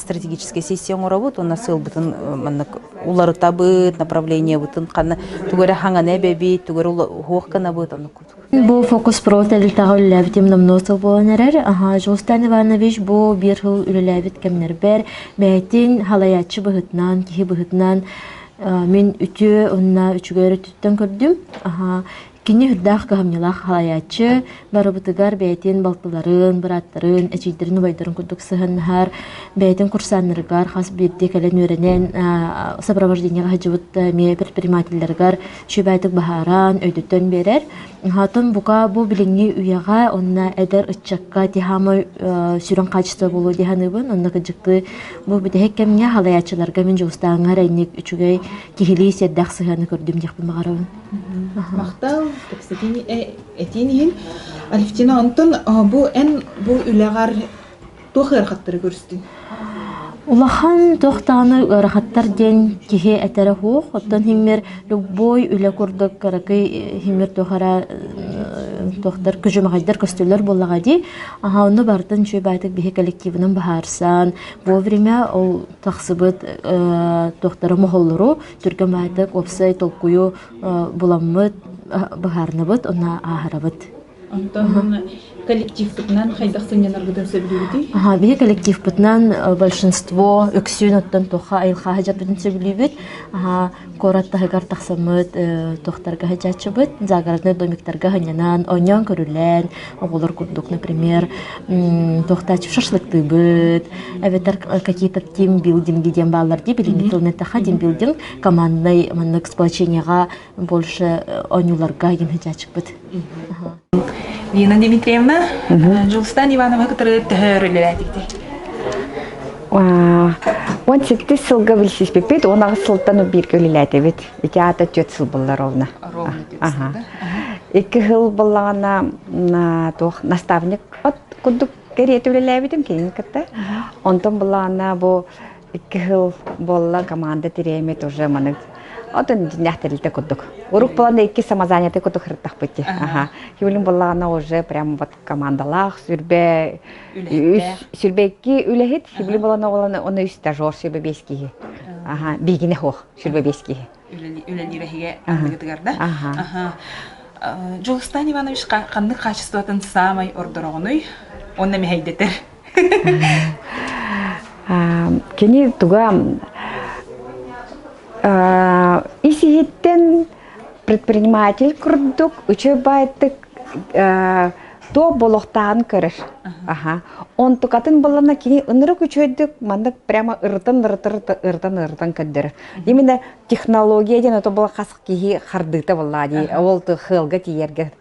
стратегическай сессия оҥоробут уонна сыалбытын маннык уларытабыт, направлениебытын ханна тугу эрэ хаҥана эбэбит, тугу эрэ уһуох гынабыт оннук курдук. Бу Фокус Про тэрилтэҕэ үлэлээбитим номнуо сыл буолан эрэр. Аха, Жулстан Иванович бу биир сыл үлэлээбит кэмнэрбэр бэйэтин халайааччы быһыытынан, киһи быһыытынан мин үтүө уонна үчүгэй өрүттүттэн көрдүм. Аха, Кини үрдээх кыһамньылаах халайааччы, барыбытыгар бэйэтин балтыларын, бырааттарын, эдьиийдэрин, убайдарын курдук сыһыаннаһар, бэйэтин курсааннарыгар хас биирдии кэлэн үөрэнэн сопровождениеҕа сылдьыбыт эмиэ предпринимателлэригэр үчүгэйдик быһааран, өйдөтөн биэрэр. Оттон бука бу билиҥҥи үйэҕэ уонна эдэр ыччакка тиһаамай сүрүн хаачыстыба буолуо дии саныыбын. Онно кырдьыктыы бу бүтэһик кэмҥэ халайааччыларга мин Дьулустааҥҥа эрэ үчүгэй киһилии сиэрдээх сыһыаны көрдүм диэхпин баҕарабын. Махтал, кэпсэтиини этиин иһин. Алевтина, онтон бу эн бу үлэҕэр туох ыарахаттары көрүстүҥ? Улахан туох даҕаны ыарахаттар диэн киһи этэрэ суох. Оттон химмер любой үлэ курдук кыракый химмер туох эрэ туохтар күжүмэҕэйдэр көстөллөр буоллаҕа дии. Аха онно барытын үчүгэй баайтык биһи коллективынан быһаарсан вовремя ол тахсыбыт туохтары моһоллору түргэн баайтык уопсай толкуйу буламмыт быһаарныбыт уонна ааһарабыт. Онтон Коллективпытынан хайдах сынньанаргытын сөбүлүүгүтүй? Аха, биһи коллективпытынан большинство үксүн оттон туохха айылҕа сылдьарбытын сөбүлүүбүт. Аха, куорат таһыгар тахсаммыт туохтарга сылдьааччыбыт, загородный домиктарга сынньанан, оонньоон көрүлээн, оҕолор курдук, например, туохтааччы шашлыктыыбыт, эбэтэр какие-то тимбилдинги диэн бааллар дии, билиҥҥи тылынан эттэххэ тимбилдинг команднай маннык сплочениеҕа больше оонньууларга игин сылдьааччыбыт. Лина Дмитриевна, Дьулустан Иванова кытары төһө өр үлэлээтигитий? 18 сылга билсиспиппит, 18 сылтан бииргэ үлэлээтибит. Ити аата түөрт сыл булла ровно. Ровно түөрт сыл, да? Икки сыл буллаҕына туох наставник от курдук кэриэтэ үлэлээбитим кинини кытта. Онтон буллаҕына бу икки сыл буолла команда тирээмит уже маны отон дьиннээх тэрилтэ курдук. Урук буолан икки самозанятый курдук сырыттахпыт дии. Аха. Хибилин буоллаҕына уже прям вот командалаах сүрбэ сүрбэ икки үлэһит хибилин буолан оҕолон оны үс стажер сүрбэ биэс киһи. Аха. Биигине хуох сүрбэ биэс киһи. Үлэлиир аныгытыгар да. Аха. Дьулустан Иванович ханнык хаачыстыбатын саамай ордороҕунуй? Онно мэһэйдэтэр. Кини туга ис-иһиттэн предприниматель курдук үчүгэй баайтык туох болохтааҕын көрөр. Аха. Онтукатын буллана кини ынырык үчүгэйдик маннык прямо ырытан ырытан ырытан ырытан көрдөрөр. Именно технология диэн ото була хас киһи хардыыта буоллаа дии. Ол хыалга тиийэргэ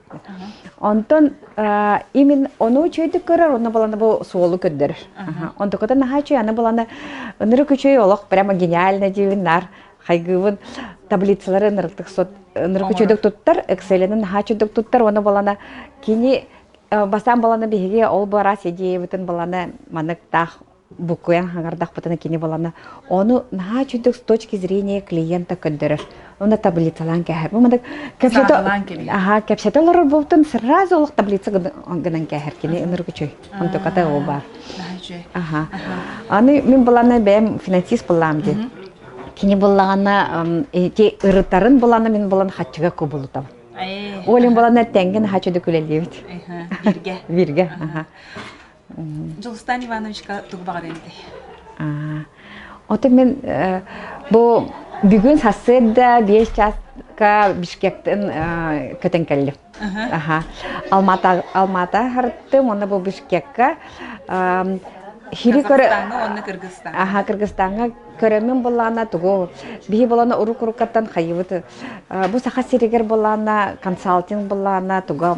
Онтон именно ону үчүгэйдик көрөр, онно баланы бу суолу көрдөрөр. Онтуката наһаа үчүгэй, аны баланы ынырык үчүгэй олох прямо гениально диибин наар хайгыыбын таблицалары ынырыктык сот ынырык үчүгэйдик туттар, Excel-ин наһаа үчүгэйдик туттар, уонна балана кини бастаан баланы биһиги ол бу араас идеябытын баланы манык таах буккуйан хаҥардахпытына кини булана ону наһаа үчүгдүк с точки зрения клиента көрдөрөр уонна таблицалаан кээһэр бу маннык кэпсэтэ аха кэпсэтэ олорор буолтун сразу олох таблица гынан кээһэр кини ынырык үчүгэй онтуката ол баар аха аны мин булана бэйэм финансист буллаам дии кини буллаҕына ити ырытарын булана мин булан хаччыга кубулутабын Олин булана тэҥҥэ наһаа үчүгдүк үлэлиибит бирге бирге аха Дьулустан Ивановичка тугу баҕарыаҥ этэй? Ото мин бу бүгүн сарсыарда биэс чааска Бишкектен көтөн кэллим. Аха. Алмата Алмата харыттым, уонна бу Бишкекка хири көрө Казахстаҥҥа уонна Кыргызстаҥҥа. Аха, Кыргызстаҥҥа көрөммүн буллаана тугу биһи булана урук-уруккаттан хайыбыт бу Саха сиригэр буллаана консалтинг буллаана туга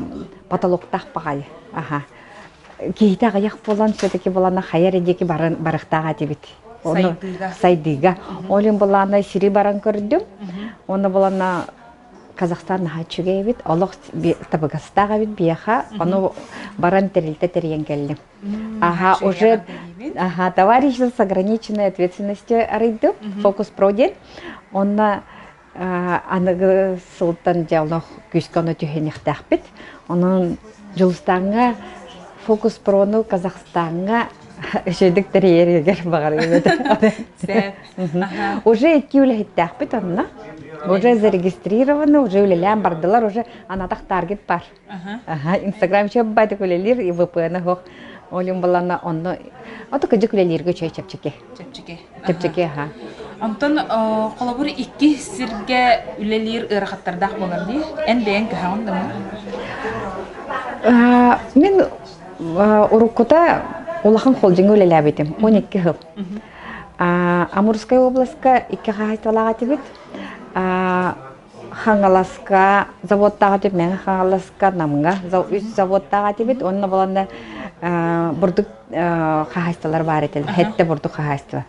потолоктаах баҕайы. Аха. киһитэ аҕыйах буолан все-таки булана хайа эрэ диэки баран барыахтаах этибит. Ону Сайдыыга. сайдыыга. Ол иһин булаана сири баран көрдүм. Уонна булана Казахстан наһаа үчүгэй эбит. Олох табыгастаах эбит биэха. Ону баран тэрилтэ тэрийэн кэллим. Ага, уже ага, товарищество с ограниченной ответственностью арыйдым. Фокус про диэн. Онно аныгы сылтан дьэ олох күүскэ ону түһэниэхтээхпит. Онон Дьулустааҥҥа Фокус Прону Казахстаҥҥа үчүгэйдик тэрийэригэр баҕарыйбыт. Уже икки үлэһиттээхпит онно. Уже зарегистрированы, уже үлэлээн бардылар, уже анатах таргет бар. Инстаграм чөббайтык үлэлиир, ИВП-ны суох. Олюм балана онно ото кыдьык үлэлииргэ үчүгэй чэпчэки. Чэпчэки. Чэпчэки, аха. Онтон холобур икки сиргэ үлэлиир ыарахаттардаах буолар дии. Эн бэйэҥ көһөҕүн да Мин уруккута улахан холдиҥҥа үлэлээбитим. 12 сыл. Амурскай областка икки хаһаайыстыбалаах этибит. Хаҥаласка заводтаах этибит, Мэҥэ Хаҥаласка, Намҥа үс заводтаах этибит. Уонна буоланна бурдук хаһаайыстыбалар баар этилэр, хэттэ бурдук хаһаайыстыба.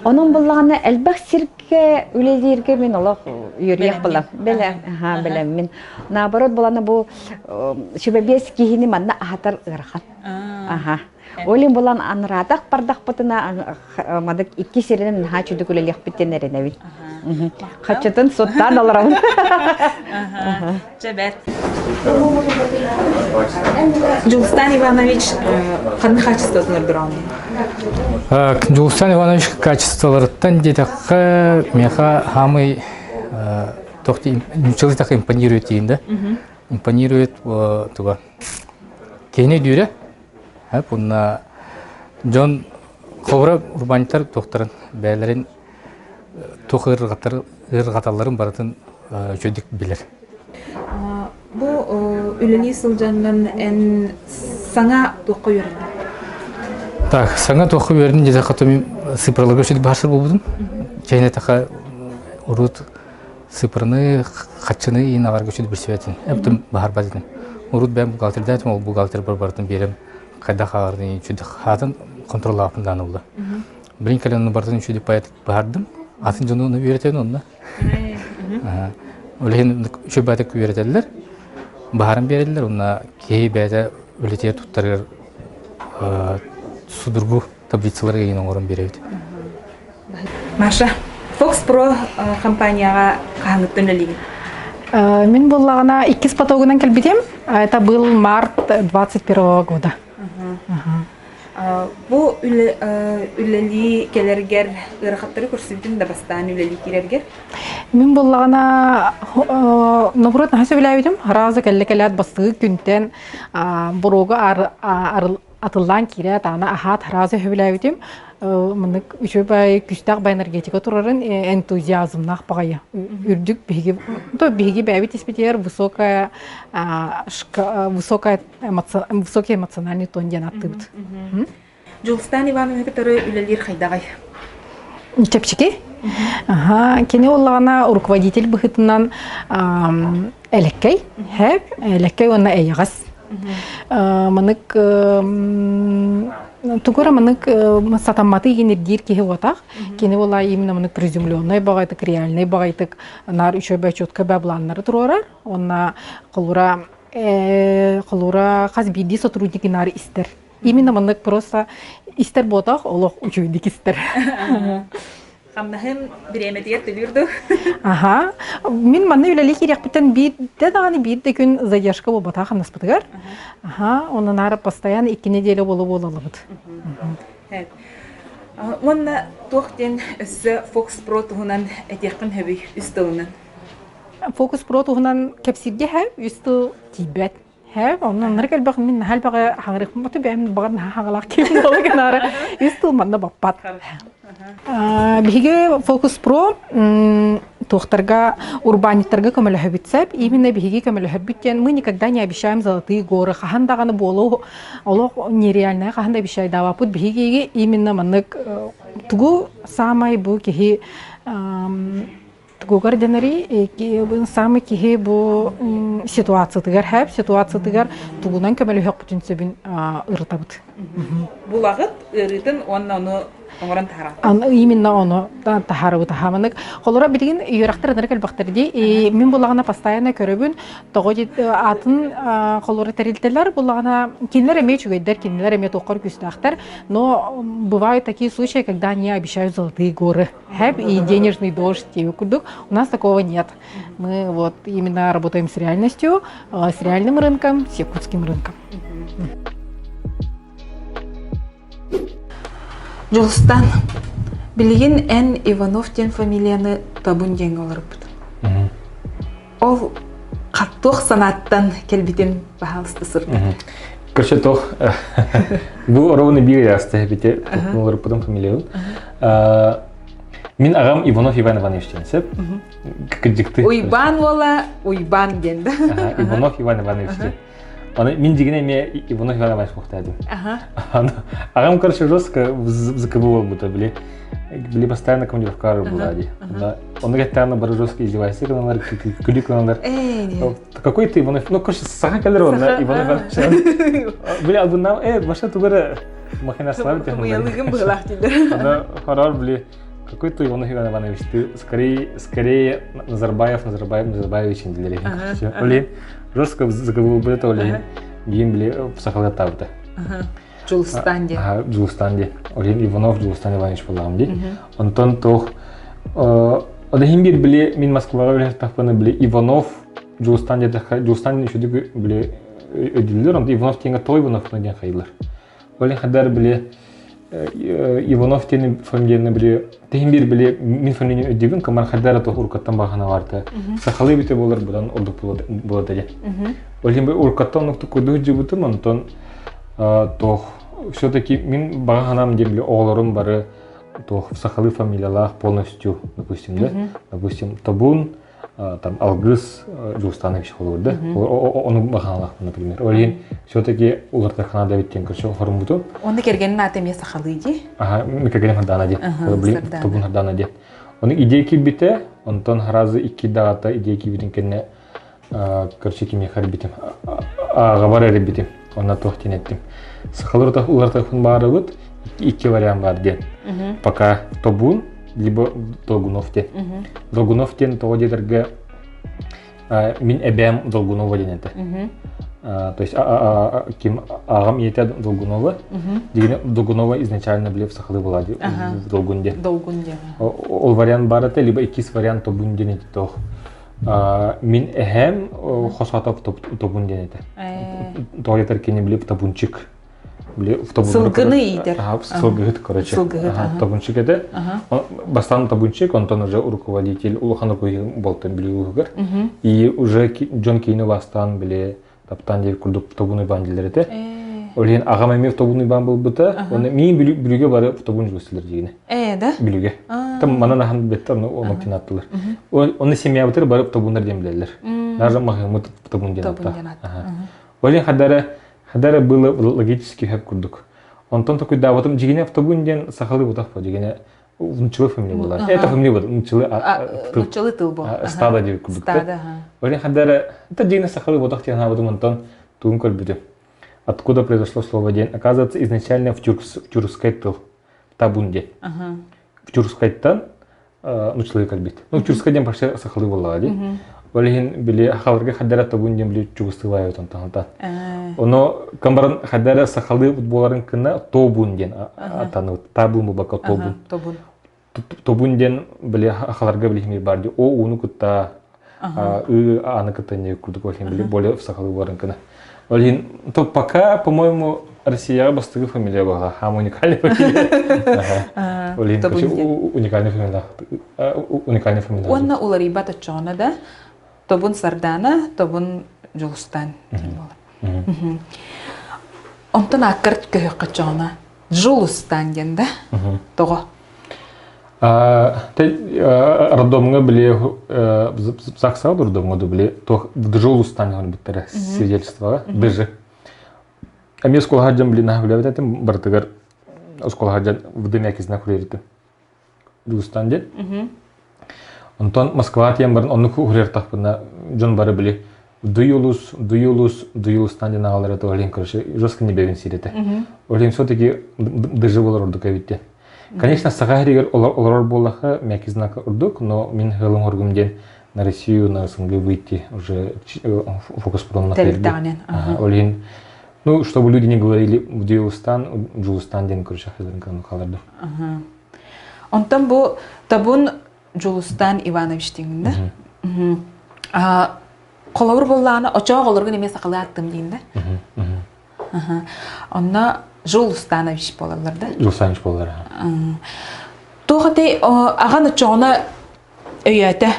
Онон буллаҕына элбэх сиргэ үлэлииргэ мин олох үөрүйэх булам. Бэлэм, аха, бэлэммин. Наоборот, булана бу сүбэбиэс киһини манна аһатар ыарахан. Аха. Ол булан анараатах бардахпытына мадык икки сиринэн наһаа үчүгдүк үлэлиэхпит диэн эрэнэбин. Хаччытын суттаан олоробун. Чэ бэрт. Дьулустан Иванович ханнык качествотын ордороҕун? Дьулустан Иванович качестволарыттан диэтэххэ, миэхэ самый туох ньуччалыы так импонирует дейін да. Импонирует туга. Киһини өйдүүрэ. Уонна дьон холобура урбаанньыттар туохтарын бэйэлэрин туох ыарырҕаталларын барытын үчүгэйдик билэр. Бу үлэлии сылдьаҥҥын эн саҥа туохха үөрэнниҥ? Так, саҥа туохха үөрэнним диэтэххэ, мин цифраларга үчүгэй баһарсар буолбутум. Чэйин эттэххэ, урут цифраны, хаччыны иин аҕарга үчүгэй билсибэтим. Эптим баһарбат этим. Урут бэйэм бухгалтердаатым, ол бухгалтер барытын биэрэн хайдах ааҕарын үчүгэй хаатын контроллаахпын даҕаны булла. Билин кэлэн барытын үчүгэй поэт баһардым. Атын дьону үөрэтэбин онно. Ол иһин үчүгэй баайдык үөрэтэллэр, баһаран биэрэллэр уонна киһи бэйэтэ үлэтигэр туттарыгар судургу таблицалары ыйан оҥорон биэрэбит. Маша, Fox Pro компанияҕа хаһааҥҥыттан үлэлиигин? Мин буоллаҕына иккис потогунан кэлбитим. Это был март 21 года. Бу үлэлии кэлэргэр ыарахаттары көрсүбүтүн да бастаан үлэлии киирэргэр? Мин буоллаҕына наоборот наһаа сөбүлээбитим. Сразу кэллэ кэлээт бастакы күнтэн боруогу атыллаан киирээт аана аһаат сразу сөбүлээбитим. Маннык үчүгэй күүстээх бай энергетика турарын энтузиазмнаах баҕайы үрдүк биһиги то биһиги бэйэбит испитигэр высокая высокая высокий эмоциональный тон диэн аттыбыт. Дьулустаан Иванович кытары үлэлиир хайдаҕай? Чэпчэки. Аха, кини уллаҕына руководитель быһыытынан элэккэй, хэп, элэккэй уонна эйэҕэс. Манык тугура манык сатамматы иинирдиир киһи уотах. Кини була именно манык приземленный баҕайтык, реальный баҕайтык наар үчүгэй четко планнары туруорар. Онна холура холура хас биирдии сотрудник наар истэр. Именно маннык просто истэр буотах олох үчүгэйдик истэр. Хамнаһын бириэмэтигэр төлүүр дуу? Аха. Мин манна үлэлии киириэхпиттэн биирдэ даҕаны биир да күн задержка буолбатах хамнаспытыгар. Аха. Онон наар постоянно икки неделя буола буолалабыт. Уонна туох диэн өссө Fox Pro туһунан этиэххин сөбүй үс тылынан? Фокус Pro туһунан кэпсииргэ һэ үс тыл тиийбэт. Һэ, онно оннук элбэх мин наһаа элбэҕи хаҥырыахпын бatu бэйэм баҕар наһаа хаҥалаах киһи буола гынаары үс тыл манна баппат. Биһиги Фокус Про туохтарга урбаанньыттарга көмөлөһөбүт сөп. Именно биһиги көмөлөһөрбүт диэн мы никогда не обещаем золотые горы. Хаһан даҕаны буолуо олох нереальное хаһан да обещайдаабаппыт. Биһиги именно маннык тугу саамай бу киһи Тугугар дэнэрий, самый киһи бу ситуациятыгар хэп, ситуациятыгар тугунан көмөлөһөхпүтүн сөбүн ырытабыт. Булаҕыт ыарыытын уонна ону оҥорон таһаарабыт. Именно ону таһаарабыт аһаманык. Холоро билигин үөрэхтэр ынырык элбэхтэр дии. Мин булаҕына постоянно көрөбүн. Тоҕо атын холоро тэрилтэлэр булаҕына кинилэр эмиэ үчүгэйдэр, кинилэр эмиэ туоххар күүстээхтэр. Но бывают такие случаи, когда они обещают золотые горы. Хэп и денежный дождь курдук. У нас такого нет. Мы вот именно работаем с реальностью, с реальным рынком, с якутским рынком. Дьулустан, билигин эн Иванов диэн фамилияны табун диэҥҥэ олорбут. Ол туох санааттан кэлбитин баһаалыста сырдат. Короче, туох бу оровны биир ясты бите олорбутум фамилиябын. Мин аҕам Иванов Иван Иванович диэн сөп. Кырдьыкты. Уйбаан уола Уйбаан диэн да. Иванов Иван Иванович диэн. Аны мин дьигинэ эмиэ Иванов Иван Иванович буохтаадым. Аҕам, короче, жестко ЗКБ буолбута, били. Били постоянно командировкалар была ди. Оны кеттааны бары жестко издевайся гыналар, күлүк гыналар. Какой ты Иванов? Ну, короче, саха келер онна Иванов Иванович. Били албыннам, баша тугары махина славить. Тумуялыгым быһылаах дииллэр. Ана хорор, били, какой ты Иванов Иван Иванович, ты скорее, скорее Назарбаев, Назарбаев, Назарбаевич диилер. Блин, жестко заговорил олин. Биин били сахалаттаабыта. Дьулустан диэн. Дьулустан диэн. Олин Иванов Дьулустан Иванович буоллаҕым дии. Онтон туох ол иһин биир били мин Москваҕа үлэһиттахпына били Иванов Дьулустан диэтэххэ Дьулустан үчүгэй били өйдүүллэр онтон Иванов диэҥҥэ той Иванов диэн хайылар. Ол иһин хадаар били Иванов диэн фамилияны били Тиһин биир били мин фамилияны өйдүүбүн, кымар хайдара туох уруккаттан баҕана барта. Сахалыы бите болар будан ордук буолар дьэ. Ол иһин уруккаттан оннуктук курдук дьыбытым, онтон туох все-таки мин баҕа санаам диэн били оҕолорум бары туох сахалыы фамилиялаах полностью, допустим, да, допустим, Табун, там Алгыс Дьулустанович холобур да, ону баҕаналаах, например. Ол иһин все-таки уларытар ханаада эбит диэн көрсө хоруммутум. Онно кэргэнин аата эмиэ сахалыы дии. Аха, кэргэним Хардаана дии. Тобун Хардаана дии. Ону идея киирбитэ, онтон сразу икки даҕата идея киирбитин кэннэ көрсө кимиэхэ эрбитим. Ааҕабар эрбитим. Онно туох диэн эттим. Сахалар уларытыахпын баарыбыт, икки вариант бар диэн. Пока Тобун, либо Долгунов диэн. Долгунов диэн тоҕо диэтэргэ мин эбээм Долгунова диэн этэ. То есть ким аҕам ийэтэ Долгунова. Дигини Долгунова изначально билеп сахалыы была Долгун диэн. Долгун диэн. Ол вариант бар этэ, либо иккис вариант Тобун диэн этэ тоох. Мин эһэм хосатов тобун диэн этэ. Тоҕо диэтэр кини билип табунчик. Сылгыны иитэр. Сылгыһыт, короче. Табунчик этэ. Бастаан табунчик, онтон уже руководитель улахан руководитель болтон били уһугар. И уже дьон киини бастаан били таптаан диэбит курдук тобун уйбаан дииллэр этэ. Ол иһин аҕам эмиэ тобун уйбаан буолбута. Онно миин бүлүүгэ бары тобун дьулустулар дигини. Ээ да? Бүлүүгэ. Там манан ахан бетте оны онок диэн аттылар. Оны семьябытыр бары тобуннар диэн билэллэр. Даже маһымыт тобун диэн атта. Ол иһин хадара хадара было логически хөп курдук. Онтон токуйдаабытым дьигине тобун диэн сахалыы бутах по дьигине нуччалыы фамилия буолар. Это фамилия буолар. Нуччалыы Нуччалыы тыл бу. Стада диир курдук. Стада. Олен хадара это дьигине сахалыы ботах диэн хаабытым онтон тугун көрбүтүм. Откуда произошло слово день? Оказывается, изначально в тюркской тыл. Табун диэн. В тюркскайтан нуччалыы кэлбит. Ну, тюркскай диэн вообще сахалыы буоллаҕа дии. Ол иһин били халарга хадара табун диэн били чугастыылаайбыт онтон Оно камбаран хадара сахалыы буоларын кына тобун диэн атаныбыт. Табун буолбакка тобун. Тобун. Тобун диэн били халарга били бар ди о ууну кытта ы аны кытта не курдук ол иһин били более сахалыы буоларын кына. Ол иһин то пока, по-моему, Россияҕа бастакы фамилия буолла. Хаам уникальный фамилия. Ол иһин уникальный фамилия. Уникальный фамилия. Уонна уларыйбат оччоҕуна да Тобун Сардаана, Тобун Дьулустаан диэн буолар. Онтон ааккар көһүөххэ оччоҕуна Джулустаан диэн да? Тоҕо? Роддомҥа били ЗАГСаҕа роддомҥа да били туох Джулустан оҥорбуттара свидетельствоҕа дж. Эмиэ оскуолаҕа дьон били наһаа билэбит этим барытыгар оскуолаҕа дьон вдмякизна хуруйрытым Дьулустан диэн. Онтон Москваҕа тиийэн баран оннук уһуруйартахпына дьон бары били Дуюлус, Дуюлус, Дуюлустан диэн аҕалара то олин короче жестко не бэбин сиир этэ. Олин все-таки дыжы болар ордук эбит диэн. Конечно, саха сиригэр олорор буоллаха мягкий знак ордук, но мин хылым хоргум диэн на Россию, на СНГ выйти уже фокус на Ол иһин ну, чтобы люди не говорили Дьулустан, Дьулустан диэн короче хазарынканы халарды. Онтон бу Табун Дьулустан Иванович диҥин да? Холобур буоллаҕына, очоох олоргун эмиэ сахалыы аттым диин да? Онно Жулустанович буолаллар да? Жулустанович буолаллар. Туох этэй аҕан оччоҕуна өйөөтө.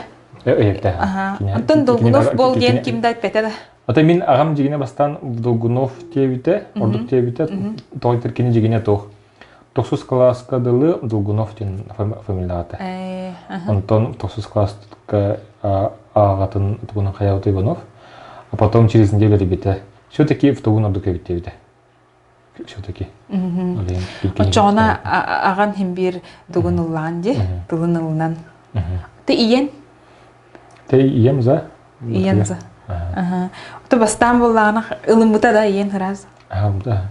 Өйөөтө. Онтон Долгунов бол диэн ким да эппэтэ да. Ата мин аҕам дьигинэ бастаан Долгунов диэбитэ, ордук диэбитэ, тоҕо кини дьигинэ туох. Тохсус кылааска дылы Долгунов диэн фамилиялаата. Онтон тохсус кылааска ааҕатын тугунан хайаабыта Иванов. А потом через неделю ребята все-таки в тугун ордук эбит диэбитэ. Все-таки. Оччоҕуна аҕан хим биир тугун ыллаан дии, тылын ылынан. Ты иен? Ты ием за? Иен за. Ото бастаан буоллаҕына ылыммыта да иен раз. Да.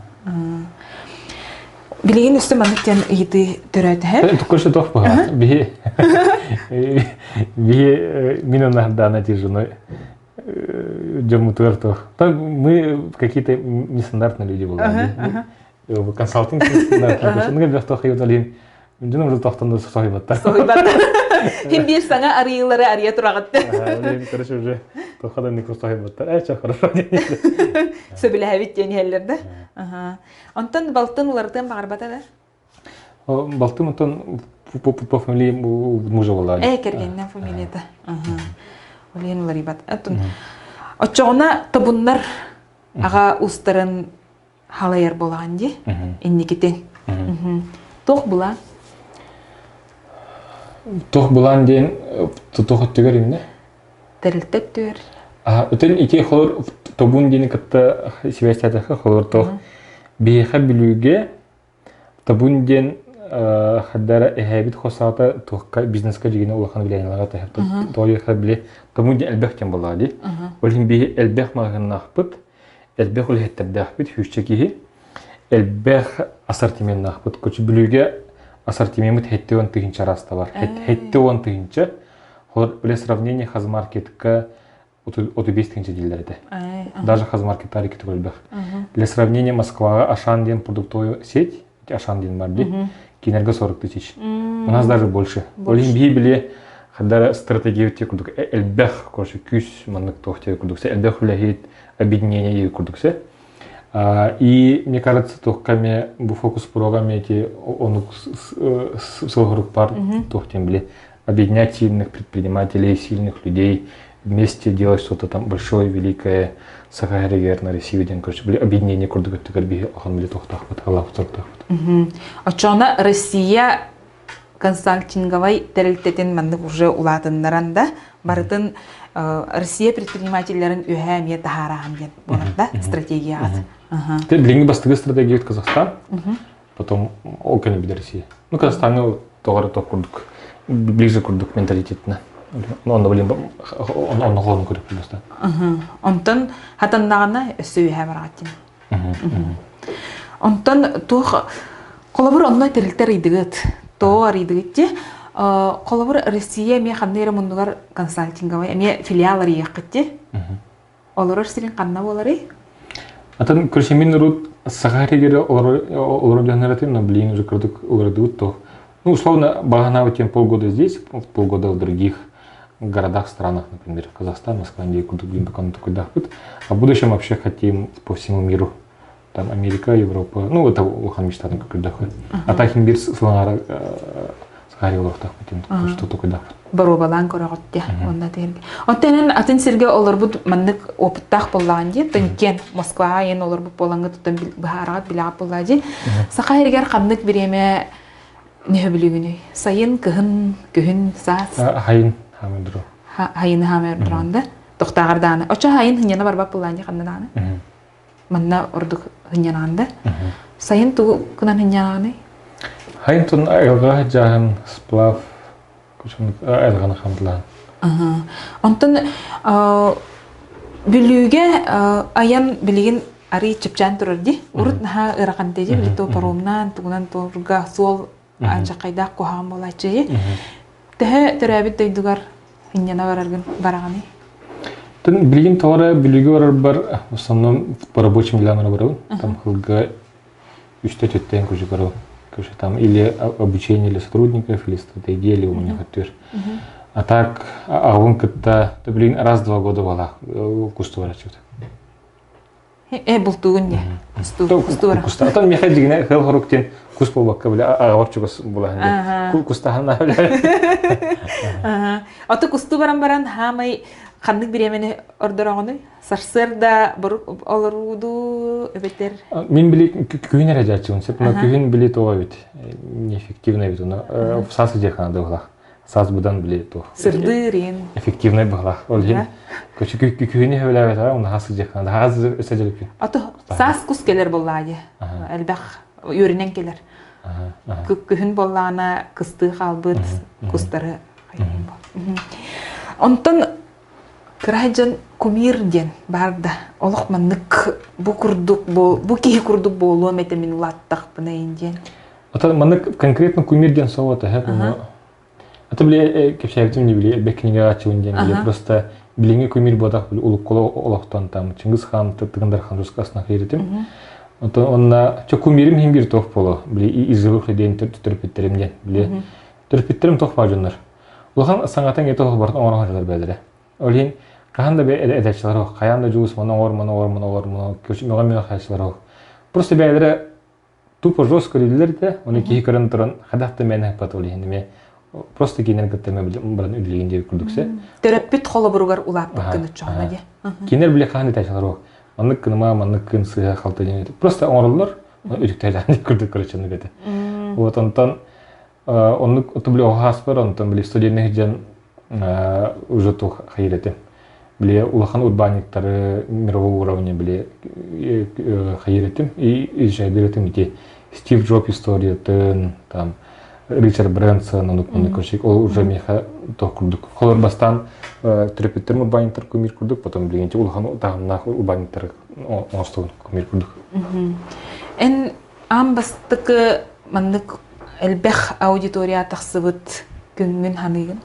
Билигин өссө маннык диэн ыйытыы төрөөтөһөр. Только что туох Биһи биһи мин оннардаана ти женой дьоммутугар туох. Мы какие-то нестандартные люди были. Консалтинг нестандартный. Ну, бэх туох иуталин. Дьоном уже тохтон соһуйбаттар. Соһуйбаттар. Хим биир саҥа арыйыылары арыйа тураҕыт. Короче, уже туохха да микро соһуйбаттар. Э, чё, хорошо. Сөбүлэһэбит диэн иһэллэр да. Онтон балтын уларытыан баҕарбата да? Балтым онтон По фамилии мужа была. Э, кэргэннэн фамилията. Ол иһин уларыйбат. Оччоҕуна тобуннар аҕа устарын халайар буолаҕын дии. Инникитин. Туох булаан? Туох булаан диэн туох өттүгэр инне? Тэрилтэ өттүгэр. Өтөн ити холор тобун диэни кытта сибээстээтэххэ холор туох биһиэхэ Бүлүүгэ Табун диэн хардара эһээбит хосаата туохка бизнеска дьигинэ улахан влияниелаах этэ. Тоҕо били табун диэн элбэх диэн буоллаҕа дии. Ол иһин биһи элбэх маҕаһыыннаахпыт, элбэх үлэһиттэрдээхпит, сүүсчэ киһи, элбэх ассортименнаахпыт. Короче, Бүлүүгэ ассортимеммыт 70 тыһыынча араста бар. 70 тыһыынча. Холор, для сравнения, Хазмаркетка 35 тыһыынча дииллэр этэ. Даже Хазмаркеттар икки элбэх. Для сравнения, Москваҕа Ашан диэн продуктовая сеть, Ашан диэн бар дии, кинерге 40 тысяч. У нас даже больше. Ол иһин биһи били хадара стратегия курдук элбэх, короче, күүс маннык туох курдук элбэх үлэһит объединение курдук се. И мне кажется, туохка ме бу фокус программе эти онук сылгырык туох тем били объединять сильных предпринимателей, сильных людей, вместе делать что-то там большое, великое, Саха на Россию диэн, короче, били объединение курдук өттүгэр биһи охон били туохтаахпыт, алаах-туохтаахпыт. Оччоҕуна Россия консалтинговай тэрилтэтин маннык уже улаатыннаран да, барытын Россия предпринимателлэрин үөһээ эмиэ таһаараһан диэн буолар да стратегияҕыт. Те билиҥҥи бастакы стратегия Казахстан, потом ол кэннэ билэр Россия. Ну, Казахстаҥҥа тоҕо тоқ курдук ближе курдук менталитетина. Онно блин онно холону көрүп просто. Онтон хатаннаҕына өссө үөһээ бараҕат Онтон туох холобур онно тэрилтэ арыйдыгыт, тоо арыйдыгыт дии. Холобур Россия эмиэ ханна эрэ муннугар консалтинговай эмиэ филиал арыйыаххыт дии. Олорор сирин ханна буоларый? Атын көрсемин урут Саха сиригэр олорор дьоннор но блин уже курдук уларыдыбыт то. Ну, условно, баганаабыт тем полгода здесь, полгода в других городах, странах, например, Казахстан, Москва, Индия, курдук блин, пока такой дахпыт. А в будущем вообще хотим по всему миру. Там Америка, Европа, ну, это улахан мечтатын курдук. А так им бир сыланара сахари олохтаах что такой дахпыт. Боруобалаан көрөҕүт дии онно тиэргэ. Оттон атын сиргэ олорбут маннык опыттаах буоллаҕын дии, төнкен Москваҕа айан олорбут буолаҥҥа тутан быһаараҕыт билэҕит буоллаа дии. Саха сиригэр ханнык бириэмэ нөһөбүлүгүнүй? Сайын, кыһын, күһүн, саас? Хайын хаамырдыру. Хайыны хаамырдыраан да? Тохтааҕар дааны. Оччо хайын хынньана барбат буоллаан дии ханна дааны? Манна ордук хынньанаан да? Сайын тугу гынан хынньанаҕыный? Хайын тун айылҕа дьааһын сплав айылҕаны хамтылаан. Онтон Бүлүүгэ айан билигин арый чэпчээн турар дии. Урут наһаа ыарахан дии, били то паромнаан, тугунан туорга суол алдьархайдаах куһаҕан буолааччы. Төһө төрөөбүт дойдугар инньэнэ бараргын бараҕыный? Тын билигин тоҕо Бүлүүгэ барарбар в основном по рабочим делам барабын. Там хылга үстэ төттөөн көчө барабын. Короче, там или обучение для сотрудников, или стратегия, или у меня хөттүр. А так, аҕабын кытта, блин, раз-два года была кусту бараччыбыт. Э, бултуугун не? Кусту Куста. Атон меха дигине хыл хорук тен кус болбакка биле аҕабар чугас булаһын. Кустаһан биле. Ото кусту баран баран хаамай ханнык бириэмэни ордороҕунуй? Сарсыарда олорууду эбэтэр? Мин били күһүн эрэ дьааччыбын сөп, но күһүн били тоҕо эбит неэффективный эбит ону саас дьиэхана дыһылах. Саас быдан били туох. Сырдыырин. Эффективный быһылах. Ол иһин күһүнү хөбүлээбэтэ уна хас дьиэхана хас өсө дьэлиппин. Ато саас кус келер буоллаа дии. Элбэх үөрүнэн келер. Күһүн буоллаҕына кыстыы хаалбыт кустары Онтон кыра дьон кумир диэн баар да олох маннык бу курдук бу киһи курдук буолуом этэ мин улааттахпына диэн. Ата маннык конкретно кумир диэн слово это но Ата били кэпсээбитим не били элбэх кинигэ аччыбын диэн били просто билиҥҥи кумир буотах били улуккула олохтон там Чингис хан Тыгындар хан русскасына хейритим. Онтон онна чо кумирим хин бир туох боло били из живых людей төрпүттерим диэн били төрпүттерим туох баар дьоннор. Улахан саҥатан ете барытын оҥорон сылдьар бээлэрэ. Ол иһин хаһан да эдэрчилэр ох, хайаан да дьулус маны оҥор, маны оҥор, маны оҥор, маны мөҕө мөҕө хайачылар ох. Просто бээлэрэ Тупо жестко үлэлииллэр да, ону киһи көрөн туран хадах да мээнэ ыппат ол иһин эмиэ просто кинилэр кытта эмиэ баран үлэлиигин диэбит курдук се. Төрөппүт холобуругар улааппыккын оччоҕуна диэ. Кинилэр бile хаһан итээччилэр ол. Маннык кыныма, маннык кын сыыһа халта диэн просто оҥороллор, үтүктээтээн курдук короче оннук этэ. Вот онтон оннук оту били оҕо онтон били студенный дьон уже туох хайыр этим. Били улахан урбаанньыктары мирового уровня били хайыр этим и изучайдыр этим ити Стив Джобс историятын там Ричард Брэнсон онук онук короче ол уже миэхэ туох курдук холор бастаан төрөппүттэрим урбаанньыктар кумир курдук потом билигин улахан таһымнаах урбаанньыктар оҥостубут кумир курдук. Эн аан бастакы маннык элбэх аудитория тахсыбыт күҥҥүн ханыыгын?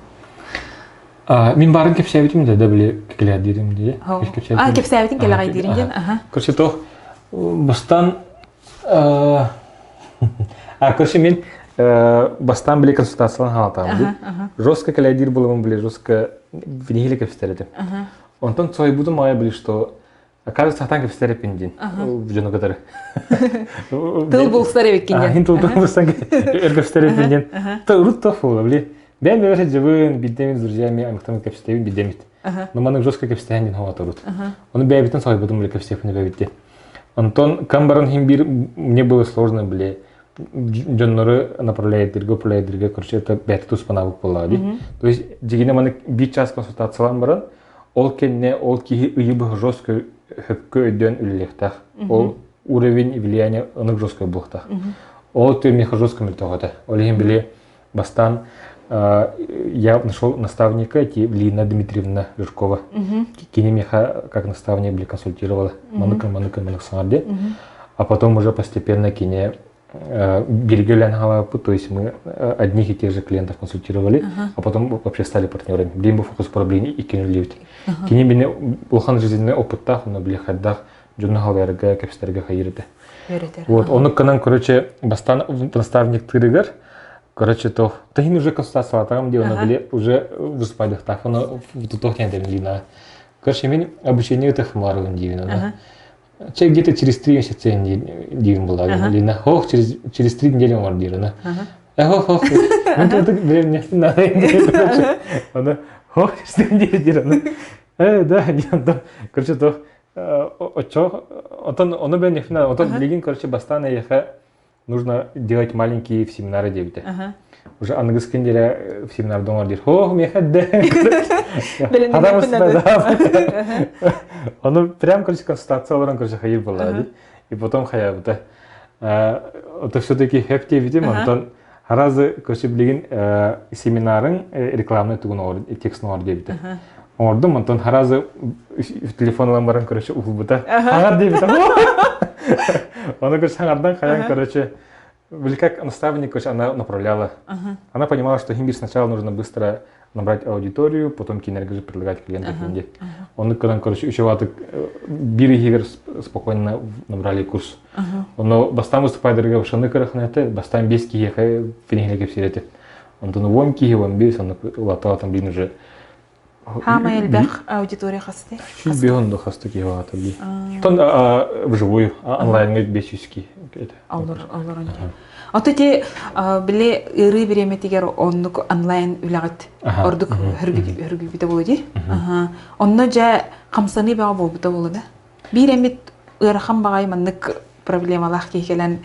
Мин баарын кэпсээбитим да да били кэлээдиирим дии. А кэпсээбитин кэлэҕэйдиирин диэн аха. Короче то бастаан а короче мин бастаан били консультациялан хаалатаҕым дии. Жестко кэлээдиир буоламмын били жестко винихили кэпсэтэр этим. Онтон сойбутум аҕай били что Оказывается, сатаан кэпсэтэр эппин диэн дьону кытары. Тыл булсар эбиккин диэн. Хин тыл булсан өр кэпсэтэр эппин диэн. Та урут тох буола били. Бэйэм бэйэбэр сылдьабын, биирдэ с друзьями аймахтарым кэпсэтэбин биирдэммит. Но маннык жестко кэпсэтэһэн диэн хоҕото урут. Ону бэйэбиттэн соһуйбутум били кэпсиэхпин эбэбит диэн. Онтон кам баран хин биир мне было сложно били дьоннору направляйдырга, управляйдырга, короче, это бэйэтэ туспанаабыт буоллаҕа дии. То есть дьигинэ маннык биир час консультациялаан баран Ол кэннэ ол киһи ыйы быһа жестко хөпкө өйдөөн үлэлиэхтээх. Ол уровень влияния ынырык жестко буолуохтаах. Ол өттүгэр миэхэ жестко мөлтөх этэ. Ол иһин били бастаан я нашел наставника, эти Лина Дмитриевна Жиркова. Кини миэхэ как наставник били консультировала. Манык, манык, манык саҥар диэн. А потом уже постепенно кини Бирге халапы, то есть мы одних и тех же клиентов консультировали, а потом вообще стали партнерами. Билим бу фокус проблемы иккини Кини бини улахан жизненный опыттаах, оны били хайдах дьону халайарга, кэпсэтэргэ хайыр этэ. Вот, оны кынан, короче, бастан наставник тырыгар, короче, то, тахин уже консультациялатагам дии, оны били уже выступайдыхтаах, оны тутуох диэн Короче, мин обучение ытых марыгын диибин, Че где-то через 3 месяца диэн была. Лина, хох, через 3 недели оҥор диир. Она, хох, хох, мен тут времени надо. Она, хох, через 3 недели диир. Она, да, да, короче, то, очо, отон, ону бен нефна, отон билигин, короче, бастаан эйэхэ нужно делать маленькие в семинары диэбитэ. Уже аныгыс күнделе в семинар оҥор диир. Хох, миэхэ Ону прям, короче, консультация олорон, короче, хайыр была, И потом хаябыта. Это все-таки хэп диэбитим, онтон харазы, короче, билигин семинарын рекламный тугун оҥор, текст оҥор диэбитэ. Оҥордум, онтон харазы телефон ылан баран, короче, уһулбута. Хаҥар диэбитэ. Ону, короче, хаҥардан хайан, короче, как наставник, короче, она направляла. Она понимала, что химбир сначала нужно быстро набрать аудиторию, потом кинерге предлагать клиентов uh-huh. Он когда, короче, учеватык бир иһигэр спокойно набрали курс. Оно бастаан выступайдарга ушаны кырахнете, бастаан бес киһиэхэ финихле кэпсиир Онтон уон киһи, 15, онно улаатаатан блин уже Хаамай элбэх аудитория хасты? Сүүс да хасты киһи баата би. Тон вживую онлайнга 500 киһи. Олор олор Ото ти били ырыы бириэмэтигэр оннук онлайн үлэҕит ордук хөргүйбүтэ буолуо дии. Онно дьэ хамсаныы бөҕө буолбута буолуо да. Биир эмит ыарахан баҕайы маннык проблемалаах киһи кэлэн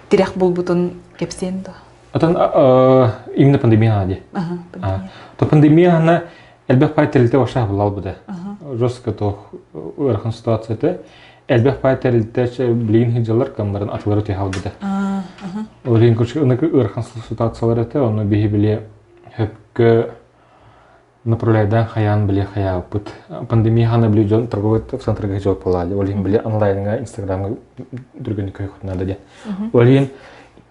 тирэх булбутун кэпсиэн дуо? Отон именно пандемия дии. То пандемия ана элбэх пай тэрилтэ баша булалбыта. Жестко то ыарахан ситуация этэ. Элбэх пай тэрилтэ билигин сылдьаллар каммарын атылары түһэ Ол иһин ыарахан ситуациялар этэ, ону биһи били хөпкө направляйдан хайаан били хайаабыт. Пандемия хана били дьон торговый центрга жауап буолаады. Ол иһин били онлайнга, инстаграмга түргэнник көйөхүт надо диэн. Ол иһин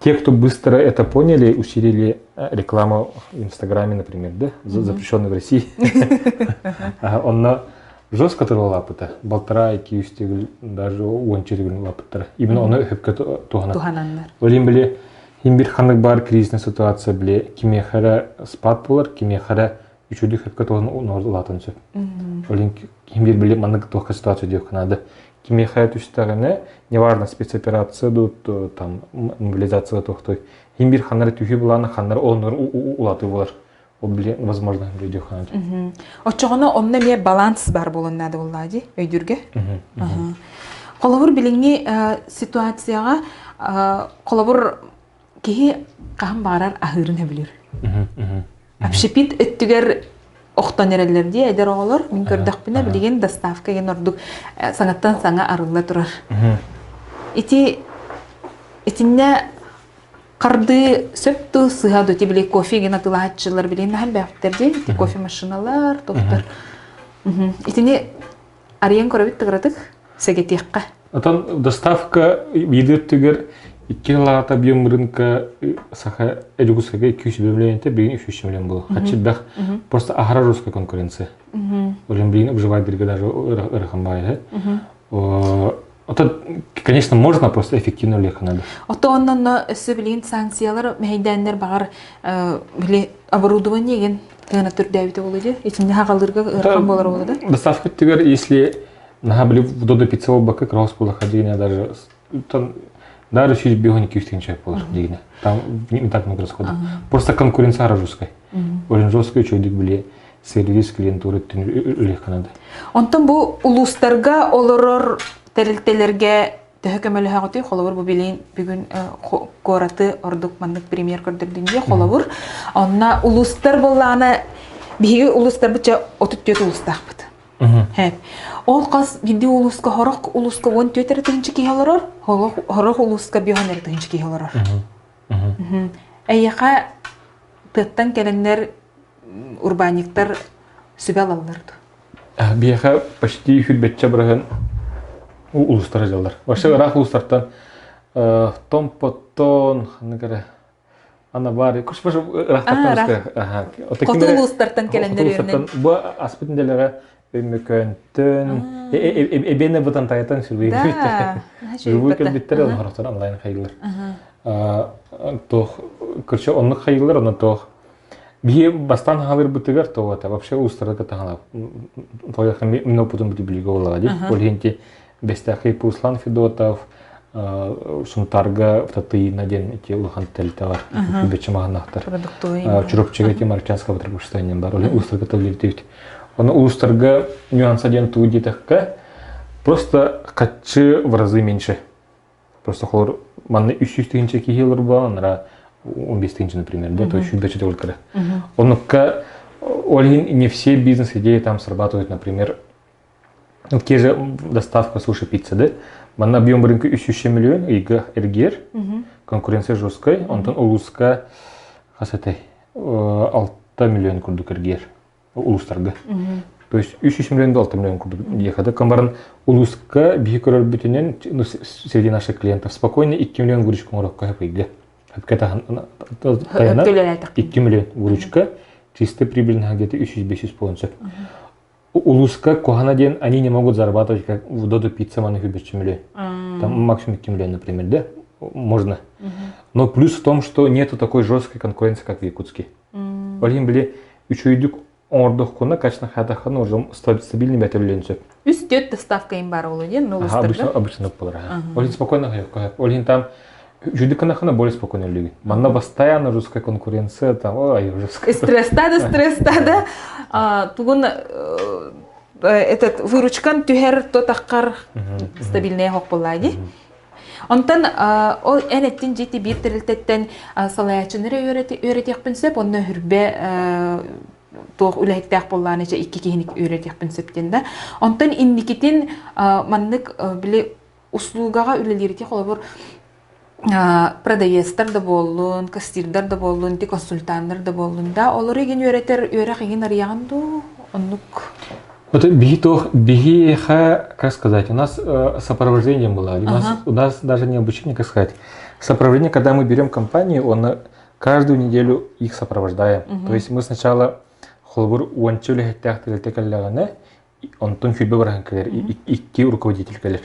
те, кто быстро это поняли, усилили рекламу в Инстаграме, например, да, запрещенную в России. Онно жестко лапыта. Балтара, ики үстегіл, даже уонча төгүл лапыттара. Именно оны хөпкө туһана. Туһананнар. Ол иһин били хин бир ханнык бар кризисный ситуация били кимиэхэ спад буолар, кимиэхэ үчүгэй хөпкө туһан улаатан сөп. Ол иһин ким бир били маннык туохка ситуация диэххэ наада. Кимиэхэ түстэҕинэ, неважно спецоперация дуу, там мобилизация туохтой, хин бир ханнары түһүү былааны ханнары оннор улатыы болар. Ол били возможно видео ханат. Оччоҕуна онно эмиэ баланс бар буолуон наада буоллаа дии өйдүүргэ. Холобур билиҥҥи ситуацияҕа холобур киһи хаһан баҕарар аһыырын сөбүлүүр. Общепит өттүгэр охтон эрэллэр дии эдэр оҕолор. Мин көрдөхпүнэ билигин доставка диэн ордук саҥаттан саҥа арылла турар. Ити итиннэ хардыы сөп тыл сыһа дуу били кофе гин атылааччылар билигин наһаа элбэхтэр дии ити кофе машиналар тохтор. Итини арыйан көрөбүт тыгыратык сэгэтиэххэ. Отон доставка биир өттүгэр икки сыллааҕыта объем рынка Саха Дьокуускайга 200 миллион билигин 300 миллион буолар. Хаччы бэх просто аһара жесткая конкуренция. Олен билигин обживайдерге даже ырахан баайы. Это, конечно, можно, просто эффективно ли надо. Ото оннонно өссө билигин санкциялар мэһэйдээннэр баҕар били оборудование ген тыына түрдээбитэ буолуо дии. Итиннэ хагалыырга ыарахан буолар буолуо да. Доставка өттүгэр, если наһаа били в Додо пицца буолбакка кросс буоллаха дигине даже там даже через бегун күүстүн чай болар дигине. Там не так много расходов. Просто конкуренция жесткая. Очень жесткая, чөйдүк били сервис клиентура үлэх надо. Онтон бу улуустарга олорор тэрилтэлэргэ төһө көмөлөһөҕүтүй? Холобур, бу билин бүгүн куораты ордук маннык премьер көрдөрдүн дии холобур. Онно улуустар буоллаҕына биһиги улуустарбыт ча 34 улуустаахпыт. Ол хас биирдии улууска хорох улууска 14 эрэ тыһыынча киһи олорор, хорох улууска 5 эрэ тыһыынча киһи олорор. Эйиэхэ тыаттан кэлэннэр урбаанньыктар сүбэ алаллар дуо? Биһиэхэ почти хүрбэччэ быраһын улуустара дьаллар. Вообще ыраах улуустартан Томпоттон, ханнык эрэ Анабар, куш ыраахтартан Хоту улуустартан кэлэннэр үөрэнэн. Бу аспыт нэдиэлэҕэ Өймөкөөнтөн, эбиэнэ бытантайытан сүрбүй кэлбиттэр олохтор онлайн хайылар. Туох, короче, оннук хайылар, онно туох. Биһи бастаан хаалырбытыгар тоҕо вообще уустарга таһалап. Тоҕо мин опытым бути билигэ буоллаҕа дии. Ол иһин Бэстээхий Руслан Федотов, Сунтаарга Татыйна диэн ити улахан тэрилтэ бар. Күбэччи маһаннаахтар. Чурапчыга ити Марчанского потребушествование бар. Ол улуустарга тыллыыр Оны улуустарга нюанса диэн тугу диэтэххэ, просто хаччы в разы меньше. Просто холор манна 300 тыһыынча киһи олорбо, анара 15 тыһыынча, например, да, то есть сүүрбэччэ төгүл Оннукка ол иһин не все бизнес-идеи там срабатывают, например, Ну, те же доставка суши пицца, да? Манна объем рынка 300 миллион, ыйга эргиэр, конкуренция жесткая, онтон улууска хас этэй 6 миллион курдук эргиэр улуустарга. То есть 300 миллион 6 миллион курдук диэхэ камбаран улууска биһи көрөрбүтүнэн ну, среди наших клиентов спокойно 2 миллион выручка оҥорокко хөп ыйга. Хөпкө тайанар 2 миллион выручка чисто прибыльно где-то 300-500 буолуон сөп. Улууска куһана диэн они не могут зарабатывать как в Додо пицца маны хүбүччүмүлү. Там максимум 2 например, да? Можно. Но плюс в том, что нету такой жесткой конкуренции, как в Якутске. Ол иһин били үчүгэйдик оҥордоххуна, качественно хаатаххына уже стабильный бэтэллиэн сөп. Үс төрт доставка им бар ол диэн Обычно обычно буолар. Ол иһин спокойно Ол иһин там Үчүгэй гынахына более спокойно үлүгүн. Манна постоянно жесткая конкуренция, там, ой, жесткая. Стресста да, стресста да. Тугун этот выручкан түһэр тотаххар стабильная хоқ буоллаа дии. Онтон ол эн эттин дьити биир тэрилтэттэн салайааччыны үөрэтиэхпин сөп, онно хүрбэ туох үлэһиттээх буоллааны икки киһини үөрэтиэхпин сөп диэн да. Онтон инникитин маннык били услугаҕа үлэлииргэ холобур продавецтар да буоллун, кассирдар да буоллун, ити консультаннар да буоллун да, олору игин үөрэтэр үөрэх игин арыйаҕын дуу, оннук. Вот биһи туох биһиэхэ, как сказать, у нас сопровождение было. У нас, у нас даже не обучение, как сказать. Сопровождение, когда мы берем компанию, он каждую неделю их сопровождаем. То есть мы сначала холобур уонча үлэһиттээх тэрилтэ кэллэҕинэ онтон сүүрбэ бараһын кэлэр, икки руководитель кэлэр.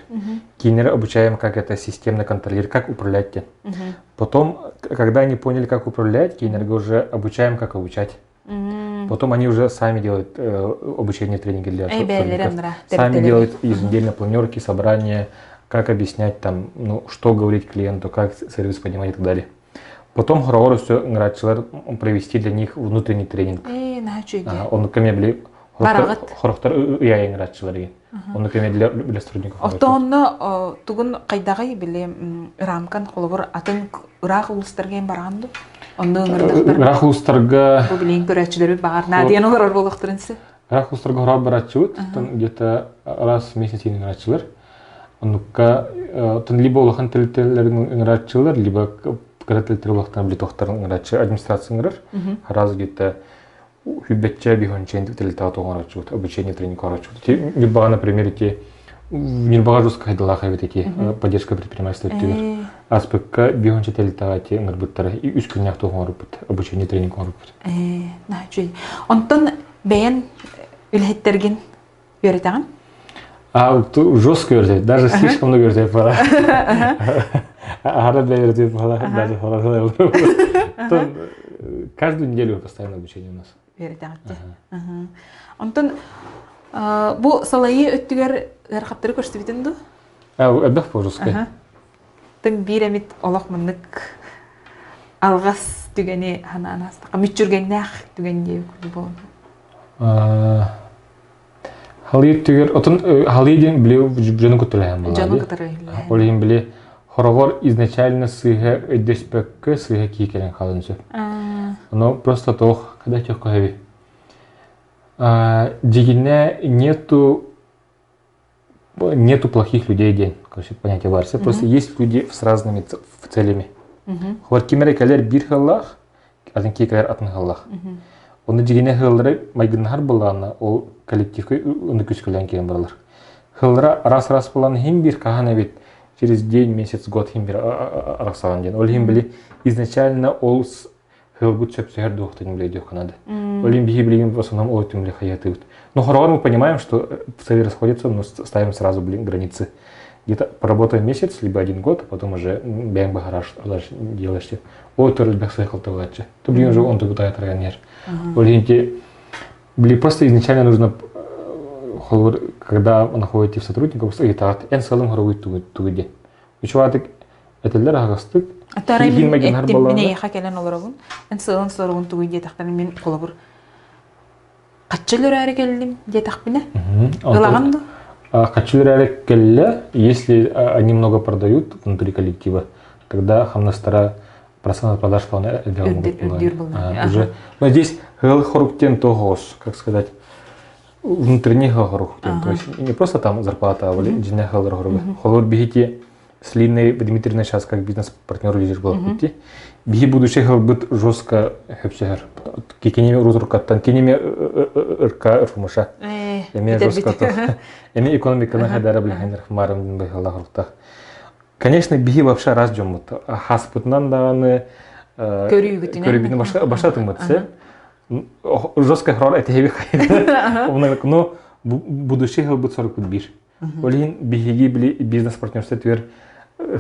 Кинилэри обучаем, как это системно контролировать, как управлять тем. Потом, когда они поняли, как управлять, кинилэргэ уже обучаем, как обучать. Потом они уже сами делают обучение тренинги для сотрудников. Сами делают еженедельно планерки, собрания, как объяснять там, ну, что говорить клиенту, как сервис понимать и так далее. Потом хороҕор өссө ыҥырааччылар провести для них внутренний тренинг. Оннук кэмэ били хорохтор ыйа ыҥырааччылар деген. Оннук кэмэ для для сотрудников. Оттоонно тугун хайдаҕый били рамкан холобур атын ыраах улуустарга эн бараҕын ду? Онно ыҥырдахтар. Ыраах улуустарга Бу билигин көрөөччүлэрбит баҕар наадыйан олорор буолуохтарын сөп. Ыраах улуустарга хороҕор барааччыбыт. Где-то раз в месяц ыҥырааччылар. Оннукка оттон либо улахан тэрилтэлэрин ыҥырааччылар, либо кыра тэрилтэлэр улахтан билитохтарын ыҥырааччы администрация ыҥырар. Раз где-то хүббэччэ бихончен тэрилтэҕэ тоҕоҥорооччубут, обучение тренинг оҥорооччубут. Ньурбаҕа, например, ити Ньурбаҕа жестко хайдалаах эбит ити поддержка предпринимательства өттүгэр. Аспыкка бихонче тэрилтэҕэ ити ыҥырбыттара үс күннээх туох оҥорбут, обучение тренинг оҥорбут. Онтон бэйэн үлэһиттэргин үөрэтэҕин? А, жестко үөрэтэр, даже слишком много үөрэтэр пора. Аһара да үөрэтэр пора, даже пора. Каждую неделю постоянно обучение у нас. Үөрэтэҕит Онтон бу салайыы өттүгэр ыарахаттары көрсүбүтүн дуу? Элбэх по-русски. Тын биир эмит олох маннык алҕас түгэни ханаан астаха мүччүргэннээх түгэн диэбит курдук буолан. Халыы өттүгэр отон халыы диэн били дьону кытары буолла. Дьону кытары Ол иһин били хороҕор изначально сыыһа өйдөспөккө сыыһа кии кэлэн хаалан сөп. Оно просто туох когда төхкө Дьигинэ нету нету плохих людей диэн короче понятие бар. Просто есть люди с разными целями. Холор ким эрэ кэлэр биир хыллаах, атын киһи кэлэр атын хыллаах. Оны дьигинэ хыллары майгыннаһар буоллаҕына, ол коллективка ону күскүлээн киирэн баралар. Хыллара раз-раз буолан иһин биир хаһан эбит через день, месяц, год иһин биир арахсаҕын диэн. Ол иһин били изначально ол хылбыт сөпсөһөр дуохтан билейдиэх надо. Ол иһин биһи билигин в основном ол түмле хаятыбыт. Но хороҕор мы понимаем, что цели расходятся, но ставим сразу, блин, границы. Где-то поработаем месяц, либо один год, а потом уже бэйэҥ баһараш делаешь. Ол төрөлбэх сыхалтылааччы. То блин уже он тугутая тарганер. Ол иһин били просто изначально нужно когда находите сотрудников, ыйытаат, эн сыалың хоругуй тугу диэн. Үчүгэй этэллэр аһаҕастык. Аттарай мин эттим, мин эйиэхэ кэлэн олоробун. Эн сыалын соругун тугуй диэтэхтэрин мин холобур хаччы өлөрөөрү кэллим диэтэхпинэ ылаҕын дуо? Хаччы өлөрөөрү кэллэ, если они много продают внутри коллектива, тогда хамнастара процент продаж плана үрдүүр Уже, но здесь хыл хоруктен тоҕус, как сказать, внутренний хорук то есть не просто там зарплата, а дьиҥэ хылыр хоруга. Холор биһити с Линой Дмитриевной сейчас как бизнес-партнер лидер была пути. Биһи будущий хылбыт жестко хөпсөһөр. Кикинеме урутуркаттан, кинеме ырка ырфумуша. Эме жестко Эме экономиканы хадара билхенер хмарым байхалла хоруктах. Конечно, биһи вообще раз дьоммут. Хаспытынан даҕаны көрүүгүтүнэн көрүүгүтүнэн баша тыммыт Жестко хрор этиһиби хайда. Но будущий хылбыт сорукпут биир. Ол иһин биһиги били бизнес-партнерство түгэр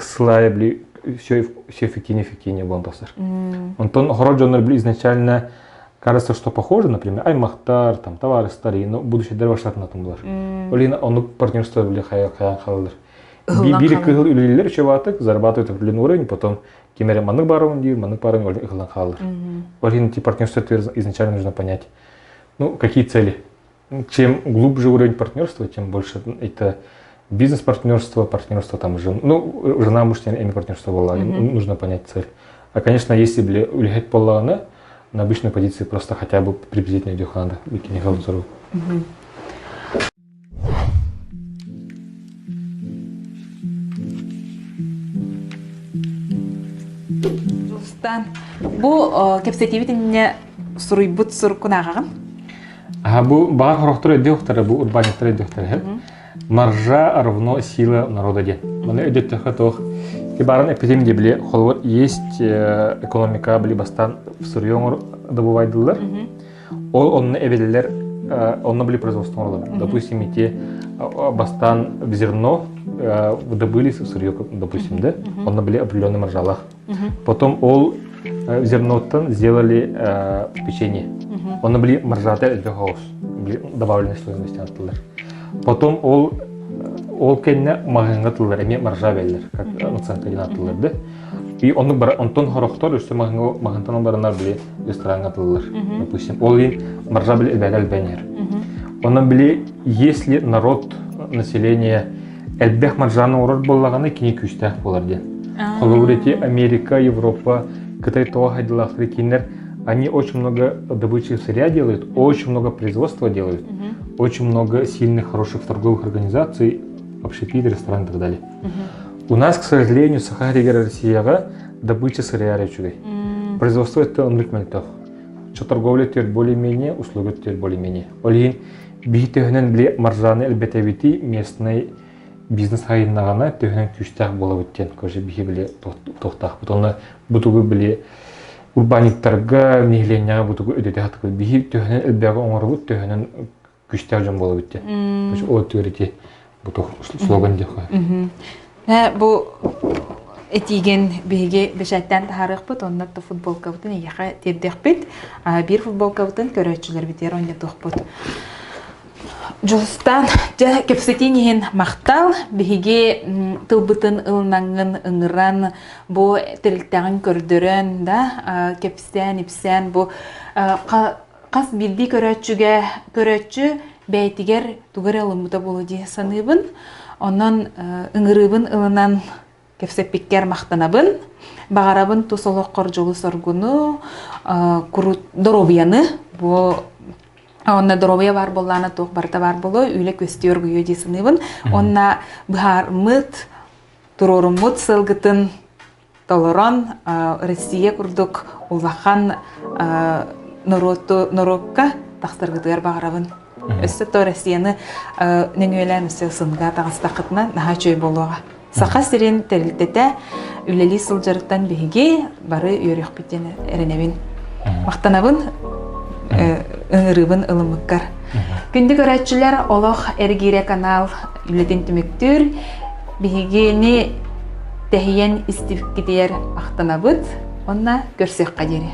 сылая били все все эффективнее эффективнее буолан тахсар. Онтон хорор дьоннор били изначально кажется, что похоже, например, аймахтар, там, товарыстар, но будущее баштатын булар. Ол иһин оннук партнерство били хайан халалар. Биир кыһыл үлэлииллэр үчүгэй зарабатывают определенный уровень, потом ким эрэ маннык барабын диир, маннык барабын ол ыһыллан хаалар. Ол иһин партнерство изначально нужно понять, ну, какие цели. Чем глубже уровень партнерства, тем больше это бизнес-партнерство, партнерство там жен, ну, жена муж эми партнерство была, нужно понять цель. А, конечно, если били үлэһит буоллаҕына, на обычной позиции просто хотя бы приблизительно идёх надо, бикини халзору. Дьулустаан, бу кэпсэтиибит иннинэ суруйбут суруккун ааҕаҕын? Аха, бу баҕар хорохтор өйдүөхтэрэ, бу урбаанньыттар өйдүөхтэрэ. Маржа равно сила народа диэн. Маны өйдөттөххө туох Ибарын эппитим дии били холобур есть экономика били бастаан сырье добывайдылар. Ол онно эбэллэр онно били производство оҥороллор. Допустим, ити бастаан зерно добыли сырье, допустим, да, онно били определенный маржалах. Потом ол зерноттан сделали печенье. Онно били маржата элбэх оҕус добавленной стоимости аттылар. Потом ол ол кэннэ маҕаһыыҥҥа тыллар эмиэ маржа бэллэр, как наценка диэн аттылар да. И оннук бар онтон хорохтор өссө маҕаһыҥҥа маҕаһыынтан баранар били рестораҥҥа тыллар. Допустим, ол иһин маржа били элбэҕэ элбээн Онон били если народ население элбэх маржаны оҥорор буоллаҕына кини күүстээх буолар диэн. Холобур эти Америка, Европа, Кытай тоҕо хайдылаахтары кинилэр они очень много добычи сырья делают, очень много производства делают, очень много сильных, хороших торговых организаций, общепит, ресторан и так далее. У нас, к сожалению, Саха Россияға добыча сырья үчүгэй. Производство это оннук мөлтөх. Чо торговля өттүгэр более-менее, услуга өттүгэр более-менее. Ол иһин биһи төһөнөн били маржаны элбэтэбити местный бизнес хайыннаҕына төһөнөн күүстээх буолабыт диэн короче биһи били туохтаахпыт. Онно бутугу били урбаанньыктарга, нэһилиэнньэҕэ бутугу өдөтө хатыкпыт. Биһи төһөнөн элбэҕи оҥоробут, төһөнөн күстээх дьон буолабыт диэн. Ол өттүгэр ити бу слоган диэххэ. Бу этиигин биһиги бэчээттээн таһаарыахпыт, онно футболкабытын эйиэхэ тиэрдиэхпит. Биир футболкабытын көрөөччүлэрбитигэр оонньотуохпут. Дьулустаан, дьэ, кэпсэтиин иһин махтал. Биһиги тылбытын ылынаҥҥын ыҥыран, бу тэрилтэҕин көрдөрөн, да, кэпсээн-ипсээн бу хас биирдии көрөөччүгэ көрөөччү бэйэтигэр тугу эрэ ылыммыта буолуо дии саныыбын. Онон ыҥырыыбын ылынан кэпсэппиккэр махтанабын. Баҕарабын тус олоххор дьолу-соргуну, доруобуйаны бу онно доруобуйа баар буоллаҕына туох барыта баар буолуо, үлэ көстүөр гуйуо дии саныыбын. Онно быһаармыт, туруоруммут сылгытын толорон Россия курдук улахан норуоту норуокка тахсаргытыгар баҕарабын. Өссө то Россияны нөҥүөлээн өссө сынга таҕыстаххытына наһаа үчүгэй буолуоҕа. Саха сирин тэрилтэтэ үлэлии сылдьарыттан биһиги бары үөрүөхпүт диэн эрэнэбин. Махтанабын ыҥырыыбын ылыммыккар. Күндү көрөөччүлэр, Олох эргиирэ канал үлэтин түмүктүүр. Биһигини тэһийэн истибиккитигэр махтанабыт уонна көрсүөххэ диэри.